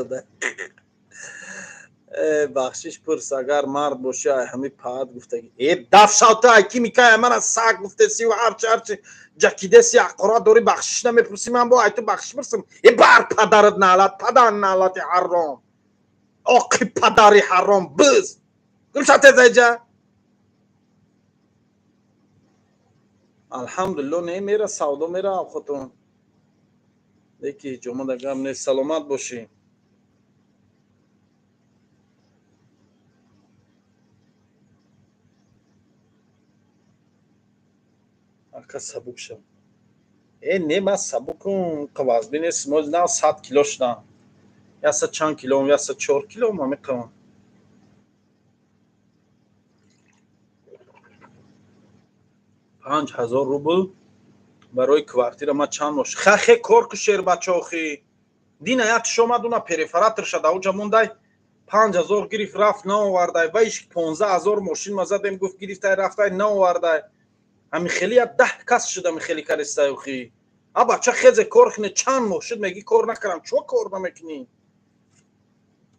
Э бахшиш пурс, агар мард бошӣ, ай ҳами паат гуфтагӣ. Э даф шав ту, ай ки микай мана саг гуфтеси ва ҳарчи ҳарчи ҷакидеси, аққора дорӣ, бахшиш намепурсӣ, ман бо ай ту бахшиш пурсам. Э бар падарат наълат, падар наълати ҳарром. Оқи падари ҳарром, биз. Гум шав тез айҷа. Алҳамдулилло, не мера савдо мера хотун. Леки ҷомада гап нест, саломат бошӣ. Ака, сабук шав. Э не, ман сабукум, қавазби нест, мо на 100 кило шудам. Яса чанд килом, яса 4 килом ҳамиқавам. 5000 рубл барои квартира ма чанд мош. Хахе кор ку, шербача, охи. Дина як шомад, уна перфоратор шада, уҷа мондай, 5000 гирифт, рафт, наовардай. Ва иш 15 000 мошин ма задем, гуфт гирифтай, рафтай, наовардай. Ҳами хели як 10 кас шуда, ҳами хели каристай охи. А бача хезе кор куне, чанд моҳ шуд мегӣ кор накардам, чо кор намекунӣ?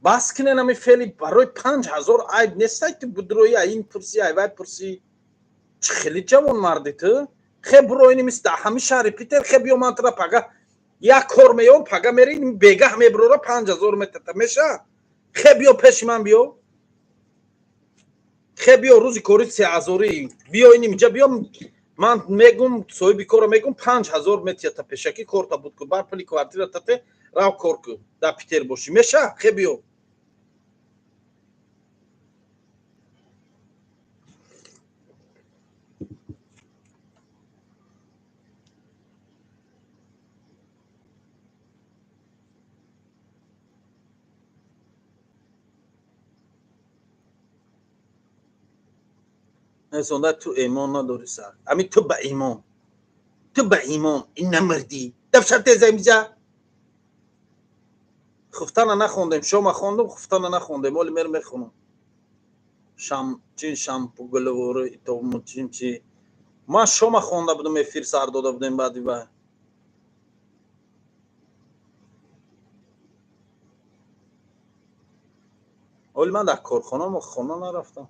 Бас кунен ҳами феъли, барои 5000 айб нестай, ту будрои ай ин пурсӣ, ай вай пурсӣ. Чӣ хели ҷавонмарди ту? Хе буро ини мис дар ҳами шаҳри Питер, хе биё, ман тура пага як кор меём, пага мери, бегаҳ мебурора, 5000 метата меша? Хе биё пеши ман, биё. Хе биё, рӯзи кори сеҳазорӣ биё, ини инҷа биё, ман мегум соҳиби корро мегум, 5000 метията, пешакӣ корта буд ку, бар пули квартира тате рав кор ку, дар Питер бошӣ, меша? Хе биё. Несонда ту имон надорӣ сар. Ами ту ба имон. Ту ба имон ин намардӣ. Дафшар теза инҷа. Хуфтана нахондем, шома хондум, хуфтана нахондем, оли мер мехонам. Шам чин шампу гулвору итому чин чи. Ман шома хонда будум, эфир сар дода будем баъди вай. Оли ман дар корхона хона нарафтам.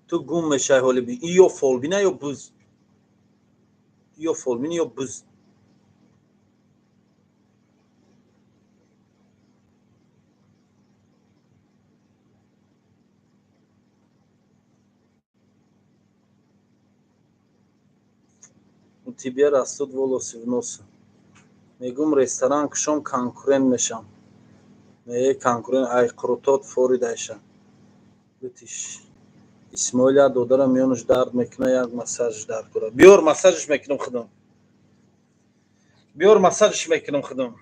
Ту гум мешай ҳоли би. И ё фолбина ё буз. Ё фолбина ё буз. У тебя растут волосы в носу. Мегум ресторан кушом, конкурент мешам. Не, конкурент ай қурутот форидайша. Битиш. Исмоил, як додарам миёнаш дард мекуна, як массажш дард кора. Биёр, массажш мекунам худам. Биёр, массажш мекунам худам.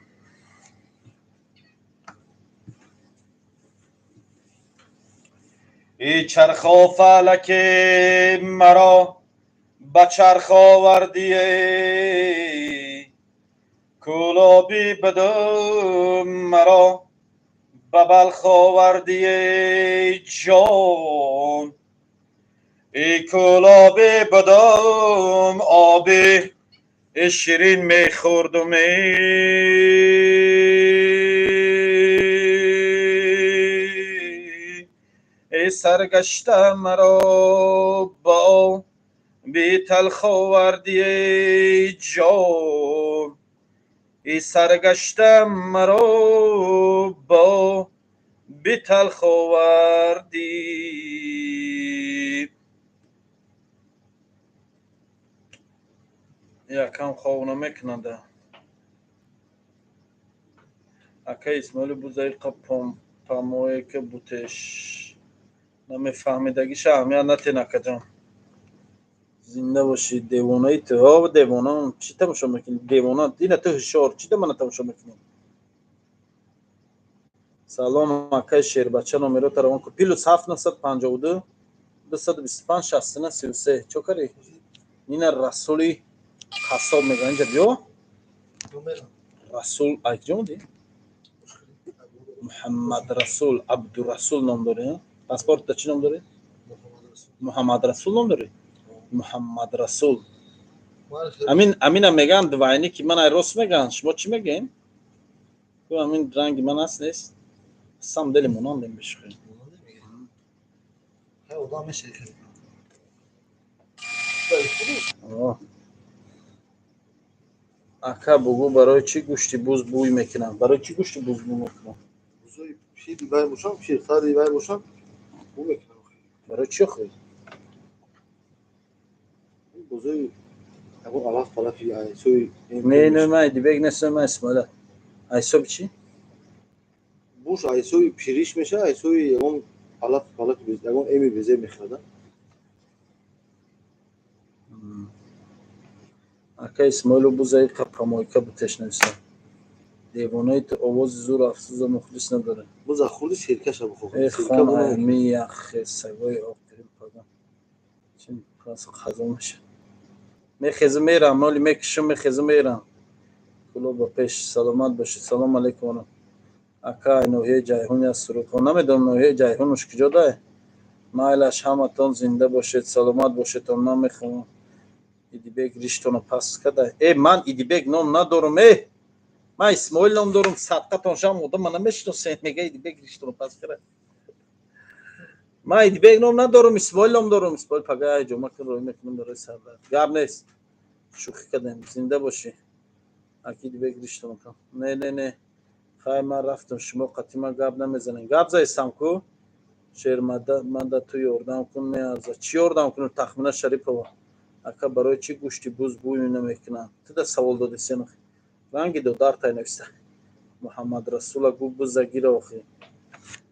Эй чархо фалаки маро Ба чарх овардӣ, кӯлобӣ бидум, маро ба Балх овардӣ, ҷон. Эй кӯлобӣ будум, оби ширин мехӯрдум, эй саргашта, маро ба оби талх овардӣ, ҷон. Эй саргашта, маро ба оби талх овардӣ. Якам хов намекунада. Ака Исмоили, бузаиқа помойка бутеш. Намефаҳмидагиша аҳамият натен, акаҷон. Зинда бошӣ. Девонаи ту, о девона, чӣ тамошо мекунӣ, девона? Ина ту ҳушёр, чӣ да мана тамошо мекунӣ? Салом, акаи шербача, номерота равон кун: +7 952 225 69 33. Чо кари? Нина Расули қассоб мегӯян, инҷа биё. Расул ай куҷо омадӣ? Муҳаммад Расул Абдурасул ном дорӣ? Паспортта чӣ ном дорӣ? Муҳаммад Расул ном дорӣ? Муҳаммад Расул. Амин, амина мегӯянд, двойник и ман ай, рост мегӯянд. Шумо чӣ мегӯем? Ку амин ранги ман аст, нест? Сам дели монандем бешухӣ. Одам мешавӣ. О. Ака, бугӯ, барои чӣ гӯшти буз бӯй мекунад? Барои чӣ гӯшти буз бӯй мекунад? Бузои пири вай бошам, пиртари вай бошам, бӯ мекунам. Барои чӣ охӯ? Бузои ягон алаф палафи айсои. Не, не, ман Идибек нестам, ман Исмоила. Айсоби чӣ? Буш айсои пириш меша, айсои ягон алаф палафи, ягон эми безеб мехӯрада. Ака Исмоилу, бузаиқа помойка бутеш нависам. Девонаи ту, овози зур, афсӯза, мухлис надорем. Буза хурди, серкаша бухор. Э хон, ами яхе сагои оқирим пага. Чин пас қазо меша. Мехезу мерам, моли мекушум, мехезу мерам. Куло ба пеш, саломат бошед. Салом алейкум. Ака, ай ноҳияи Ҷайҳун як сурудхон. Намедонам, ноҳияи Ҷайҳунуш куҷо дай? Майлаш, ҳаматон зинда бошед, саломат бошедон, намехоҳам. Идибек риштона паст када. Э, ман Идибек ном надорум, э! Ман Исмоил ном дорум, садқатон шам, одам мана мешиносен, мега Идибек риштона паст када. Ман Идибек ном надорум, Исмоил ном дорум. Исмоил пага ай ҷома кун, рӯй мекунам барои сардард. Гап нест. Шӯхӣ кардем. Зинда бошӣ. Аки Идибек риштона кун. Не, не, не. Хай, ман рафтам, шумо қатъи ман гап намезанем. Гап заистам ку? Шермада, ман да ту ёрдам кун, меарза. Чӣ ёрдам кунам, Тахмина Шарипова? Ака, барои чӣ гӯшти буз бӯй намекунад? Ту да савол доди, сен ранги додартай нависта. Муҳаммад Расула гу буза гира охи.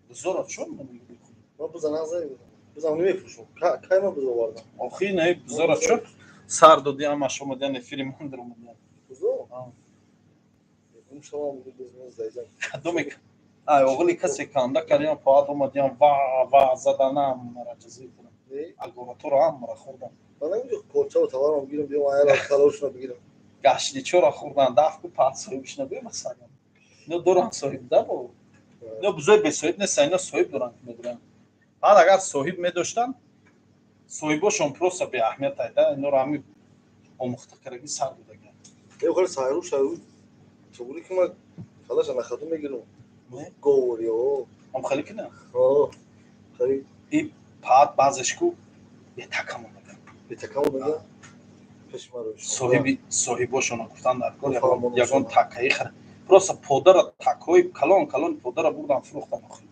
Бузора чон намегирӣ? Ман буза нағза, бузам намефурӯшам. Кай ман буза овардам? Охи не, бузора чон сар доди, ҳамаш омадиан, эфири ман даромадиан. Бузо? Шавам буз зайзам. Кадоме ай оғли касе канда кардиан, поат омадиан, ва ва заданам, мара ҷазир кунам. Агоратуро ҳам мара хӯрдам. Ман намедонам, корчаву таварам гирам, биём, аяра калошна бигирам. Гашличора хӯрдан, даф ку паҳт соҳибш набиё, масалан. Ино доранд соҳиб да бо. Ино бузои бесоҳиб нестан, ино соҳиб доранд, ки медоранд. Баъд агар соҳиб медоштанд, соҳибошон просто беаҳамият айда, иноро ҳами омӯхта кардаги сар додагианд. Э, хеле сайру шайру чугури ки ман калаша нахаду мегирам. Говори, о. Ам хеле кина? О. Хеле. И паат баъзеш ку бетака монда. Бетака монда? Пеш маро. Соҳиби соҳибошона гуфтан дар кор, ягон такаи хар. Просто подара, такҳои калон калон подара бурдан, фурӯхтан охир.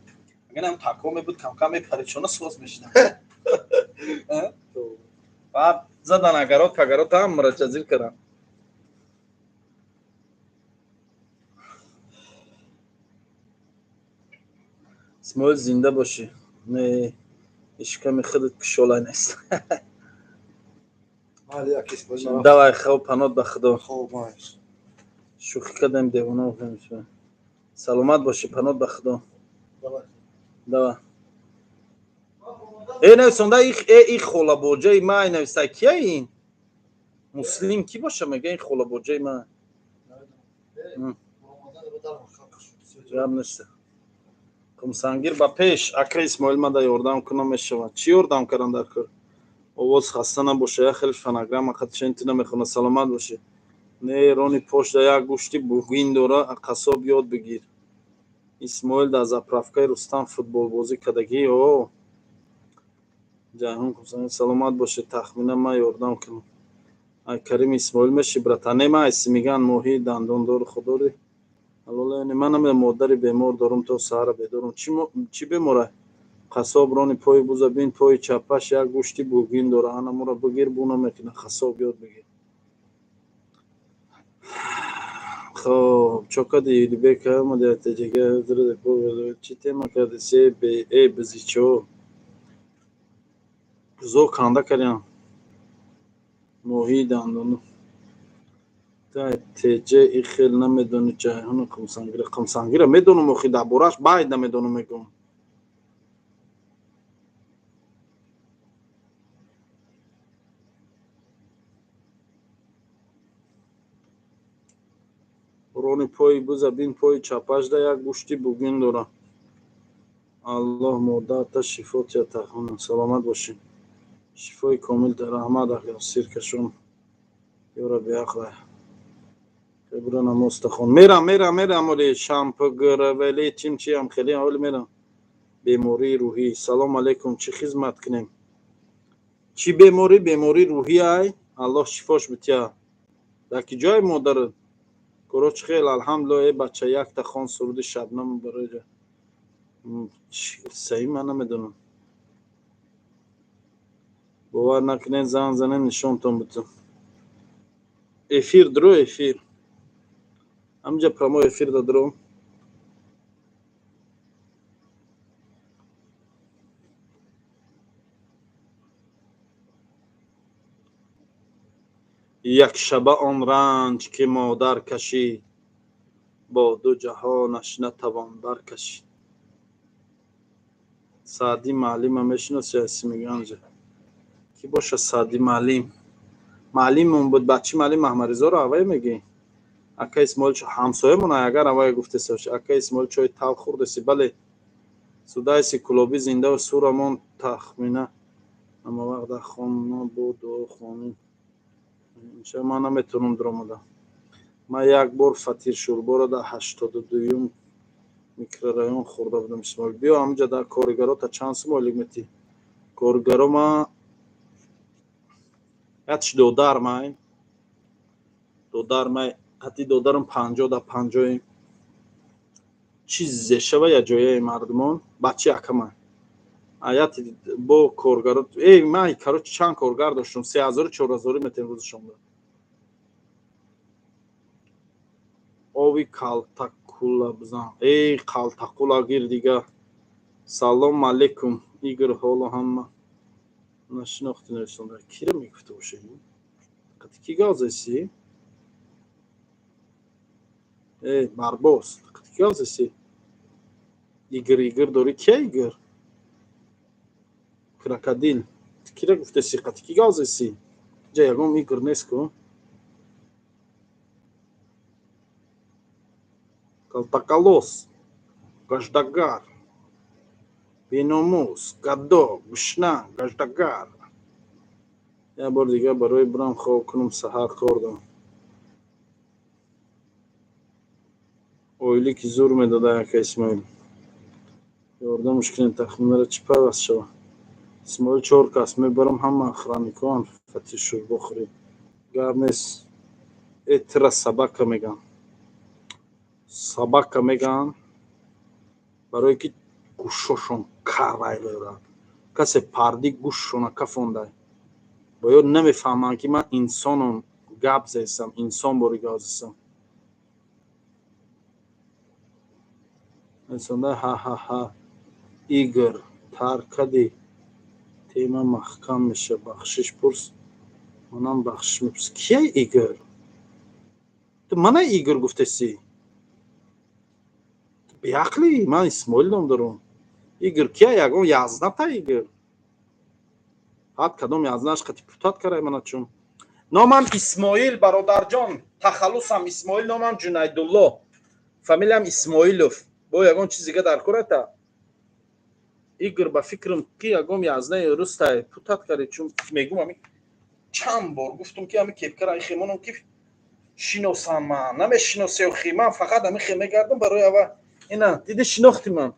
Агар ҳам такҳо мебуд, камкам мепаридшона, соз мешидам. Баъд задан агарот пагарот ҳам мураҷазир кардам. Исмоил, зинда бошӣ. Не, ишками худат кушолай нест. Давай, хоб, панот ба худо. Шӯхӣ кардем, девона. Саломат бошӣ, панот ба худо. Давай. Э, нависонда, э, и холабоҷаи май нависта, кия ин? Муслим ки боша, мега ин холабоҷаи ман. Гап нест. Қумсангир ба пеш, ака Исмоил, мада ёрдам кунам мешавад. Чӣ ёрдам кардан дар кор? Овоз хаста набоша, як хел фонограмма қатишенти намехона, саломат бошӣ. Не, рони пошда як гӯшти бугин дора, қассоб ёд бигир. Исмоил дар заправкаи Рустам футболбозӣ кардагӣ. О Ҷайҳун Қумсангир, саломат бошед, тахмина ман ёрдам кунам. Ай Карим Исмоил меши, брата? Не, ман айси меган моҳии дандондору худори ҳалоле. Ман намедонам, модари бемор дорум, то саҳара бедорум. Чӣ бемора? Қассоб, рони пои буза бин, пои чапаш як гӯшти бугин дора, анамура бигир, бу намекуна, қассоб ёд бигир. Хоб, чо кади, Юдибек чӣ тема карди? Се э бизичо бузо канда кардям, моҳии дандону теҷ и хел намедони. Ҷайҳуну Қумсангира, Қумсангира медонам, охи дар борааш байд намедонам, мегӯм. Рони пои буза бин, пои чапашда як гӯшти бугин дора. Аллоҳ модарта шифо тиҳад, тахмина. Саломат бошӣ, шифои комил. Раҳмат, ака сиркашон ёра беақла. Бура намозта хон. Мерам, мерам, мерам, оли шампгрвели чим чиам хеле оли мерам. Бемории рӯҳӣ. Салом алейкум, чӣ хизмат кунем? Чӣ беморӣ? Бемории рӯҳӣ ай, Аллоҳ шифош битиҳад. Дар ки ҷои модарат? Короче, хел алҳамдулилла. Э бача, якта хон суруди Шабнам барои саи, ман намедонам. Бовар накунед, занг занед, нишонтон битам. Эфир дро, эфир ҳаминҷа прямой эфир да дро. Як шаба он ранҷ ки модар кашид, бо ду ҷаҳонаш натавон баркашид. Саъди маълима мешиноси? Аси меганҷа ки боша Саъди маълим? Маълимон буд, бачи маълим Маҳмадизоро авай мегӣ? Ака Исмоил, ҳамсоямон, агар авай гуфтеса. Ака Исмоил, чои талх хӯрдаси? Бале, судайси кулобӣ зиндаву сурамон. Тахмина ҳамавақт дар хона бо дуо хонем. Ман наметавонам дуромада. Ман як бор фатиршӯрборо дар 82-юм микрорайон хӯрда будам. Исмоил, биё ҳаминҷа дар коргарота чанд сум ойлик метӣ? Коргаро ма ятш додармай, додармай, қати додарам 50 да 50-ем. Чизе шава, я ҷояи мардумон бачи акамай аяти бо коргаро. Эй, ман, короче, чанд коргар доштум, 3000-у 4000 метем рӯзашонда. Ови калтакула бизан, эй калтакула гир дига. Салом алейкум, Игор, ҳоло ҳама нашинохти нависонда. Кира мегуфта бошед? Қати ки гап заси? Э барбос, қати ки гап заси? Игор, Игор дорӣ? Кия Игор? Крокодил, кира гуфтаси? Қати ки гап заси? Ҷа ягон Игор нест ку. Калтакалос, гаждагар, беномус, гадо, гушна, гаждагар. Як бор дига барои бурам хоб кунам, саҳар кор дорам. Ойлики зур медода, ака Исмоил. Ёрдамш кунед, тахминара чӣ пайваст шава? Исмоил, чор кас мебарам, ҳама охранникоам, фатиршӯрбо хӯрӣ. Гап нест. Э тира собака меган, собака меган, барое ки гӯшошон карай дорад. Касе парди гӯшшона кафондай. Бо ёд намефаҳманд, ки ман инсонам, гап зесам, инсон бори гап зесам. Инсонда ҳа-ҳа-ҳа. Игор, тар кади, тема маҳкам меша. Бахшиш пурс, манам бахшиш мепурсам. Кия Игор? Ту мана Игор гуфтаси? Ту беақлӣ, ман Исмоил ном дорам. Игор кия? Ягон язната Игор? Ҳад кадом язнаш қати путат карай мана чун. Номам Исмоил, бародарҷон, тахаллусам Исмоил, номам Ҷунайдулло, фамилиям Исмоилов. Бо ягон чиз дига дар кората? Игр, ба фикрам, ки ягон язнаи рустай путат карди, чун мегум, ами чанд бор гуфтум, ки ами кепкара хемонам, ки шиносам ман намешиносе. Охи, ман фақат ами хе мегардам барои ава. Ина диди, шинохти ман.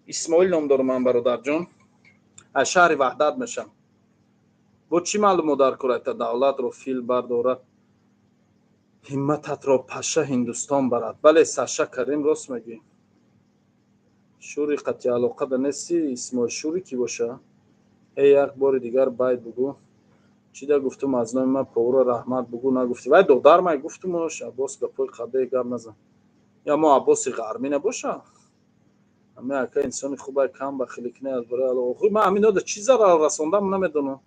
Исмоил ном дорам ман, бародарҷон, аз шаҳри Ваҳдат мешам. Бо чӣ маълумот дар кората? Давлатро фил бардорад, ҳиммататро паша Ҳиндустон барад. Бале, Саша Карим, рост мегӯӣ. Шури қатъи алоқада нести, Исмоил? Шури кӣ боша? Э, як бори дигар байт бугӯ. Чида гуфтум, аз номи ман повура раҳмат бугӯ, нагуфтӣ. Вай додармай, гуфтумош. Аббос, гапои қабе гап назан. Я мо Аббоси ғармӣ набоша? Ами ака инсони хубай, кам бахилӣ кунӣ аз барои Алло. Охир ман ҳаминода чӣ зарар расондам, намедонам.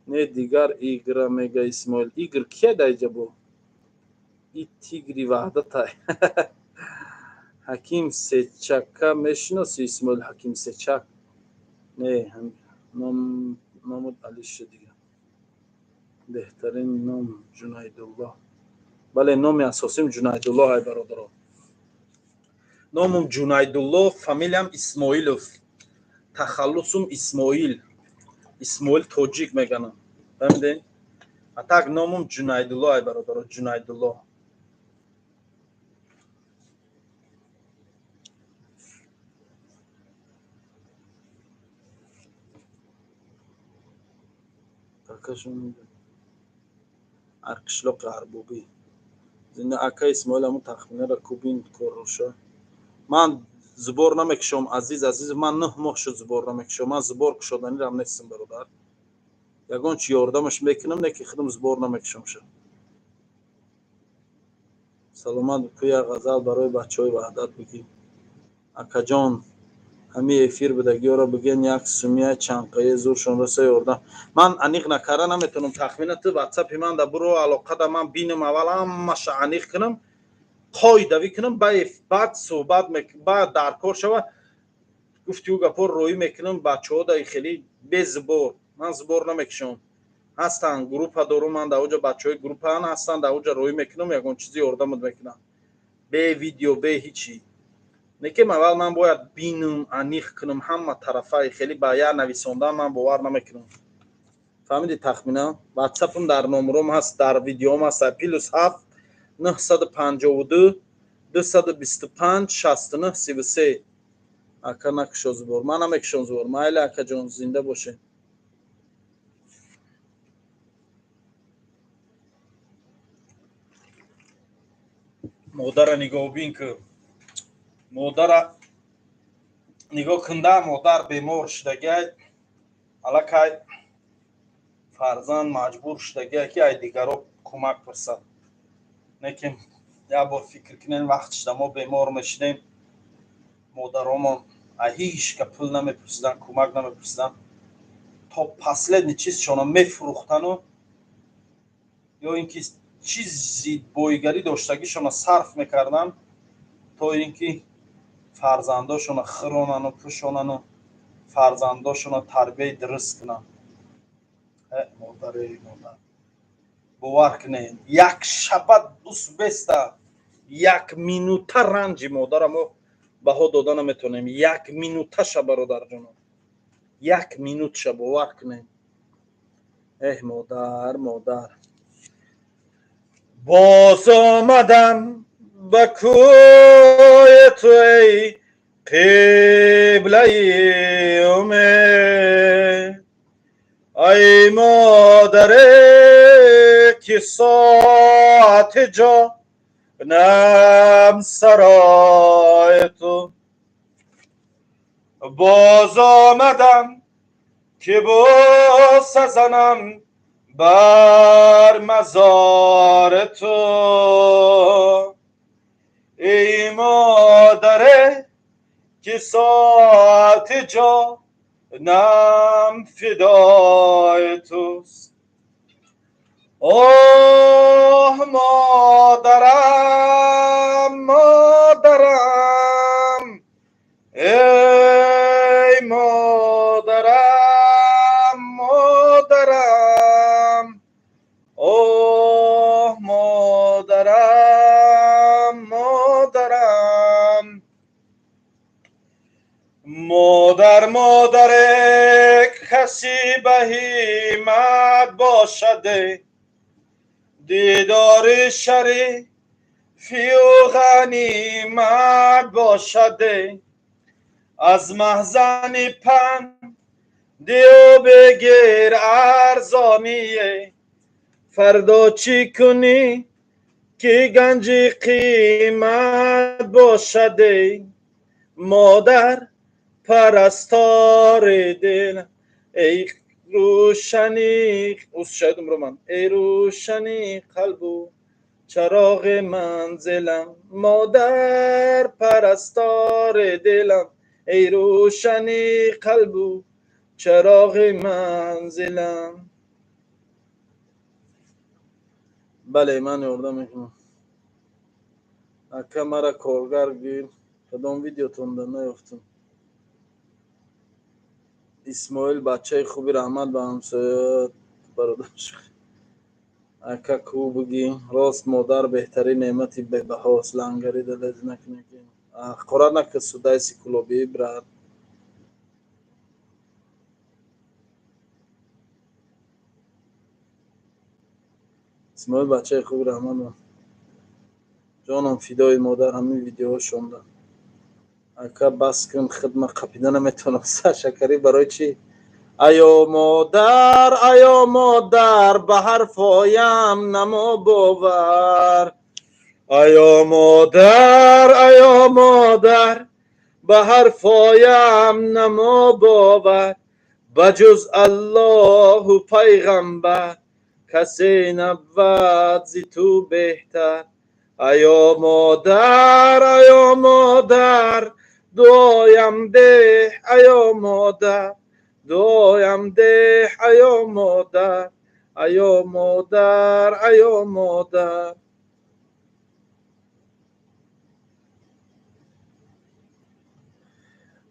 Не, дигар игра мега Исмоил. Игр кия дар иҷа? Бо и тигри Ваҳдатай. Ҳаким Сечака мешиноси, Исмоил? Ҳаким Сечак не, номуд Алиша дига. Беҳтарин ном Ҷунайдуллоҳ. Бале, номи асосим Ҷунайдуллоҳ, ай бародаро. Номум Ҷунайдулло, фамилиям Исмоилов, тахаллусум Исмоил, Исмоил Тоҷик меганам, фаҳмидем? А так номум Ҷунайдулло, ай бародаро, Ҷунайдулло. Ар қишлоқи Арбобӣ зинда. Ака Исмоил, ҳамун тахминара кубин корроша. Ман зубор намекушом, Азиз. Азиз, ман 9 моҳ шуд зубор намекушом. Ман зубор кушоданирам нестам, бародар. Ягон чи ёрдамаш мекунам, не ки худам зубор намекушом ша. Саломат. Куя ғазал барои бачаҳои Ваҳдат бигӣ. Акаҷон, ҳами эфир будагиёро биген, як сумия чанқаи зуршон роса ёрдам. Ман аниқ накарда наметавонам тахмина. Ту ватсапи ман да буро, алоқада ман бинам, аввал ҳамаша аниқ кунам, қоидавӣ кунам, баъд суҳбат, баъд дар кор шава. Гуфти ӯ гапҳо роӣ мекунам бачаҳо да хеле безубор. Ман зубор намекушам. Ҳастанд, группа дорум ман, дар оҷа бачаҳои группаан ҳастанд, дар оҷа роӣ мекунам, ягон чизи ёрдамат мекунам, бе видео, бе ҳичи. Лекин аввал ман бояд бинам, аниқ кунам ҳама тарафаи. Хеле ба як нависондан ман бовар намекунам, фаҳмиди? Тахмина ватсапам дар номером ҳаст, дар видеом ҳаст: +7 952 225 69 33. Ака, накушо зубор. Ман намекушом зубор. Майли, акаҷон, зинда бошед. Модара нигоҳбин ку, модара нигоҳ кунда. Модар бемор шудагиай, аллакай фарзанд маҷбур шудагиай, ки ай дигаро кӯмак пурсад. Лекин як бор фикр кунем, вақт шуда мо бемор мешудем, модаромон ай ҳичка пул намепурсиданд, кӯмак намепурсиданд, то последний чизшона мефурӯхтану ё ин ки чизи боигарӣ доштагишона сарф мекарданд, то ин ки фарзандошона хӯронану пӯшонану фарзандошона тарбияи дуруст кунанд. Модаре, модар, бовар кунед, як шаба дус беста як минута ранҷи модара мо баҳо дода наметавонем. Як минуташа, бародарҷонам, як минутша, бовар кунед. Эҳ, модар, модар. Боз омадам ба кӯи ту, эй қиблаи умед. Ай модаре, ки соати ҷонам сарои ту. Боз омадам, ки бӯса занам бар мазори ту. Эй модаре, ки соати ҷонам фидои туст. Оҳ, модарам, модарам, эй модарам, модарам. Модар, модаре, каси ба ҳиммат бошаде, дидори шарифию ғанимат бошаде, аз маҳзани пандиу бигир арзоние, фардо чӣ кунӣ ки ганҷи қимат бошаде, модар парастори дил, эй рӯшани шояд умру ман, эй рӯшани қалбу чароғи манзилам, модар парастори дилам, эй рӯшани қалбу чароғи манзилам. Бале, ман ёрдам мекунам. Ака, мара коргар гир. Кадом видеотонда наёфтам? Исмоил бачаи хуби, раҳмат ба ҳамсоя бародарш. Ака, ку бугӣ? Рост, модар беҳтарин неъмати бебаҳост. Лангари далез накунӣ, ҳақорат накун, судайси кулобӣ, брат. Исмоил бачаи хуби, раҳмат ба ҷоном, фидои модар. Ҳамин видеоҳо шонда. Ака, бас кун, хидма қапида наметавонам. Шакарӣ, барои чӣ? Аё модар, аё модар, ба ҳарфоям намо бовар, аё модар, аё модар, ба ҳарфоям намо бовар, ба ҷуз Аллоҳу пайғамбар касе набвад зи ту беҳтар. Аё модар, аё модар, дуоям деҳ, аё модар, дуоям деҳ, аё модар, аё модар, аё модар.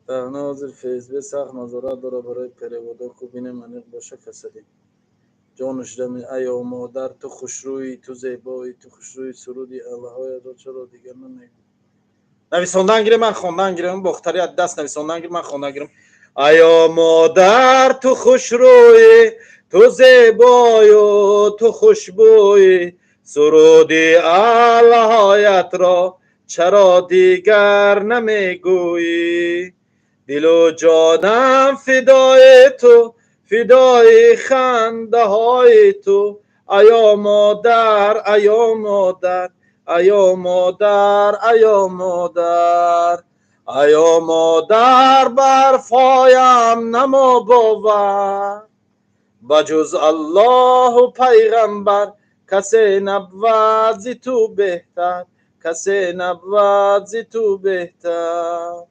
Дар ҳозир ФСБ сахт назорат дорад барои переводо, ку бинем, аниқ боша касалӣ ҷону шуда. Аё модар, ту хушрӯӣ, ту зебоӣ, ту хушрӯӣ, суруди аллаҳоятро чаро дигар намегӯӣ? Нависондан гирем, ман хондан гирем, бохтари аз даст нависондан гирем, ман хондан гирем. Аё модар, ту хушрӯӣ, ту зебою ту хушбӯӣ, суруди аллаҳоятро чаро дигар намегӯӣ? Дилу ҷонам фидои ту, фидои хандаҳои ту, аё модар, аё модар, аё модар, аё модар, аё модар, барфоям намо бовар, ба ҷуз Аллоҳу пайғамбар касе набвад зи ту беҳтар, касе набвад зи ту беҳтар.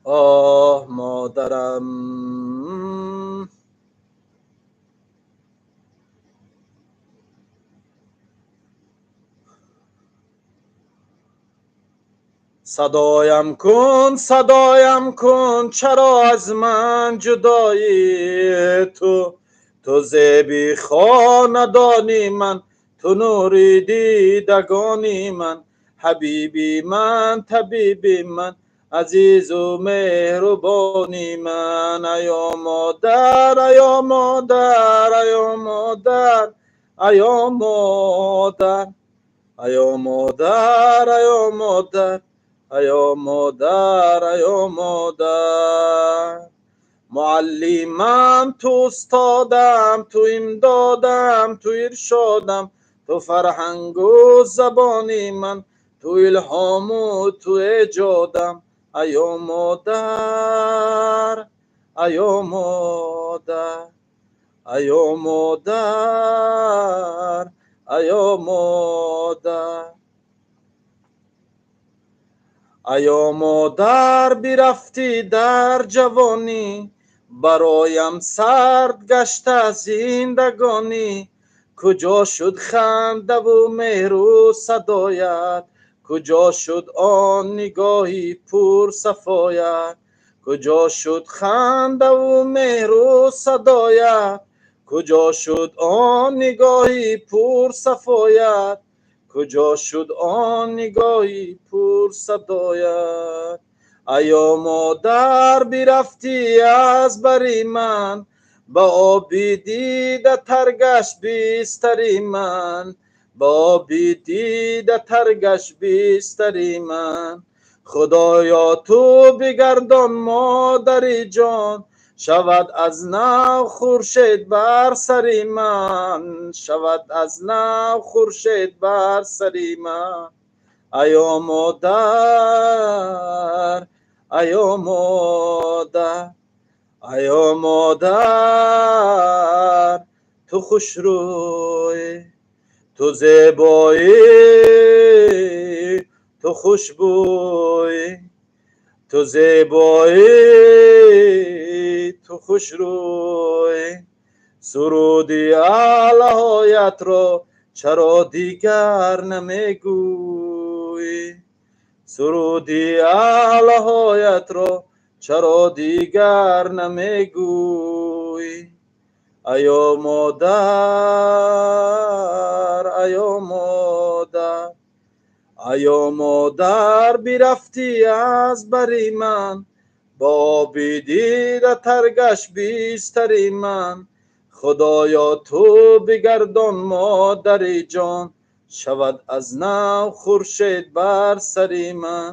Оҳ, модарам. Садоям кун, садоям кун, чаро аз ман ҷудоӣ ту? Ту зеби хонадони ман, ту нури дидагони ман, ҳабиби ман, табиби ман, азизу меҳрубони ман. Аё модар, аё модар, аё модар, аё модар, аё модар, аё модар, аё модар, аё модар. Муаллимам, ту устодам, ту имдодам, ту иршодам, ту фарҳангу забони ман, ту илҳому ту эҷодам. Аё модар, аё модар, аё модар, аё модар. Аё модар, бирафтӣ дар ҷавонӣ, бароям сард гашта зиндагонӣ. Куҷо шуд хандаву меҳру садоят? Куҷо шуд он нигоҳи пурсафоят? Куҷо шуд хандаву меҳру садоят? Куҷо шуд он нигоҳи пурсафоят? Куҷо шуд он нигоҳи пурсадоят? Аё модар, бирафтӣ аз бари ман, ба оби дида таргашт бистари ман, ба оби дида таргашт бистари ман. Худоё, ту бигардон, модари ҷон, шавад аз нав хуршед бар сари ман, шавад аз нав хуршед бар сари ман. Аё модар, аё модар, аё модар, ту хушрӯй, ту зебоӣ, ту хушбӯй, ту зебоӣ, ту хушрӯй. Суруди аълоятро чаро дигар намегӯӣ? Суруди аълоятро чаро дигар намегӯӣ? Аё модар, аё модар, аё модар, бирафтӣ аз бари ман, бо оби дида таргашт бистари ман. Худоё, ту бигардон, модари ҷон, шавад аз нав хуршед бар сари ман.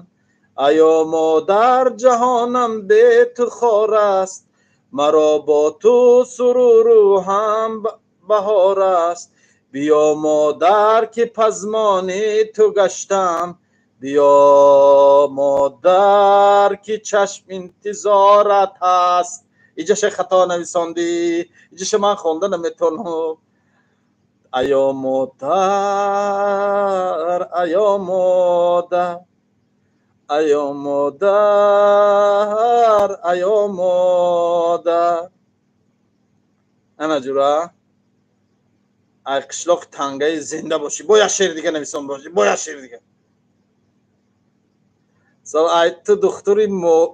Аё модар, ҷаҳонам бе ту хор аст, маро бо ту суруру ҳам баҳор аст. Биё модар, ки пазмони ту гаштам, биё модар, ки чашм интизорат ҳаст. Иҷаша хато нависондӣ, иҷаша ман хонда наметавонам. Аё модар, аё модар, аё модар, аё модар. Ана ҷура ай қишлоқи тангаи зинда бошӣ. Бо як шеъри дига нависон бошӣ, бо як шеъри дига. Сол ай ту духтури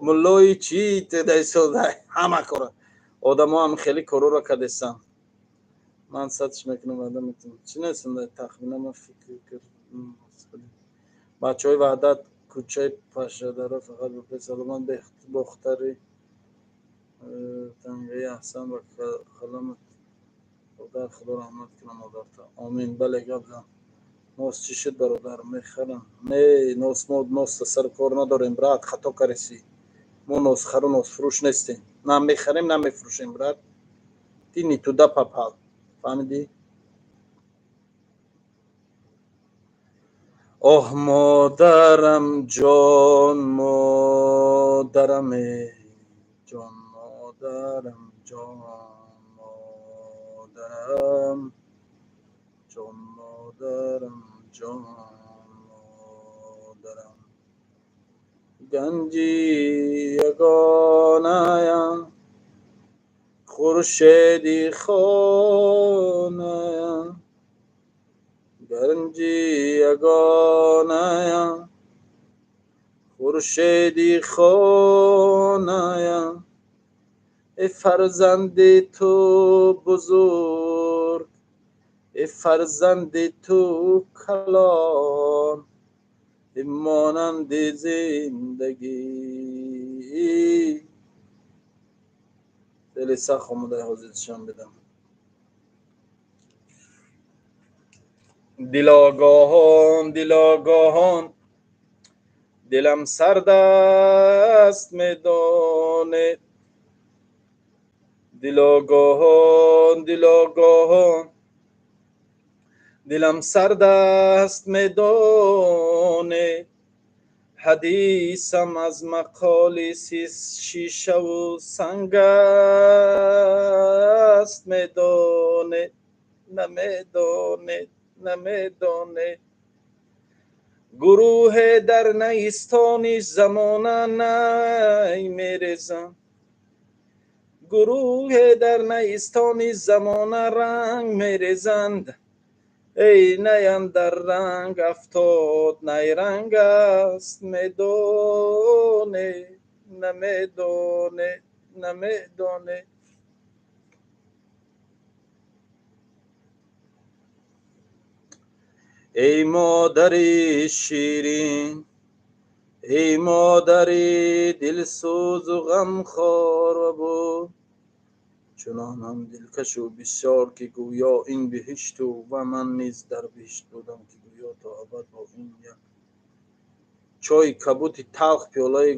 муллои чӣ ҳама кора одамо ҳам хеле корора кардесам. Ман садш мекунам, ваъда метавонам. Чӣ нестам тахмина, ман фикр бачаҳои Ваҳдат, кӯчаи Пашадара, фақат ба саломат бохтари тангаи. Аҳсан ба қаламат, модар, Худо раҳмат кунад модарта. Омин. Бале, гап зан. Нос чӣ шуд, бародар, мехарам? Не, нос, мо носта сару кор надорем, брат, хато каресӣ. Мо носхару носфурӯш нестем, на мехарем, на мефурӯшем. Брат, ты не туда попал, фаҳмидӣ? Оҳ, модарам ҷон, модараме ҷон, модарам ҷон, модарам ҷон, модарам ҷон, модарам, ганҷи ягонаям, хуршеди хонаям, ганҷи ягонаям, хуршеди хонаям. Э фарзанди ту бузург, э фарзанди ту калон, э монанди зиндагӣ. Хеле сахт омодаи ҳозиршам бидам. Дилогоҳон, дилогоҳон, дилам сард аст, медонед. Дилогоҳон, дилогоҳон, дилам сард аст, медонед. Ҳадисам аз мақоли шишаву санг аст, медонед, намедонед, намедонед. Гурӯҳе дар наистони замона най мерезам, гурӯҳе дар наистони замона ранг мерезанд. Эй наям дар ранг афтод, найранг аст, медонед, намедонед, намедонед. Эй модари ширин, эй модари дилсӯзу ғамхор буд, чунонам дилкашу бисёр, ки гӯё ин биҳишту ва ман низ дар биҳишт будам, ки гӯё то абад бо ин як чойи кабути талх, пиёлаи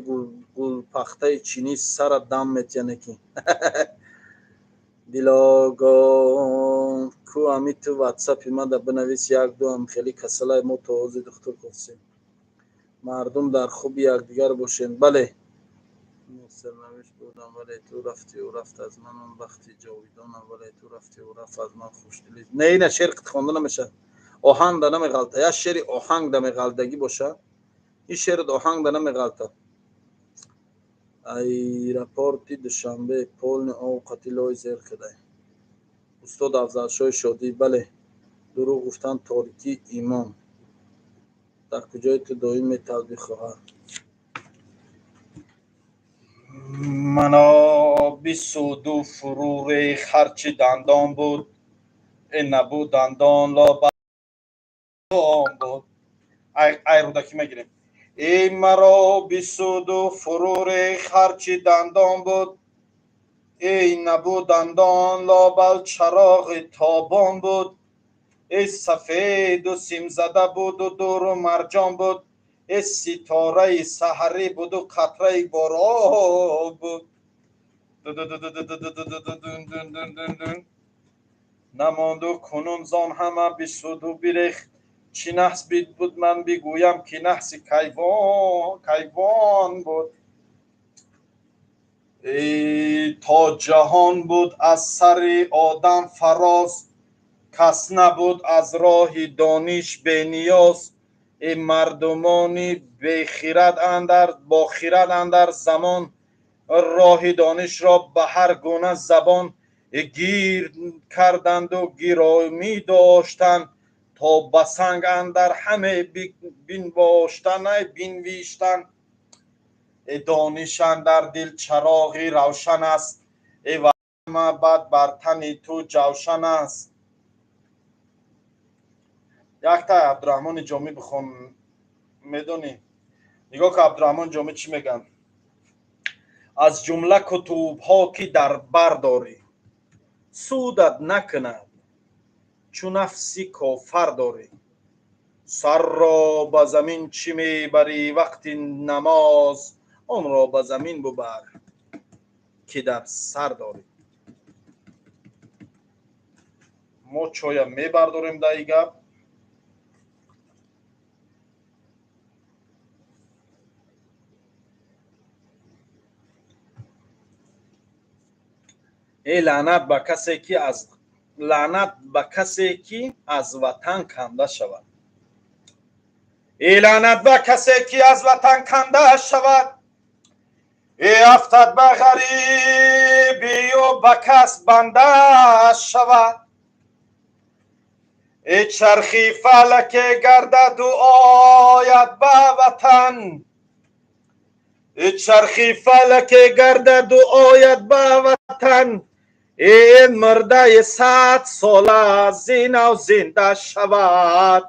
гулпахтаи чинӣ сара дам метияне ки дилогоҳ ку. Ами ту ватсапи мада бинавис, як дуам хеле касалай, мо то ҳозир духтур кофсем. Мардум, дар хуби якдигар бошем. Бале, сарнавишт будам, вале ту рафтиу рафт аз ман он бахти ҷовидонам, вале ту рафтиу рафт аз ман хушдилӣ. Не, ина шеър хонда намешавад, оҳанг да намеғалта. Як шеъри оҳанг да меғалтагӣ боша, ин шеърат оҳанг да намеғалта. Аэропорти Душанбе полный овқати лой зер кадай. Устод Афзалшоҳи Шодӣ, бале, дурӯғ гуфтан торикии имон. Дар куҷои ту доим металбӣ, хоҳар? Мано бисуду фурӯ рех ҳарчи дандон буд, э набуд дандон лобон буд. Ай Рӯдакӣ мегирем. Эй маро бисуду фурӯ рех ҳарчи дандон буд, эй набуд дандон лобал чароғи тобон буд, эй сафеду симзада буду дуру марҷон буд, э ситораи саҳарӣ буду қатраи борон буд. Намонду кунун зон ҳама бисуду бирехт, чӣ наҳс буд ман бигӯям, ки наҳси кайвон буд. То ҷаҳон буд аз сари одам фароз, кас набуд аз роҳи дониш бениёз. Э мардумони бехирад андар бохирад андар замон, роҳи донишро ба ҳар гуна забон гир карданду гиромӣ доштанд, то ба санг андар ҳаме бинбоштан, ай бинвиштанд. Э дониш андар дил чароғи равшан аст, э ва бад бар тани ту ҷавшан аст. Якта Абдураҳмони Ҷомӣ бихон, медонӣ? Нигоҳ ка, Абдураҳмон Ҷомӣ чӣ мегӯянд: аз ҷумла кутубҳо, ки дар бар дорӣ, судат накунад, чу нафси кофар дорӣ. Сарро ба замин чӣ мебарӣ вақти намоз, онро ба замин бубар, ки дар сар дорӣ. Мо чоя мебардорем дар и гап. Эй лаънат ба касе, ки аз лаънат ба касе, ки аз ватан канда шавад, эй лаънат ба касе, ки аз ватан канда шавад, э афтад ба ғарибию ба кас банда шавад. Э чархи фалаке гардаду ояд ба ватан, э чархи фалаке гардаду ояд ба ватан, ин мурдаи 100 сола зинав зинда шавад,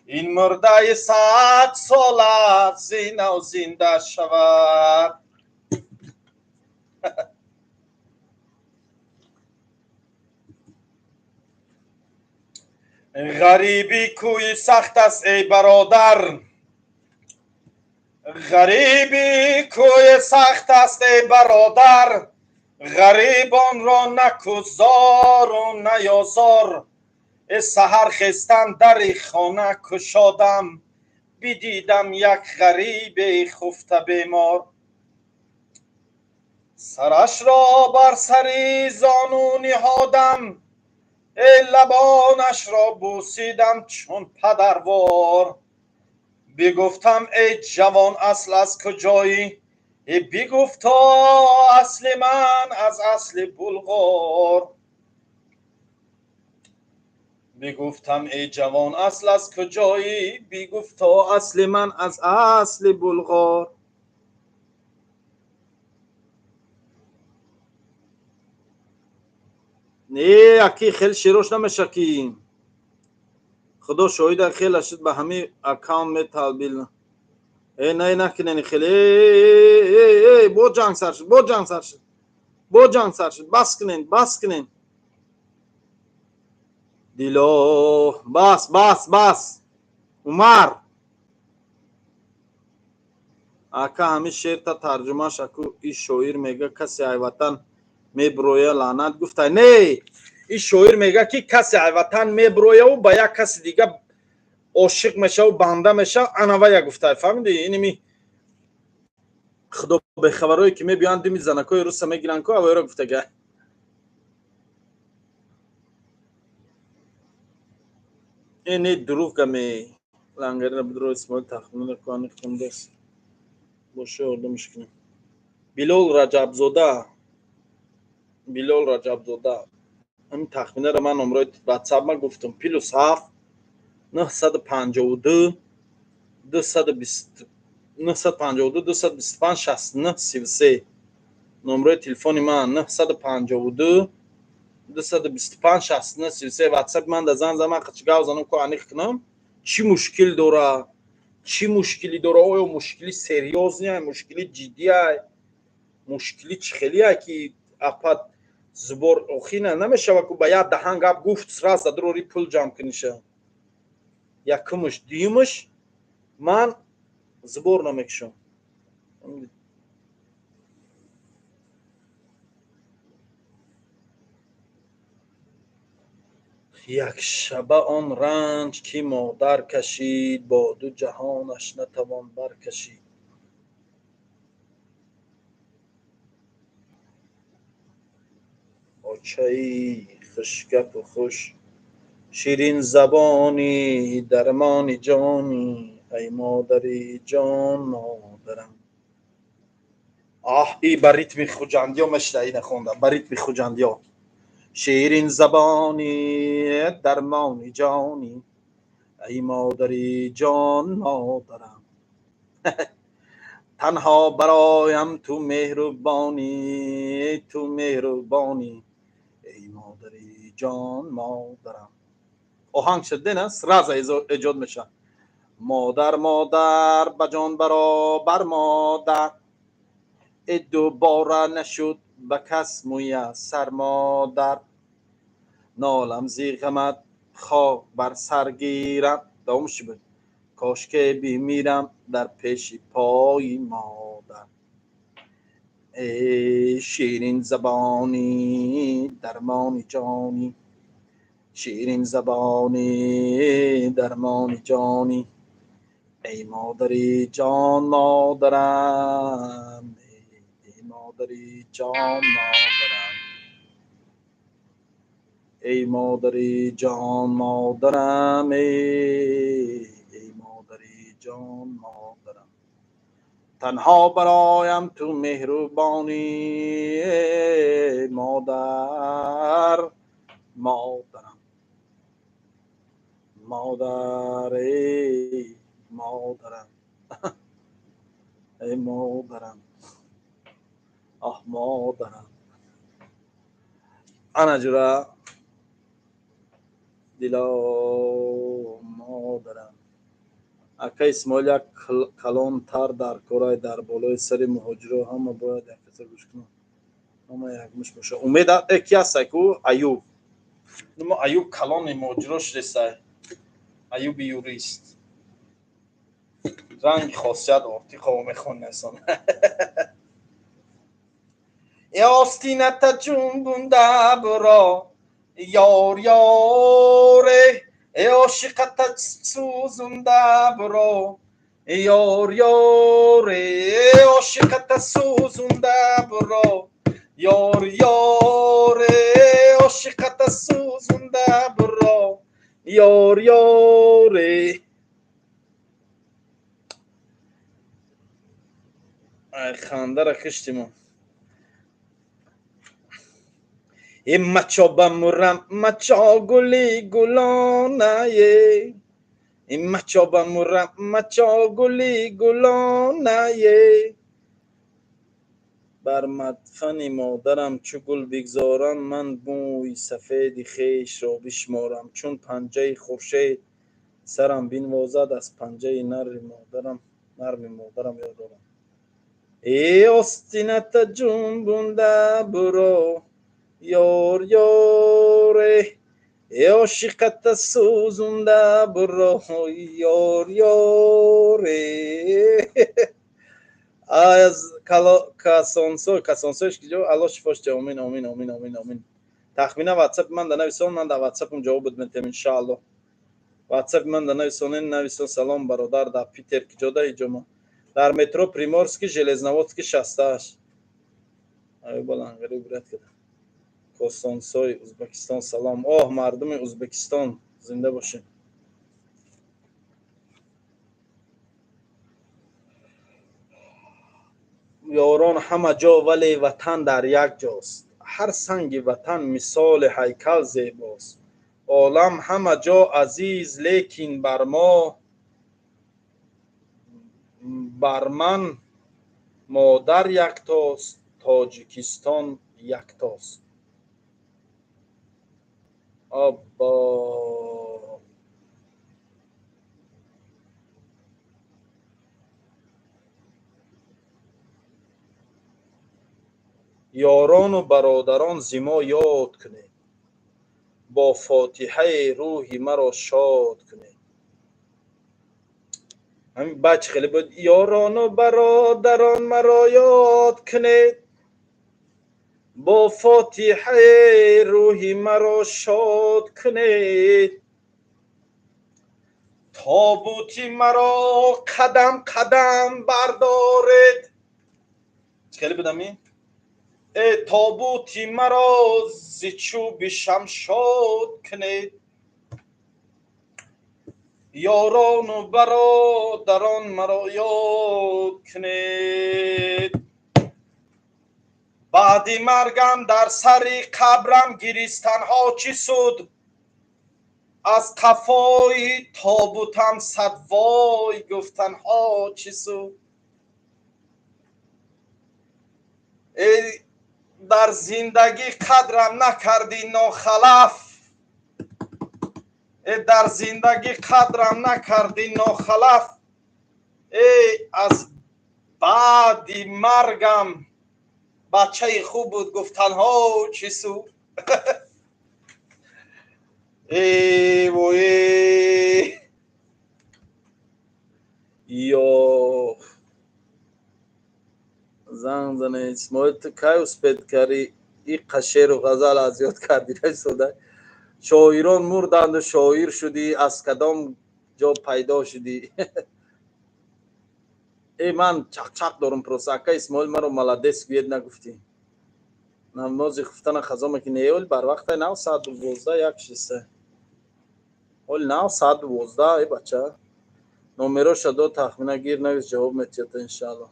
ин мурдаи 100 сола зинав зинда шавад. Ғарибӣ кӯи сахт аст, эй бародар, ғарибӣ кӯи сахт аст, эй бародар, ғарибонро накузору наёзор. Э саҳар хестан дари хона кушодам, бидидам як ғарибе хуфта бемор. Сарашро бар сари зону ниҳодам, э лабонашро бусидам чун падарвор. Бигуфтам: эй ҷавон, асл аз куҷоӣ? Э бигуфто: асли ман аз асли Булғор. Бигуфтам: эй ҷавон, асл аз куҷоӣ? Бигуфто: асли ман аз асли Булғор. Не, аки, хеле шерош намеша, ки Худо шоҳида, хела шуд, ба ҳамин аккаунт металбил. Э, не, накунени хеле. Э, бо ҷанг сар шуд, бо ҷанг сар шуд, бо ҷанг сар шуд. Бас кунен, бас кунен, дило, бас, бас, бас. Умар ака, ҳамин шеърта тарҷумаш аку. И шоир мега, касе айватан меброя, лаънат гуфта. Не, и шоир мега, ки касе айватан меброяву ба як каси дига ошиқ мешаву банда мешав, анавая гуфта, фаҳмиди? Иними худо бехабарое, ки мебиёянд, дими занакои руса мегиранд ку, авайро гуфтага. Ини дурӯғ гаме лангарина бидро. Исмоил, тахмина куани хундас боша, ёрдамш кунем. Билол Раҷабзода, Билол Раҷабзода, ҳамин тахминаро ман номрои ватсап ма гуфтам: +7 952 220 952 225 69 33. Номрои телефони ман 952 225 69 33. Ватсапи ман да зан зан, ман қачи гав занам ку, аниқ кунам, чӣ мушкил дора, чӣ мушкилӣ дора. Оё мушкили серьёзный, мушкили ҷиддиай, мушкили чӣ хелия, ки апад зубор охина намешава ку, ба як даҳан гап гуфт, сразу задрори пул ҷамъ куниша. Якумш, дуюмш, ман зубор намекушам. Як шаба он ранҷ, ки модар кашид, бо ду ҷаҳонаш натавон баркашид. Очаи хушгапу хуш, ширинзабонӣ, дармони ҷонӣ, ай модари ҷон, модарам. Аҳ, и ба ритми хуҷандиё мешида, ина хонда ба ритми хуҷандиё. Ширинзабонӣ, дармони ҷонӣ, ай модари ҷон, модарам. Танҳо бароям ту меҳрубонӣ, ту меҳрубонӣ, эй модари ҷон, модарам. Оҳанг шуд, сразу эҷод мешавад. Модар, модар, ба ҷон баробар модар, э, дубора нашуд ба кас муяссар модар. Нолам зи ғамат, хок бар сар гирам. Давомаш чӣ буд? Кошке бимирам дар пеши пои модар. Эй ширинзабонӣ, дармони ҷонӣ, ширинзабонӣ, дармони ҷонӣ, эй модари ҷон, модарам, эй модари ҷон, модарам, эй модари ҷон, модарам, эй модари ҷон, модарам. Танҳо бароям ту меҳрубонӣ, модар, модарам, модар, эй модарам, эй модарам, аҳ, модарам. Ана ҷура дило, модарам. Ака Исмоил, як калонтар дар корай дар болои сари муҳоҷиро, ҳама бояд яккаса гӯш кунанд, ҳама якмуш боша. Умед ки ҳастай ку, Аюб. Мо Аюб калони муҳоҷиро шудестай. Аюби юрист, ранги хосият Ортиқово мехонесон. Э, остината ҷунбунда буро, ёр, ёре, э, ошиқата сӯзунда буро, ёр, ёре, ошиқата сӯзунда буро, ёр, ёре, ошиқата сӯзунда буро, ёр, ёре. Ай, хандара киштимо. Э, мачо бамурам, мачо, гули гулонае, э, мачо бамурам, мачо, гули гулонае. Бар мадфани модарам чу гул бигзорам, ман мӯи сафеди хешро бишморам, чун панҷаи хуршед. Сарам бинвозад аз панҷаи нарми модарам, нарми модарам ёд дорам. Э, остината ҷунбунда буро, ёр, ёре, э, ошиқата сӯзунда буро, ёр, ёре. Аз касонсой, касонсойш киҷо? Алло шифош диҳ. Омин, омин, омин, омин, омин. Тахмина, ватсапи ман да нависон, ман дар ватсапам ҷавоб бидметем, иншаалло. Ватсапи ман да нависонен, нависон. Салом, бародар, дар Питер киҷода? Иҷома дар метро Приморский, Железноводский 68. Аю балангари брат када. Косонсой, Узбекистон, салом. Оҳ, мардуми Узбекистон, зинда бошед. Ёрон ҳама ҷо, вале ватан дар як ҷост. Ҳар санги ватан мисоли ҳайкал зебост. Олам ҳама ҷо азиз, лекин бар мо, бар ман модар яктост, Тоҷикистон яктост. Аббо, ёрону бародарон, зи мо ёд кунед, бо фотиҳаи рӯҳи маро шод кунед. Ҳамин баъд чӣ хеле буд? Ёрону бародарон, маро ёд кунед, бо фотиҳаи рӯҳи маро шод кунед. Тобути маро қадам қадам бардоред. Чӣ хеле буд ҳамин? Э, тобути маро зи чӯби шамшод кунед. Ёрону бародарон, маро ёд кунед. Баъди маргам дар сари қабрам гиристанҳо чӣ суд? Аз қафои тобутам сад вой гуфтанҳо чӣ суд? Э, дар зиндагӣ қадрам накардӣ, нохалаф. Э, дар зиндагӣ қадрам накардӣ, нохалаф. Э, аз баъди маргам бачаи хуб буд гуфтанҳо чӣ суд? Э, вое, ё занг зане. Исмоил, ту кай успеть карди иққа шеру ғазал аз ёд кардӣ? Расода, шоирон мурданду шоир шудӣ, аз кадом ҷо пайдо шудӣ? Э, ман чақчақ дорум просто. Ака Исмоил, маро молодец гӯед нагуфтӣ. Намози хуфтана қазо мекунӣ? Э, оли барвақтай, нав соат 12 як шиста. Оли нав соат 12. Э, бача, номероша дод, тахмина, гир, навис, ҷавоб метиҳад, иншаалло.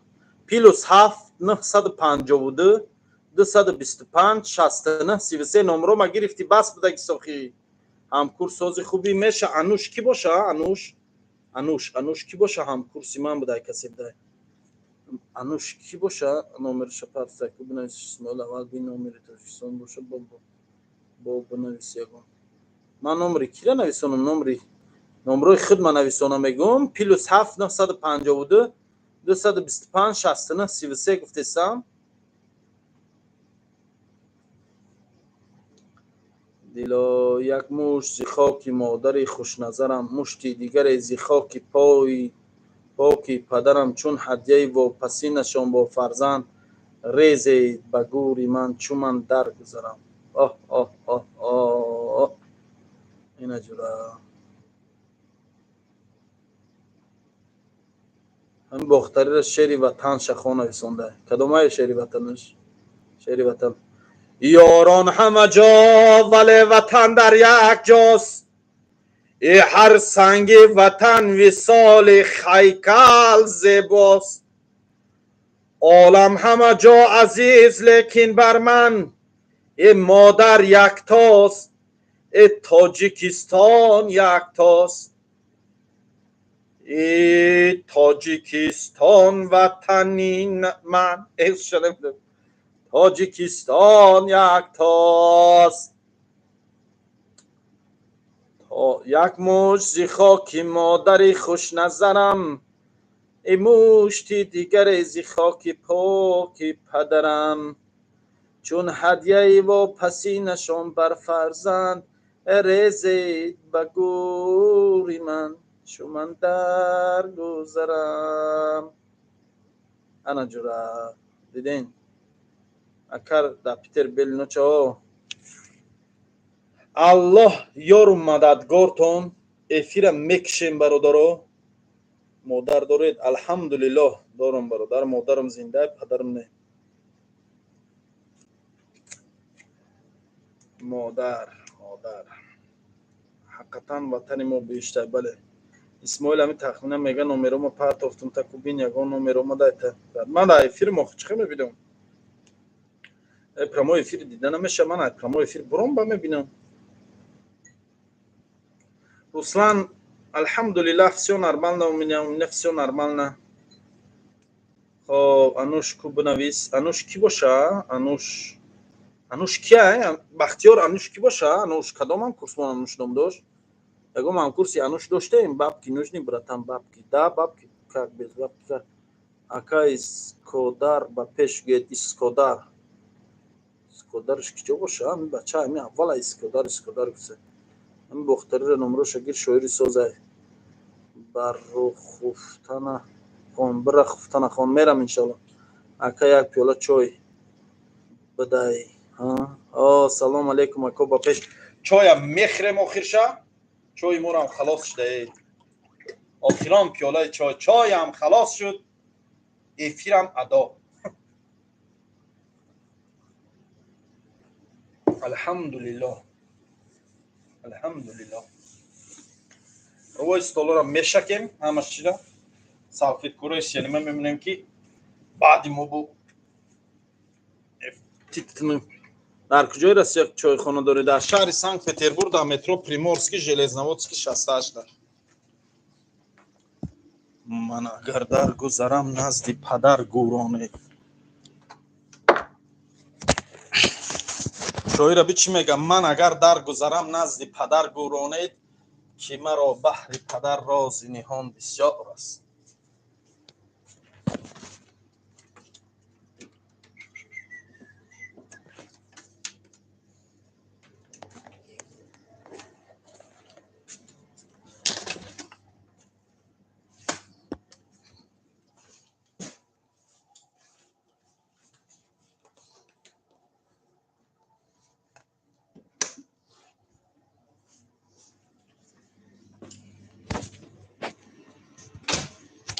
+7 952 225 69 33. Номро ма гирифтӣ, бас будаги сохӣ. Ҳамкурс сози хубӣ меша. Ануш кӣ боша? Ануш, Ануш, Ануш кӣ боша? Ҳамкурси ман будай, касе будай. Ануш кӣ боша? Номероша партаку, бинавис. Исмоил, аввал би номери Тоҷикистон боша, бо бинавис ягон. Ман номери кира нависонам? Номери, номрои худ ма нависонам, мегӯм +7 952 225 69 33 гуфтесам. Дило, як мушт зи хоки модари хушназарам, мушти дигаре зи хоки пои поки падарам, чун ҳадяи вопасинашон бо фарзанд резед ба гӯри ман, чун ман даргузарам. Оҳ, оҳ, оҳ, оҳ, ина ҷура. Ҳамин бохтарира шери ватан шахон нависонда. Кадомае шери ватанаш? Шери ватан. Ёрон ҳама ҷо, вале ватан дар як ҷост. И ҳар санги ватан висоли хайкал зебост. Олам ҳама ҷо азиз, лекин бар ман э модар яктост, э Тоҷикистон яктост. И Тоҷикистон ватани ман. Тоҷикистон яктост. Як мушт зи хоки модари хушназарам, и мушти дигаре зи хоки поки падарам. Чун ҳадяи вопасинашон бар фарзанд, резед ба гӯри ман, чу ман даргузарам. Ана ҷура диден, акар дар Питер белиночао. Аллоҳ ёру мададгортон. Эфира мекушем, бародаро. Модар доред? Алҳамдулиллоҳ, дорам, бародар. Модарам зинда, падарам не. Модар, модар ҳақиқатан ватани мо бештар. Бале, Исмоил, ҳами тахминан мега номерома партофтум, таку бин, ягон номерома дайта. Ман дар эфир мо чӣ мебинам? Прямой эфир дида намеша. Ман ай прямой эфир буром ба мебинам. Руслан, алҳамдулиллах, всё нормально у меня, у меня всё нормально. Хоб, Ануш ку, бинавис. Ануш ки боша? Ануш, Ануш кия? Бахтиёр, Ануш ки боша? Ануш кадом ҳамкурсмон Ануш ном дошт? Ягон ҳамкурси Ануш доштем? Бабки нужны, братан, бабки, да, бабки, как без бабки? Ака, Искодар ба пеш гӯед. Искодар, Искодарш киҷо боша? Ами бача ами аввала Искодар, Искодар гуфта. Ами бохтариро номроша гир, шоири созай. Баррухуфтана хон, бира хуфтана хон, мерам, иншалло. Ака, як пиёла чой бидай. О, салом алейкум, ако, ба пеш. Чоям мехӯрем, охирша чои морам халос шуда. Охирон пиёлаи чой, чоям халос шуд, эфирам адо. Алҳамдулиллоҳ, алҳамдулиллоҳ. Рӯи столора мешакем ҳамаш чира, салфеткурои селима мебинем, ки баъди мо бу. Дар куҷои Россия чойхона доред? Дар шаҳри Санкт Петербург, дар метро Приморский, Железноводский, 68. Ман агар даргузарам назди падар гӯроне. Шоира би чӣ мегам? Ман агар даргузарам назди падар гӯронед, ки маро баҳри падар рози ниҳон бисёр аст.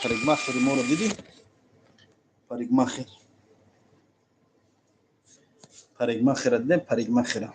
Парикмахери моро дидӣ? Парикмахер, парикмахера дидем, парикмахера.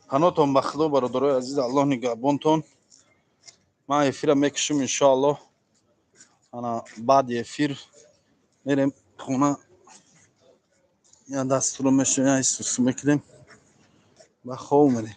Панотон ба Худо, бародарои азиз, Аллоҳ нигаҳбонтон. Ман эфира мекушам, иншоаллоҳ. Ана баъди эфир мерем хона, я дастуро мешавем, я сусу мекунем. Ба хоб омадем.